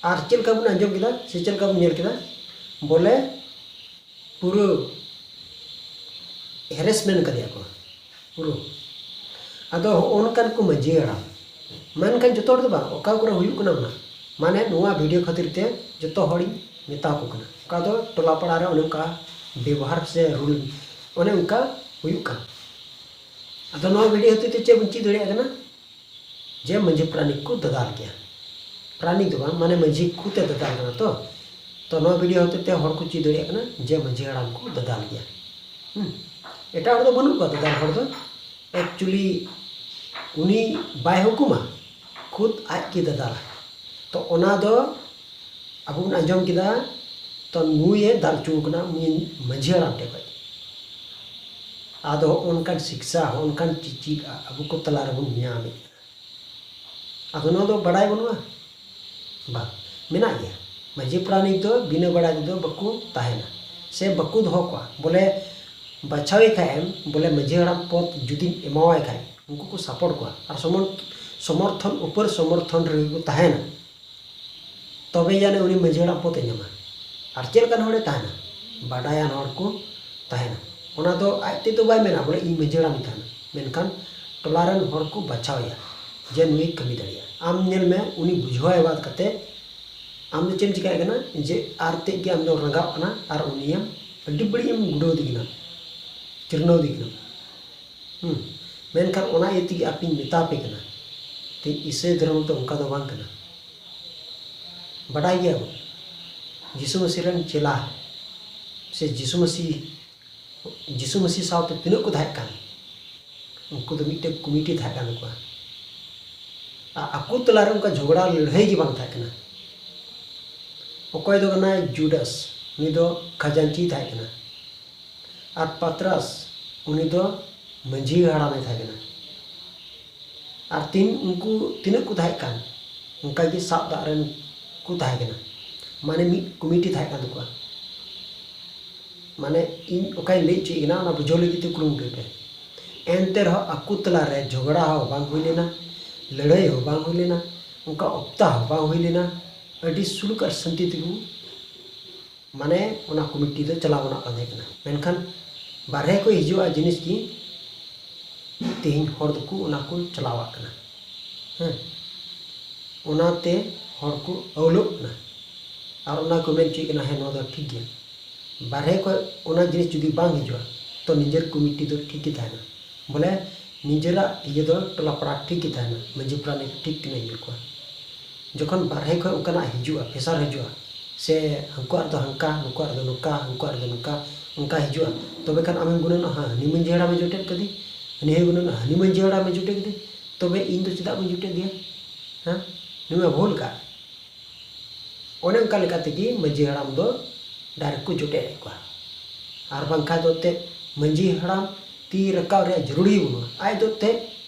ᱟᱨ ᱪᱮᱫ ᱞᱮᱠᱟ ᱵᱚᱱ ᱟᱸᱡᱚᱢ ᱠᱮᱫᱟ ᱥᱮ ᱪᱮᱫ ᱞᱮᱠᱟ ᱵᱚᱱ ᱧᱮᱞ ᱠᱮᱫᱟ, ᱵᱚᱞᱮ ᱯᱩᱨᱟᱹ ᱦᱮᱨᱮᱥᱢᱮᱱᱴ ᱠᱟᱫᱮᱭᱟ ᱠᱚ ᱯᱩᱨᱟᱹ᱾ ᱟᱫᱚ ᱦᱚᱸᱜᱼᱚ ᱱᱚᱝᱠᱟᱱ ᱠᱚ ᱢᱟᱺᱡᱷᱤ ᱦᱟᱲᱟᱢ, ᱢᱮᱱᱠᱷᱟᱱ ᱡᱚᱛᱚ ᱦᱚᱲ ᱫᱚ ᱵᱟᱝ, ᱚᱠᱟ ᱠᱚᱨᱮ ᱦᱩᱭᱩᱜ ᱠᱟᱱᱟ ᱚᱱᱟ, ᱢᱟᱱᱮ ᱱᱚᱣᱟ ᱵᱷᱤᱰᱤᱭᱳ ᱠᱷᱟᱹᱛᱤᱨ ᱛᱮ ᱡᱚᱛᱚ ᱦᱚᱲᱤᱧ ᱢᱮᱛᱟ ᱠᱚ ᱠᱟᱱᱟ᱾ ᱚᱠᱟ ᱫᱚ ᱴᱚᱞᱟ ᱯᱟᱲᱟ ᱨᱮ ᱚᱱᱮ ᱚᱱᱠᱟ ᱵᱮᱵᱚᱦᱟᱨ ᱥᱮ ᱨᱩᱞ ᱚᱱᱮ ᱚᱱᱠᱟ ᱦᱩᱭᱩᱜ ᱠᱟᱱ᱾ ᱟᱫᱚ ᱱᱚᱣᱟ ᱵᱷᱤᱰᱤᱭᱳ ᱦᱚᱛᱮᱡ ᱛᱮ ᱪᱮᱫ ᱵᱚᱱ ᱪᱮᱫ ᱫᱟᱲᱮᱭᱟᱜ ᱠᱟᱱᱟ? ᱡᱮ ᱢᱟᱺᱡᱷᱤ ᱯᱟᱨᱟᱱᱤᱠ ᱠᱚ ᱫᱟᱫᱟᱞ ᱜᱮᱭᱟ᱾ ᱯᱟᱨᱟᱱᱤᱠ ᱫᱚ ᱵᱟᱝ, ᱢᱟᱱᱮ ᱢᱟᱺᱡᱷᱤ ᱠᱚ ᱛᱮ ᱫᱟᱫᱟᱞ ᱠᱟᱱᱟ ᱛᱚ᱾ ᱛᱚ ᱱᱚᱣᱟ ᱵᱷᱤᱰᱤᱭᱳ ᱦᱚᱛᱮᱡ ᱛᱮ ᱦᱚᱲ ᱠᱚ ᱪᱮᱫ ᱫᱟᱲᱮᱭᱟᱜ ᱠᱟᱱᱟ ᱡᱮ ᱢᱟᱺᱡᱷᱤ ᱦᱟᱲᱟᱢ ᱠᱚ ᱫᱟᱫᱟᱞ ᱜᱮᱭᱟ᱾ ᱦᱩᱸ᱾ ᱮᱴᱟᱜ ᱦᱚᱲ ᱫᱚ ᱵᱟᱹᱱᱩᱜ ᱠᱚᱣᱟ ᱫᱟᱫᱟᱞ ᱦᱚᱲ ᱫᱚ᱾ ᱮᱠᱪᱩᱭᱮᱞᱤ ᱩᱱᱤ ᱵᱟᱭ ᱦᱩᱠᱩᱢᱟ, ᱠᱷᱩᱫ ᱟᱡ ᱜᱮ ᱫᱟᱫᱟᱞᱟ᱾ ᱛᱚ ᱚᱱᱟ ᱫᱚ ᱟᱵᱚ ᱵᱚᱱ ᱟᱸᱡᱚᱢ ᱠᱮᱫᱟ, ᱛᱚ ᱱᱩᱭᱮ ᱫᱟᱞ ᱦᱚᱪᱚ ᱠᱟᱱᱟ ᱩᱱᱤ ᱢᱟᱺᱡᱷᱤ ᱦᱟᱲᱟᱢ ᱴᱷᱮᱱ ᱠᱷᱚᱱ᱾ ᱟᱫᱚ ᱦᱚᱸᱜᱼᱚ ᱱᱚᱝᱠᱟᱱ ᱥᱤᱠᱥᱟ, ᱦᱚᱸᱜᱼᱚ ᱱᱚᱝᱠᱟᱱ ᱪᱤᱪᱤᱫ ᱟᱵᱚ ᱠᱚ ᱛᱟᱞᱟ ᱨᱮᱵᱚᱱ ᱧᱟᱢᱮᱫ ᱠᱟᱱᱟ᱾ ᱟᱫᱚ ᱱᱚᱣᱟ ᱫᱚ ᱵᱟᱰᱟᱭ ᱵᱟᱹᱱᱩᱜᱼᱟ? ᱵᱟᱝ, ᱢᱮᱱᱟᱜ ᱜᱮᱭᱟ᱾ ᱢᱟᱺᱡᱷᱤ ᱯᱟᱨᱟᱱᱤᱠ ᱫᱚ ᱵᱤᱱᱟᱹ ᱵᱟᱰᱟᱭ ᱛᱮᱫᱚ ᱵᱟᱠᱚ ᱛᱟᱦᱮᱱᱟ ᱥᱮ ᱵᱟᱠᱚ ᱫᱚᱦᱚ ᱠᱚᱣᱟ᱾ ᱵᱚᱞᱮ ᱵᱟᱪᱷᱟᱣᱮ ᱠᱷᱟᱡ ᱮᱢ, ᱵᱚᱞᱮ ᱢᱟᱺᱡᱷᱤ ᱦᱟᱲᱟᱢ ᱯᱚᱫᱽ ᱡᱩᱫᱤᱢ ᱮᱢᱟᱣᱟᱭ ᱠᱷᱟᱡ, ᱩᱱᱠᱩ ᱠᱚ ᱥᱟᱯᱳᱨᱴ ᱠᱚᱣᱟ ᱟᱨ ᱥᱚᱢᱚᱨ-, ᱥᱚᱢᱚᱨᱛᱷᱚᱱ ᱩᱯᱚᱨ ᱥᱚᱢᱚᱨᱛᱷᱚᱱ ᱨᱮᱜᱮ ᱠᱚ ᱛᱟᱦᱮᱱᱟ᱾ ᱛᱚᱵᱮ ᱟᱹᱱᱤᱡ ᱩᱱᱤ ᱢᱟᱺᱡᱷᱤ ᱦᱟᱲᱟᱢ ᱯᱚᱫᱮ ᱧᱟᱢᱟ᱾ ᱟᱨ ᱪᱮᱫ ᱞᱮᱠᱟᱱ ᱦᱚᱲᱮ ᱛᱟᱦᱮᱱᱟ? ᱵᱟᱰᱟᱭᱟᱱ ᱦᱚᱲ ᱠᱚ ᱛᱟᱦᱮᱱᱟ᱾ ᱚᱱᱟ ᱫᱚ ᱟᱡ ᱛᱮᱫᱚ ᱵᱟᱭ ᱢᱮᱱᱟ ᱵᱚᱞᱮ ᱤᱧ ᱢᱟᱺᱡᱷᱤ ᱦᱟᱲᱟᱢ ᱤᱧ ᱛᱟᱦᱮᱱᱟ, ᱢᱮᱱᱠᱷᱟᱱ ᱴᱚᱞᱟ ᱨᱮᱱ ᱦᱚᱲ ᱠᱚ ᱵᱟᱪᱷᱟᱣᱮᱭᱟ ᱡᱮ ᱱᱩᱭᱮ ᱠᱟᱹᱢᱤ ᱫᱟᱲᱮᱭᱟᱜᱼᱟ᱾ ᱟᱢ ᱧᱮᱞ ᱢᱮ, ᱩᱱᱤ ᱵᱩᱡᱷᱟᱹᱣᱟᱭ ᱵᱟᱫ ᱠᱟᱛᱮ ᱟᱢ ᱫᱚ ᱪᱮᱫ ᱮᱢ ᱪᱤᱠᱟᱹᱭᱮᱫ ᱠᱟᱱᱟ? ᱡᱮ ᱟᱨ ᱛᱮᱫ ᱜᱮ ᱟᱢ ᱫᱚ ᱨᱟᱸᱜᱟᱣ ᱠᱟᱱᱟ ᱟᱨ ᱩᱱᱤᱭᱟᱢ ᱟᱹᱰᱤ ᱵᱟᱹᱲᱤᱡ ᱮᱢ ᱜᱩᱰᱟᱹᱣ ᱫᱮ ᱠᱟᱱᱟ, ᱪᱤᱨᱱᱟᱹᱣ ᱫᱮ ᱠᱟᱱᱟ᱾ ᱦᱩᱸ᱾ ᱢᱮᱱᱠᱷᱟᱱ ᱚᱱᱟ ᱤᱭᱟᱹ ᱛᱮᱜᱮ ᱟᱯᱮᱧ ᱢᱮᱛᱟ ᱯᱮ ᱠᱟᱱᱟ, ᱛᱮᱦᱮᱧ ᱤᱥᱟᱹᱭ ᱫᱷᱚᱨᱚᱢ ᱫᱚ ᱚᱱᱠᱟ ᱫᱚ ᱵᱟᱝ ᱠᱟᱱᱟ᱾ ᱵᱟᱰᱟᱭ ᱜᱮᱭᱟ ᱵᱚᱱ, ᱡᱤᱥᱩ ᱢᱟᱹᱥᱤ ᱨᱮᱱ ᱪᱮᱞᱟ ᱥᱮ ᱡᱤᱥᱩ ᱢᱟᱹᱥᱤ, ᱡᱤᱥᱩ ᱢᱟᱹᱥᱤ ᱥᱟᱶᱛᱮ ᱛᱤᱱᱟᱹᱜ ᱠᱚ ᱛᱟᱦᱮᱸ ᱠᱟᱱ, ᱩᱱᱠᱩ ᱫᱚ ᱢᱤᱫᱴᱮᱱ ᱠᱚᱢᱤᱴᱤ ᱛᱟᱦᱮᱸ ᱠᱟᱱ ᱛᱟᱠᱚᱣᱟ᱾ ᱟᱨ ᱟᱠᱚ ᱛᱟᱞᱟᱨᱮ ᱚᱱᱠᱟ ᱡᱷᱚᱜᱽᱲᱟ ᱞᱟᱹᱲᱦᱟᱹᱭ ᱜᱮ ᱵᱟᱝ ᱛᱟᱦᱮᱸ ᱠᱟᱱᱟ᱾ ᱚᱠᱚᱭ ᱫᱚ ᱠᱟᱱᱟᱭ ᱡᱩᱰᱟᱥ, ᱩᱱᱤ ᱫᱚ ᱠᱷᱟᱡᱟᱱᱪᱤ ᱛᱟᱦᱮᱸ ᱠᱟᱱᱟ᱾ ᱟᱨ ᱯᱟᱛᱨᱟᱥ, ᱩᱱᱤ ᱫᱚ ᱢᱟᱹᱡᱷᱤ ᱦᱟᱲᱟᱢᱮ ᱛᱟᱦᱮᱸ ᱠᱟᱱᱟ᱾ ᱟᱨ ᱛᱤᱱ, ᱩᱱᱠᱩ ᱛᱤᱱᱟᱹᱜ ᱠᱚ ᱛᱟᱦᱮᱸ ᱠᱟᱱ, ᱚᱱᱠᱟ ᱜᱮ ᱥᱟᱵ ᱫᱟᱜ ᱨᱮᱱ ᱠᱚ ᱛᱟᱦᱮᱸ ᱠᱟᱱᱟ᱾ ᱢᱟᱱᱮ ᱢᱤᱫ ᱠᱚᱢᱤᱴᱤ ᱛᱟᱦᱮᱸ ᱠᱟᱱ ᱛᱟᱠᱚᱣᱟ᱾ ᱢᱟᱱᱮ ᱤᱧ ᱚᱠᱟᱧ ᱞᱟᱹᱭ ᱦᱚᱪᱚᱭᱮᱫ ᱠᱟᱱᱟ, ᱚᱱᱟ ᱵᱩᱡᱷᱟᱹᱣ ᱞᱟᱹᱜᱤᱫ ᱛᱮ ᱠᱩᱨᱩᱢᱩᱴᱩᱭ ᱯᱮ᱾ ᱮᱱᱛᱮ ᱨᱮᱦᱚᱸ ᱟᱠᱚ ᱛᱟᱞᱟᱨᱮ ᱡᱷᱚᱜᱽᱲᱟ ᱦᱚᱸ ᱵᱟᱝ ᱦᱩᱭ ᱞᱮᱱᱟ, ᱞᱟᱹᱲᱦᱟᱹᱭ ᱦᱚᱸ ᱵᱟᱝ ᱦᱩᱭ ᱞᱮᱱᱟ, ᱚᱱᱠᱟ ᱚᱯᱛᱟ ᱦᱚᱸ ᱵᱟᱝ ᱦᱩᱭ ᱞᱮᱱᱟ᱾ ᱟᱹᱰᱤ ᱥᱩᱞᱩᱠ ᱟᱨ ᱥᱟᱱᱛᱤ ᱛᱮᱠᱚ, ᱢᱟᱱᱮ, ᱚᱱᱟ ᱠᱚᱢᱤᱴᱤ ᱫᱚ ᱪᱟᱞᱟᱣ ᱜᱟᱱᱚᱜ ᱠᱟᱱ ᱛᱟᱦᱮᱸ ᱠᱟᱱᱟ᱾ ᱢᱮᱱᱠᱷᱟᱱ ᱵᱟᱨᱦᱮ ᱠᱷᱚᱱ ᱦᱤᱡᱩᱜᱼᱟ ᱡᱤᱱᱤᱥ ᱜᱮ ᱛᱮᱦᱮᱧ ᱦᱚᱲ ᱫᱚᱠᱚ ᱚᱱᱟ ᱠᱚ ᱪᱟᱞᱟᱣᱟᱜ ᱠᱟᱱᱟ᱾ ᱦᱮᱸ, ᱚᱱᱟᱛᱮ ᱦᱚᱲ ᱠᱚ ᱟᱹᱣᱞᱟᱹᱜ ᱠᱟᱱᱟ᱾ ᱟᱨ ᱚᱱᱟ ᱠᱚ ᱢᱮᱱ ᱦᱚᱪᱚᱭᱮᱫ ᱠᱟᱱᱟ, ᱦᱮᱸ, ᱱᱚᱣᱟ ᱫᱚ ᱴᱷᱤᱠ ᱜᱮᱭᱟ᱾ ᱵᱟᱨᱦᱮ ᱠᱷᱚᱱ ᱚᱱᱟ ᱡᱤᱱᱤᱥ ᱡᱩᱫᱤ ᱵᱟᱝ ᱦᱤᱡᱩᱜᱼᱟ, ᱛᱚ ᱱᱤᱡᱮᱨ ᱠᱚᱢᱤᱴᱤ ᱫᱚ ᱴᱷᱤᱠ ᱜᱮ ᱛᱟᱦᱮᱱᱟ᱾ ᱵᱚᱞᱮ, ᱱᱤᱡᱮᱨᱟᱜ ᱤᱭᱟᱹ ᱫᱚ ᱴᱚᱞᱟ ᱯᱟᱲᱟ ᱴᱷᱤᱠ ᱜᱮ ᱛᱟᱦᱮᱱᱟ, ᱢᱟᱹᱡᱷᱤ ᱯᱟᱨᱟᱱᱤᱠ ᱴᱷᱤᱠ ᱠᱤᱱ ᱤᱭᱟᱹ ᱠᱚᱣᱟ᱾ ᱡᱚᱠᱷᱚᱱ ᱵᱟᱨᱦᱮ ᱠᱷᱚᱱ ᱚᱱᱠᱟᱱᱟᱜ ᱦᱤᱡᱩᱜᱼᱟ, ᱯᱮᱥᱟᱨ ᱦᱤᱡᱩᱜᱼᱟ, ᱥᱮ ᱦᱟᱹᱱᱠᱩᱣᱟᱜ ᱨᱮᱫᱚ ᱦᱟᱱᱠᱟ, ᱱᱩᱠᱩᱣᱟᱜ ᱨᱮᱫᱚ ᱱᱚᱝᱠᱟ, ᱦᱟᱹᱱᱠᱩᱣᱟᱜ ᱨᱮᱫᱚ ᱱᱚᱝᱠᱟ, ᱚᱱᱠᱟ ᱦᱤᱡᱩᱜᱼᱟ, ᱛᱚᱵᱮ ᱠᱷᱟᱱ ᱟᱢᱮᱢ ᱜᱩᱱᱟᱹᱱᱚᱜᱼᱟ, ᱦᱮᱸ, ᱦᱟᱹᱱᱤ ᱢᱟᱹᱡᱷᱤ ᱦᱟᱲᱟᱢᱮ ᱡᱚᱴᱮᱫ ᱠᱟᱫᱮ, ᱦᱟᱹᱱᱤ ᱦᱚᱸᱭ ᱜᱩᱱᱟᱹᱱᱚᱜᱼᱟ, ᱦᱟᱹᱱᱤ ᱢᱟᱹᱡᱷᱤ ᱦᱟᱲᱟᱢᱮ ᱡᱚᱴᱮᱫ ᱠᱟᱫᱮ, ᱛᱚᱵᱮ ᱤᱧ ᱫᱚ ᱪᱮᱫᱟᱜ ᱵᱟᱹᱧ ᱡᱚᱴᱮᱫ ᱮᱭᱟ? ᱦᱮᱸ, ᱱᱩᱭ ᱢᱟ ᱵᱷᱩᱞ ᱠᱟᱜ᱾ ᱚᱱᱮ ᱚᱱᱠᱟ ᱞᱮᱠᱟ ᱛᱮᱜᱮ ᱢᱟᱹᱡᱷᱤ ᱦᱟᱲᱟᱢ ᱫᱚ ᱰᱟᱭᱨᱮᱠᱴ ᱠᱚ ᱡᱚᱴᱮᱫ ᱮᱫ ᱠᱚᱣᱟ᱾ ᱟᱨ ᱵᱟᱝᱠᱷᱟᱱ ᱫᱚ ᱮᱱᱛᱮᱫ ᱢᱟᱹᱡᱷᱤ ᱦᱟᱲᱟᱢ ᱛᱤ ᱨᱟᱠᱟᱵ ᱨᱮᱭᱟᱜ ᱡᱟᱹᱨᱩᱲᱤ ᱵᱟᱹᱱᱩᱜᱼᱟ᱾ ᱟᱡ ᱫᱚ ᱮᱱᱛᱮᱫ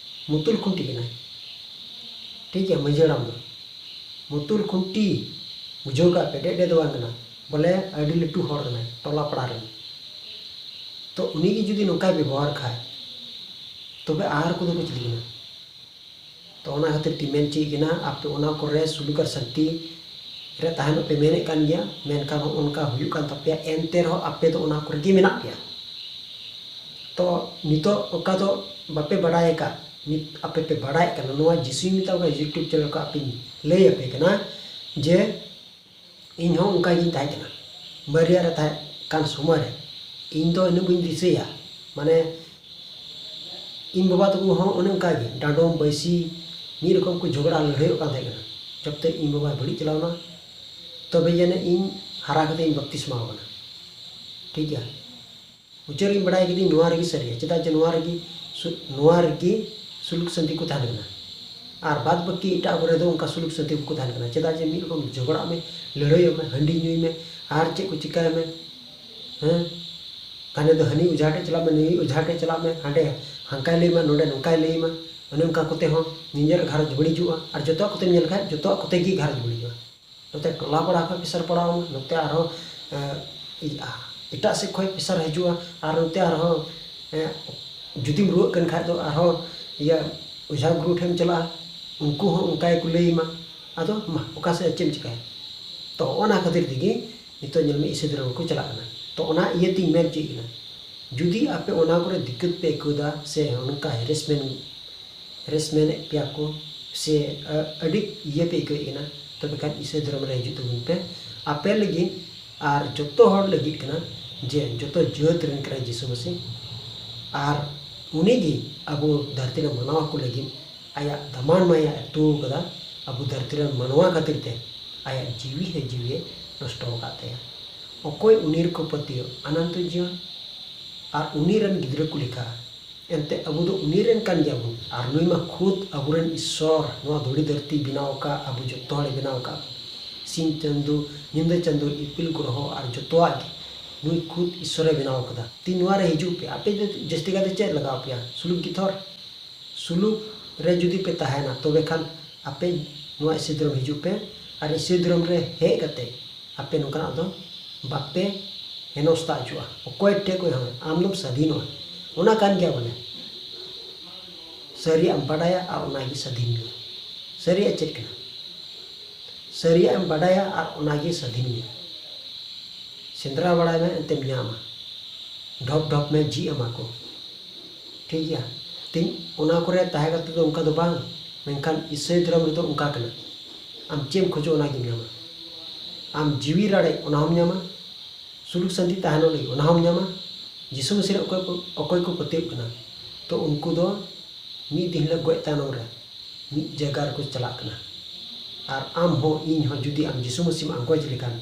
ᱢᱩᱛᱩᱞ ᱠᱷᱩᱱᱴᱤ ᱠᱟᱱᱟᱭ᱾ ᱴᱷᱤᱠ ᱜᱮᱭᱟ, ᱢᱟᱹᱡᱷᱤ ᱦᱟᱲᱟᱢ ᱫᱚ ᱢᱩᱛᱩᱞ ᱠᱷᱩᱱᱴᱤ ᱵᱩᱡᱷᱟᱹᱣ ᱠᱟᱜ ᱯᱮ, ᱰᱮ ᱰᱮ ᱫᱚ ᱵᱟᱝ ᱠᱟᱱᱟ, ᱵᱚᱞᱮ ᱟᱹᱰᱤ ᱞᱟᱹᱴᱩ ᱦᱚᱲ ᱠᱟᱱᱟᱭ ᱴᱚᱞᱟ ᱯᱟᱲᱟ ᱨᱮᱱ᱾ ᱛᱚ ᱩᱱᱤ ᱜᱮ ᱡᱩᱫᱤ ᱱᱚᱝᱠᱟᱭ ᱵᱮᱵᱚᱦᱟᱨ ᱠᱷᱟᱡ, ᱛᱚᱵᱮ ᱟᱨ ᱠᱚᱫᱚ ᱠᱚ ᱪᱤᱞᱤ ᱠᱟᱱᱟ? ᱛᱚ ᱚᱱᱟ ᱠᱷᱟᱹᱛᱤᱨ ᱛᱮ ᱢᱮᱱ ᱦᱚᱪᱚᱭᱮᱫ ᱠᱟᱱᱟ, ᱟᱯᱮ ᱚᱱᱟ ᱠᱚᱨᱮ ᱥᱩᱞᱩᱠ ᱟᱨ ᱥᱟᱱᱛᱤ ᱨᱮ ᱛᱟᱦᱮᱱᱚᱜ ᱯᱮ ᱢᱮᱱᱮᱫ ᱠᱟᱱ ᱜᱮᱭᱟ, ᱢᱮᱱᱠᱷᱟᱱ ᱦᱚᱸᱜᱼᱚ ᱱᱚᱝᱠᱟ ᱦᱩᱭᱩᱜ ᱠᱟᱱ ᱛᱟᱯᱮᱭᱟ, ᱮᱱᱛᱮ ᱨᱮᱦᱚᱸ ᱟᱯᱮ ᱫᱚ ᱚᱱᱟ ᱠᱚᱨᱮ ᱜᱮ ᱢᱮᱱᱟᱜ ᱯᱮᱭᱟ᱾ ᱛᱚ ᱱᱤᱛᱚᱜ ᱚᱠᱟ ᱫᱚ ᱵᱟᱯᱮ ᱵᱟᱲᱟᱭ ᱟᱠᱟᱫ, ᱱᱤᱛ ᱟᱯᱮ ᱯᱮ ᱵᱟᱲᱟᱭᱮᱫ ᱠᱟᱱᱟ, ᱱᱚᱣᱟ ᱡᱤᱥᱩᱧ ᱢᱮᱛᱟ ᱠᱚᱣᱟ YouTube ᱪᱮᱱᱮᱞ ᱠᱚ ᱟᱯᱮᱧ ᱞᱟᱹᱭ ᱟᱯᱮ ᱠᱟᱱᱟ ᱡᱮ ᱤᱧ ᱦᱚᱸ ᱚᱱᱠᱟ ᱜᱤᱧ ᱛᱟᱦᱮᱸ ᱠᱟᱱᱟ᱾ ᱢᱟᱹᱨᱤᱭᱟ ᱨᱮ ᱛᱟᱦᱮᱸ ᱠᱟᱱ ᱥᱚᱢᱚᱭ ᱨᱮ ᱤᱧ ᱫᱚ ᱤᱱᱟᱹᱜ ᱵᱟᱹᱧ ᱫᱤᱥᱟᱹᱭᱟ᱾ ᱢᱟᱱᱮ ᱤᱧ ᱵᱟᱵᱟ ᱛᱟᱠᱚ ᱦᱚᱸ ᱚᱱᱮ ᱚᱱᱠᱟ ᱜᱮ, ᱰᱟᱸᱰᱚᱢ ᱵᱟᱹᱭᱥᱤ ᱢᱤᱫ ᱨᱚᱠᱚᱢ ᱠᱚ ᱡᱷᱚᱜᱽᱲᱟ ᱞᱟᱹᱲᱦᱟᱹᱭᱚᱜ ᱠᱟᱱ ᱛᱟᱦᱮᱸ ᱠᱟᱱᱟ᱾ ᱡᱚᱵ ᱛᱮ ᱤᱧ ᱵᱟᱵᱟᱭ ᱵᱟᱹᱲᱤᱡ ᱪᱟᱞᱟᱣᱱᱟ, ᱛᱚᱵᱮ ᱡᱟᱹᱱᱤᱡ ᱤᱧ ᱦᱟᱨᱟ ᱠᱟᱛᱮ ᱤᱧ ᱵᱟᱯᱛᱤᱥᱢᱟ ᱟᱠᱟᱱᱟ᱾ ᱴᱷᱤᱠ ᱜᱮᱭᱟ, ᱩᱪᱟᱹᱨ ᱤᱧ ᱵᱟᱲᱟᱭ ᱠᱤᱫᱟᱹᱧ ᱱᱚᱣᱟ ᱨᱮᱜᱮ ᱥᱟᱹᱨᱤᱭᱟ, ᱪᱮᱫᱟᱜ ᱡᱮ ᱱᱚᱣᱟ ᱨᱮᱜᱮ ᱥᱩ-, ᱱᱚᱣᱟ ᱨᱮᱜᱮ ᱥᱩᱞᱩᱠ ᱥᱟᱱᱛᱤ ᱠᱚ ᱛᱟᱦᱮᱱ ᱠᱟᱱᱟ᱾ ᱟᱨ ᱵᱟᱫ ᱵᱟᱹᱠᱤ ᱮᱴᱟᱜ ᱠᱚᱨᱮ ᱫᱚ ᱚᱱᱠᱟ ᱥᱩᱞᱩᱠ ᱥᱟᱱᱛᱤ ᱵᱟᱠᱚ ᱛᱟᱦᱮᱱ ᱠᱟᱱᱟ᱾ ᱪᱮᱫᱟᱜ ᱡᱮ ᱢᱤᱫ ᱨᱚᱠᱚᱢ ᱡᱷᱚᱜᱽᱲᱟᱜ ᱢᱮ, ᱞᱟᱹᱲᱦᱟᱹᱭᱚᱜ ᱢᱮ, ᱦᱟᱺᱰᱤ ᱧᱩᱭ ᱢᱮ, ᱟᱨ ᱪᱮᱫ ᱠᱚ ᱪᱤᱠᱟᱹᱭ ᱢᱮ, ᱦᱮᱸ, ᱦᱟᱱᱮ ᱫᱚ ᱦᱟᱹᱱᱤ ᱚᱡᱷᱟ ᱴᱷᱮᱡ ᱪᱟᱞᱟᱜ ᱢᱮ, ᱱᱩᱭ ᱚᱡᱷᱟ ᱴᱷᱮᱡ ᱪᱟᱞᱟᱜ ᱢᱮ, ᱦᱟᱸᱰᱮ ᱦᱟᱱᱠᱟᱭ ᱞᱟᱹᱭ ᱢᱟ, ᱱᱚᱰᱮ ᱱᱚᱝᱠᱟᱭ ᱞᱟᱹᱭ ᱢᱟ᱾ ᱚᱱᱮ ᱚᱱᱠᱟ ᱠᱚᱛᱮ ᱦᱚᱸ ᱱᱤᱡᱮᱨ ᱜᱷᱟᱨᱚᱸᱡᱽ ᱵᱟᱹᱲᱤᱡᱚᱜᱼᱟ᱾ ᱟᱨ ᱡᱚᱛᱚᱣᱟᱜ ᱠᱚᱛᱮᱢ ᱧᱮᱞ ᱠᱷᱟᱡ ᱡᱚᱛᱚᱣᱟᱜ ᱠᱚᱛᱮ ᱜᱮ ᱜᱷᱟᱨᱚᱸᱡᱽ ᱵᱟᱹᱲᱤᱡᱚᱜᱼᱟ᱾ ᱱᱚᱛᱮ ᱴᱚᱞᱟ ᱯᱟᱲᱟ ᱠᱷᱚᱱ ᱯᱮᱥᱟᱨ ᱯᱟᱲᱟᱣ ᱟᱢᱟ, ᱱᱚᱛᱮ ᱟᱨᱦᱚᱸ, ᱮ, ᱮᱴᱟᱜ ᱥᱮᱫ ᱠᱷᱚᱱ ᱯᱮᱥᱟᱨ ᱦᱤᱡᱩᱜᱼᱟ, ᱟᱨ ᱱᱚᱛᱮ ᱟᱨᱦᱚᱸ, ᱮ, ᱡᱩᱫᱤᱢ ᱨᱩᱣᱟᱹᱜ ᱠᱟᱱ ᱠᱷᱟᱡ ᱫᱚ ᱟᱨᱦᱚᱸ ᱤᱭᱟᱹ ᱚᱡᱷᱟ ᱜᱩᱨᱩ ᱴᱷᱮᱱ ᱮᱢ ᱪᱟᱞᱟᱜᱼᱟ, ᱩᱱᱠᱩ ᱦᱚᱸ ᱚᱱᱠᱟ ᱜᱮᱠᱚ ᱞᱟᱹᱭ ᱟᱢᱟ᱾ ᱟᱫᱚ ᱢᱟ ᱚᱠᱟ ᱥᱮᱫ ᱪᱮᱫ ᱮᱢ ᱪᱤᱠᱟᱹᱭᱟ? ᱛᱚ ᱚᱱᱟ ᱠᱷᱟᱹᱛᱤᱨ ᱛᱮᱜᱮ ᱱᱤᱛᱚᱜ ᱧᱮᱞ ᱢᱮ ᱤᱥᱟᱹᱭ ᱫᱷᱚᱨᱚᱢ ᱠᱚ ᱪᱟᱞᱟᱜ ᱠᱟᱱᱟ᱾ ᱛᱚ ᱚᱱᱟ ᱤᱭᱟᱹᱛᱮᱧ ᱢᱮᱱ ᱦᱚᱪᱚᱭᱮᱫ ᱠᱟᱱᱟ, ᱡᱩᱫᱤ ᱟᱯᱮ ᱚᱱᱟ ᱠᱚᱨᱮ ᱫᱤᱠᱠᱟᱹᱛ ᱯᱮ ᱟᱹᱭᱠᱟᱹᱣ ᱮᱫᱟ ᱥᱮ ᱚᱱᱠᱟ ᱦᱮᱨᱮᱥᱢᱮᱱᱴ ᱦᱮᱨᱮᱥᱢᱮᱱᱴ ᱮᱫ ᱯᱮᱭᱟ ᱠᱚ ᱥᱮ, ᱟ-, ᱟᱹᱰᱤ ᱤᱭᱟᱹ ᱯᱮ ᱟᱹᱭᱠᱟᱹᱣᱮᱫ ᱠᱟᱱᱟ, ᱛᱚᱵᱮ ᱠᱷᱟᱱ ᱤᱥᱟᱹᱭ ᱫᱷᱚᱨᱚᱢ ᱨᱮ ᱦᱤᱡᱩᱜ ᱛᱟᱵᱚᱱ ᱯᱮ᱾ ᱟᱯᱮ ᱞᱟᱹᱜᱤᱫ ᱟᱨ ᱡᱚᱛᱚ ᱦᱚᱲ ᱞᱟᱹᱜᱤᱫ ᱠᱟᱱᱟ, ᱡᱮ ᱡᱚᱛᱚ ᱡᱟᱹᱛ ᱨᱮᱱ ᱠᱟᱱᱟᱭ ᱡᱤᱥᱩ ᱢᱟᱹᱥᱤ᱾ ᱟᱨ ᱩᱱᱤ ᱜᱮ ᱟᱵᱚ ᱫᱷᱟᱹᱨᱛᱤ ᱨᱮ ᱢᱟᱱᱣᱟ ᱠᱚ ᱞᱟᱹᱜᱤᱫ ᱟᱭᱟᱜ ᱫᱟᱢᱟᱱ ᱢᱟᱭᱟ ᱟᱹᱛᱩ ᱟᱠᱟᱫᱟ᱾ ᱟᱵᱚ ᱫᱷᱟᱹᱨᱛᱤ ᱨᱮᱱ ᱢᱟᱱᱣᱟ ᱠᱷᱟᱹᱛᱤᱨ ᱛᱮ ᱟᱭᱟᱜ ᱡᱤᱣᱤ ᱦᱮ ᱡᱤᱣᱤ ᱮ ᱱᱚᱥᱴᱚ ᱟᱠᱟᱫ ᱛᱟᱭᱟ᱾ ᱚᱠᱚᱭ ᱩᱱᱤ ᱨᱮᱠᱚ ᱯᱟᱹᱛᱭᱟᱹᱣ, ᱚᱱᱚᱱᱛᱚ ᱡᱤᱭᱚᱱ ᱟᱨ ᱩᱱᱤ ᱨᱮᱱ ᱜᱤᱫᱽᱨᱟᱹ ᱠᱚ ᱞᱮᱠᱟ᱾ ᱮᱱᱛᱮ ᱟᱵᱚ ᱫᱚ ᱩᱱᱤ ᱨᱮᱱ ᱠᱟᱱ ᱜᱮᱭᱟᱵᱚᱱ, ᱟᱨ ᱱᱩᱭ ᱢᱟ ᱠᱷᱩᱫ ᱟᱵᱚᱨᱮᱱ ᱤᱥᱥᱚᱨ, ᱱᱚᱣᱟ ᱫᱷᱩᱲᱤ ᱫᱷᱟᱹᱨᱛᱤ ᱵᱮᱱᱟᱣ ᱟᱠᱟᱫ, ᱟᱵᱚ ᱡᱚᱛᱚ ᱦᱚᱲᱮ ᱵᱮᱱᱟᱣ ᱟᱠᱟᱫ, ᱥᱤᱧ ᱪᱟᱸᱫᱚ, ᱧᱤᱫᱟᱹ ᱪᱟᱸᱫᱚ, ᱤᱯᱤᱞ ᱜᱨᱚᱦᱚ ᱟᱨ ᱡᱚᱛᱚᱣᱟᱜ ᱜᱮ ᱱᱩᱭ ᱠᱷᱩᱫ ᱤᱥᱥᱚᱨᱮ ᱵᱮᱱᱟᱣ ᱟᱠᱟᱫᱟ᱾ ᱛᱤ ᱱᱚᱣᱟ ᱨᱮ ᱦᱤᱡᱩᱜ ᱯᱮ, ᱟᱯᱮ ᱫᱚ ᱡᱟᱹᱥᱛᱤ ᱠᱟᱭᱛᱮ ᱪᱮᱫ ᱞᱟᱜᱟᱣ ᱯᱮᱭᱟ? ᱥᱩᱞᱩᱠ ᱜᱮ ᱛᱷᱚᱨ᱾ ᱥᱩᱞᱩᱠ ᱨᱮ ᱡᱩᱫᱤ ᱯᱮ ᱛᱟᱦᱮᱱᱟ, ᱛᱚᱵᱮ ᱠᱷᱟᱱ ᱟᱯᱮ ᱱᱚᱣᱟ ᱤᱥᱟᱹᱭ ᱫᱷᱚᱨᱚᱢ ᱦᱤᱡᱩᱜ ᱯᱮ, ᱟᱨ ᱤᱥᱟᱹᱭ ᱫᱷᱚᱨᱚᱢ ᱨᱮ ᱦᱮᱡ ᱠᱟᱛᱮ ᱟᱯᱮ ᱱᱚᱝᱠᱟᱱᱟᱜ ᱫᱚ ᱵᱟᱯᱮ ᱦᱮᱱᱚᱥᱛᱟ ᱦᱚᱪᱚᱜᱼᱟ᱾ ᱚᱠᱚᱭ ᱴᱷᱮᱡ ᱠᱷᱚᱡ ᱦᱚᱸ ᱟᱢ ᱫᱚᱢ ᱥᱟᱹᱫᱷᱤᱱᱚᱜᱼᱟ᱾ ᱚᱱᱟ ᱠᱟᱱ ᱜᱮᱭᱟ ᱵᱚᱞᱮ, ᱥᱟᱹᱨᱤᱭᱟᱜ ᱮᱢ ᱵᱟᱰᱟᱭᱟ ᱟᱨ ᱚᱱᱟᱜᱮ ᱥᱟᱹᱫᱷᱤᱱ ᱢᱮᱭᱟ᱾ ᱥᱟᱹᱨᱤᱭᱟᱜ ᱪᱮᱫ ᱠᱟᱱᱟ? ᱥᱟᱹᱨᱤᱭᱟᱜ ᱮᱢ ᱵᱟᱰᱟᱭᱟ ᱟᱨ ᱚᱱᱟᱜᱮ ᱥᱟᱹᱫᱷᱤᱱ ᱢᱮᱭᱟ᱾ ᱥᱮᱸᱫᱽᱨᱟ ᱵᱟᱲᱟᱭ ᱢᱮ, ᱮᱱᱛᱮᱢ ᱧᱟᱢᱟ᱾ ᱰᱷᱚᱯ ᱰᱷᱚᱯ ᱢᱮ, ᱡᱷᱤᱡ ᱟᱢᱟ ᱠᱚ᱾ ᱴᱷᱤᱠ ᱜᱮᱭᱟ? ᱛᱤᱧ ᱚᱱᱟ ᱠᱚᱨᱮ ᱛᱟᱦᱮᱸ ᱠᱟᱛᱮ ᱫᱚ ᱚᱱᱠᱟ ᱫᱚ ᱵᱟᱝ, ᱢᱮᱱᱠᱷᱟᱱ ᱤᱥᱟᱹᱭ ᱫᱷᱚᱨᱚᱢ ᱨᱮᱫᱚ ᱚᱱᱠᱟ ᱠᱟᱱᱟ᱾ ᱟᱢ ᱪᱮᱫ ᱮᱢ ᱠᱷᱚᱡᱚᱜ, ᱚᱱᱟ ᱜᱮᱢ ᱧᱟᱢᱟ᱾ ᱟᱢ ᱡᱤᱣᱤ ᱨᱟᱲᱮᱡ, ᱚᱱᱟ ᱦᱚᱸᱢ ᱧᱟᱢᱟ᱾ ᱥᱩᱞᱩᱠ ᱥᱟᱱᱛᱤ ᱛᱟᱦᱮᱱᱚᱜ ᱞᱟᱹᱜᱤᱫ, ᱚᱱᱟ ᱦᱚᱸᱢ ᱧᱟᱢᱟ᱾ ᱡᱤᱥᱩ ᱢᱟᱹᱥᱤ ᱨᱮ ᱚᱠᱚᱭ ᱠᱚ, ᱚᱠᱚᱭ ᱠᱚ ᱯᱟᱹᱛᱭᱟᱹᱜ ᱠᱟᱱᱟ, ᱛᱚ ᱩᱱᱠᱩ ᱫᱚ ᱢᱤᱫ ᱫᱤᱱ ᱦᱤᱞᱳᱜ ᱜᱚᱡ ᱛᱟᱭᱱᱚᱢ ᱨᱮ ᱢᱤᱫ ᱡᱟᱭᱜᱟ ᱨᱮᱠᱚ ᱪᱟᱞᱟᱜ ᱠᱟᱱᱟ᱾ ᱟᱨ ᱟᱢ ᱦᱚᱸ, ᱤᱧ ᱦᱚᱸ, ᱡᱩᱫᱤ ᱟᱢ ᱡᱤᱥᱩ ᱢᱟᱹᱥᱤᱢ ᱟᱸᱜᱚᱪ ᱞᱮᱠᱷᱟᱱ,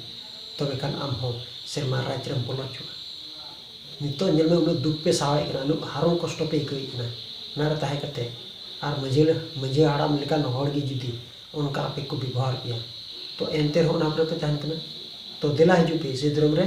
ᱛᱚᱵᱮ ᱠᱷᱟᱱ ᱟᱢ ᱦᱚᱸ ᱥᱮᱨᱢᱟ ᱨᱟᱡᱽ ᱨᱮᱢ ᱵᱚᱞᱚ ᱦᱚᱪᱚᱜᱼᱟ᱾ ᱱᱤᱛᱚᱜ ᱧᱮᱞ ᱢᱮ, ᱩᱱᱟᱹᱜ ᱫᱩᱠ ᱯᱮ ᱥᱟᱦᱟᱣᱮᱫ ᱠᱟᱱᱟ, ᱩᱱᱟᱹᱜ ᱦᱟᱨᱚᱱ ᱠᱚᱥᱴᱚ ᱯᱮ ᱟᱹᱭᱠᱟᱹᱣᱮᱫ ᱠᱟᱱᱟ, ᱚᱱᱟ ᱨᱮ ᱛᱟᱦᱮᱸ ᱠᱟᱛᱮ᱾ ᱟᱨ ᱢᱟᱹᱡᱷᱤ, ᱢᱟᱹᱡᱷᱤ ᱦᱟᱲᱟᱢ ᱞᱮᱠᱟᱱ ᱦᱚᱲ ᱜᱮ ᱡᱩᱫᱤ ᱚᱱᱠᱟ ᱟᱯᱮ ᱠᱚ ᱵᱮᱵᱚᱦᱟᱨ ᱯᱮᱭᱟ, ᱛᱚ ᱮᱱᱛᱮ ᱨᱮᱦᱚᱸ ᱚᱱᱟ ᱠᱚᱨᱮ ᱯᱮ ᱛᱟᱦᱮᱱ ᱠᱟᱱᱟ᱾ ᱛᱚ ᱫᱮᱞᱟ ᱦᱤᱡᱩᱜ ᱯᱮ ᱤᱥᱟᱹᱭ ᱫᱷᱚᱨᱚᱢ ᱨᱮ,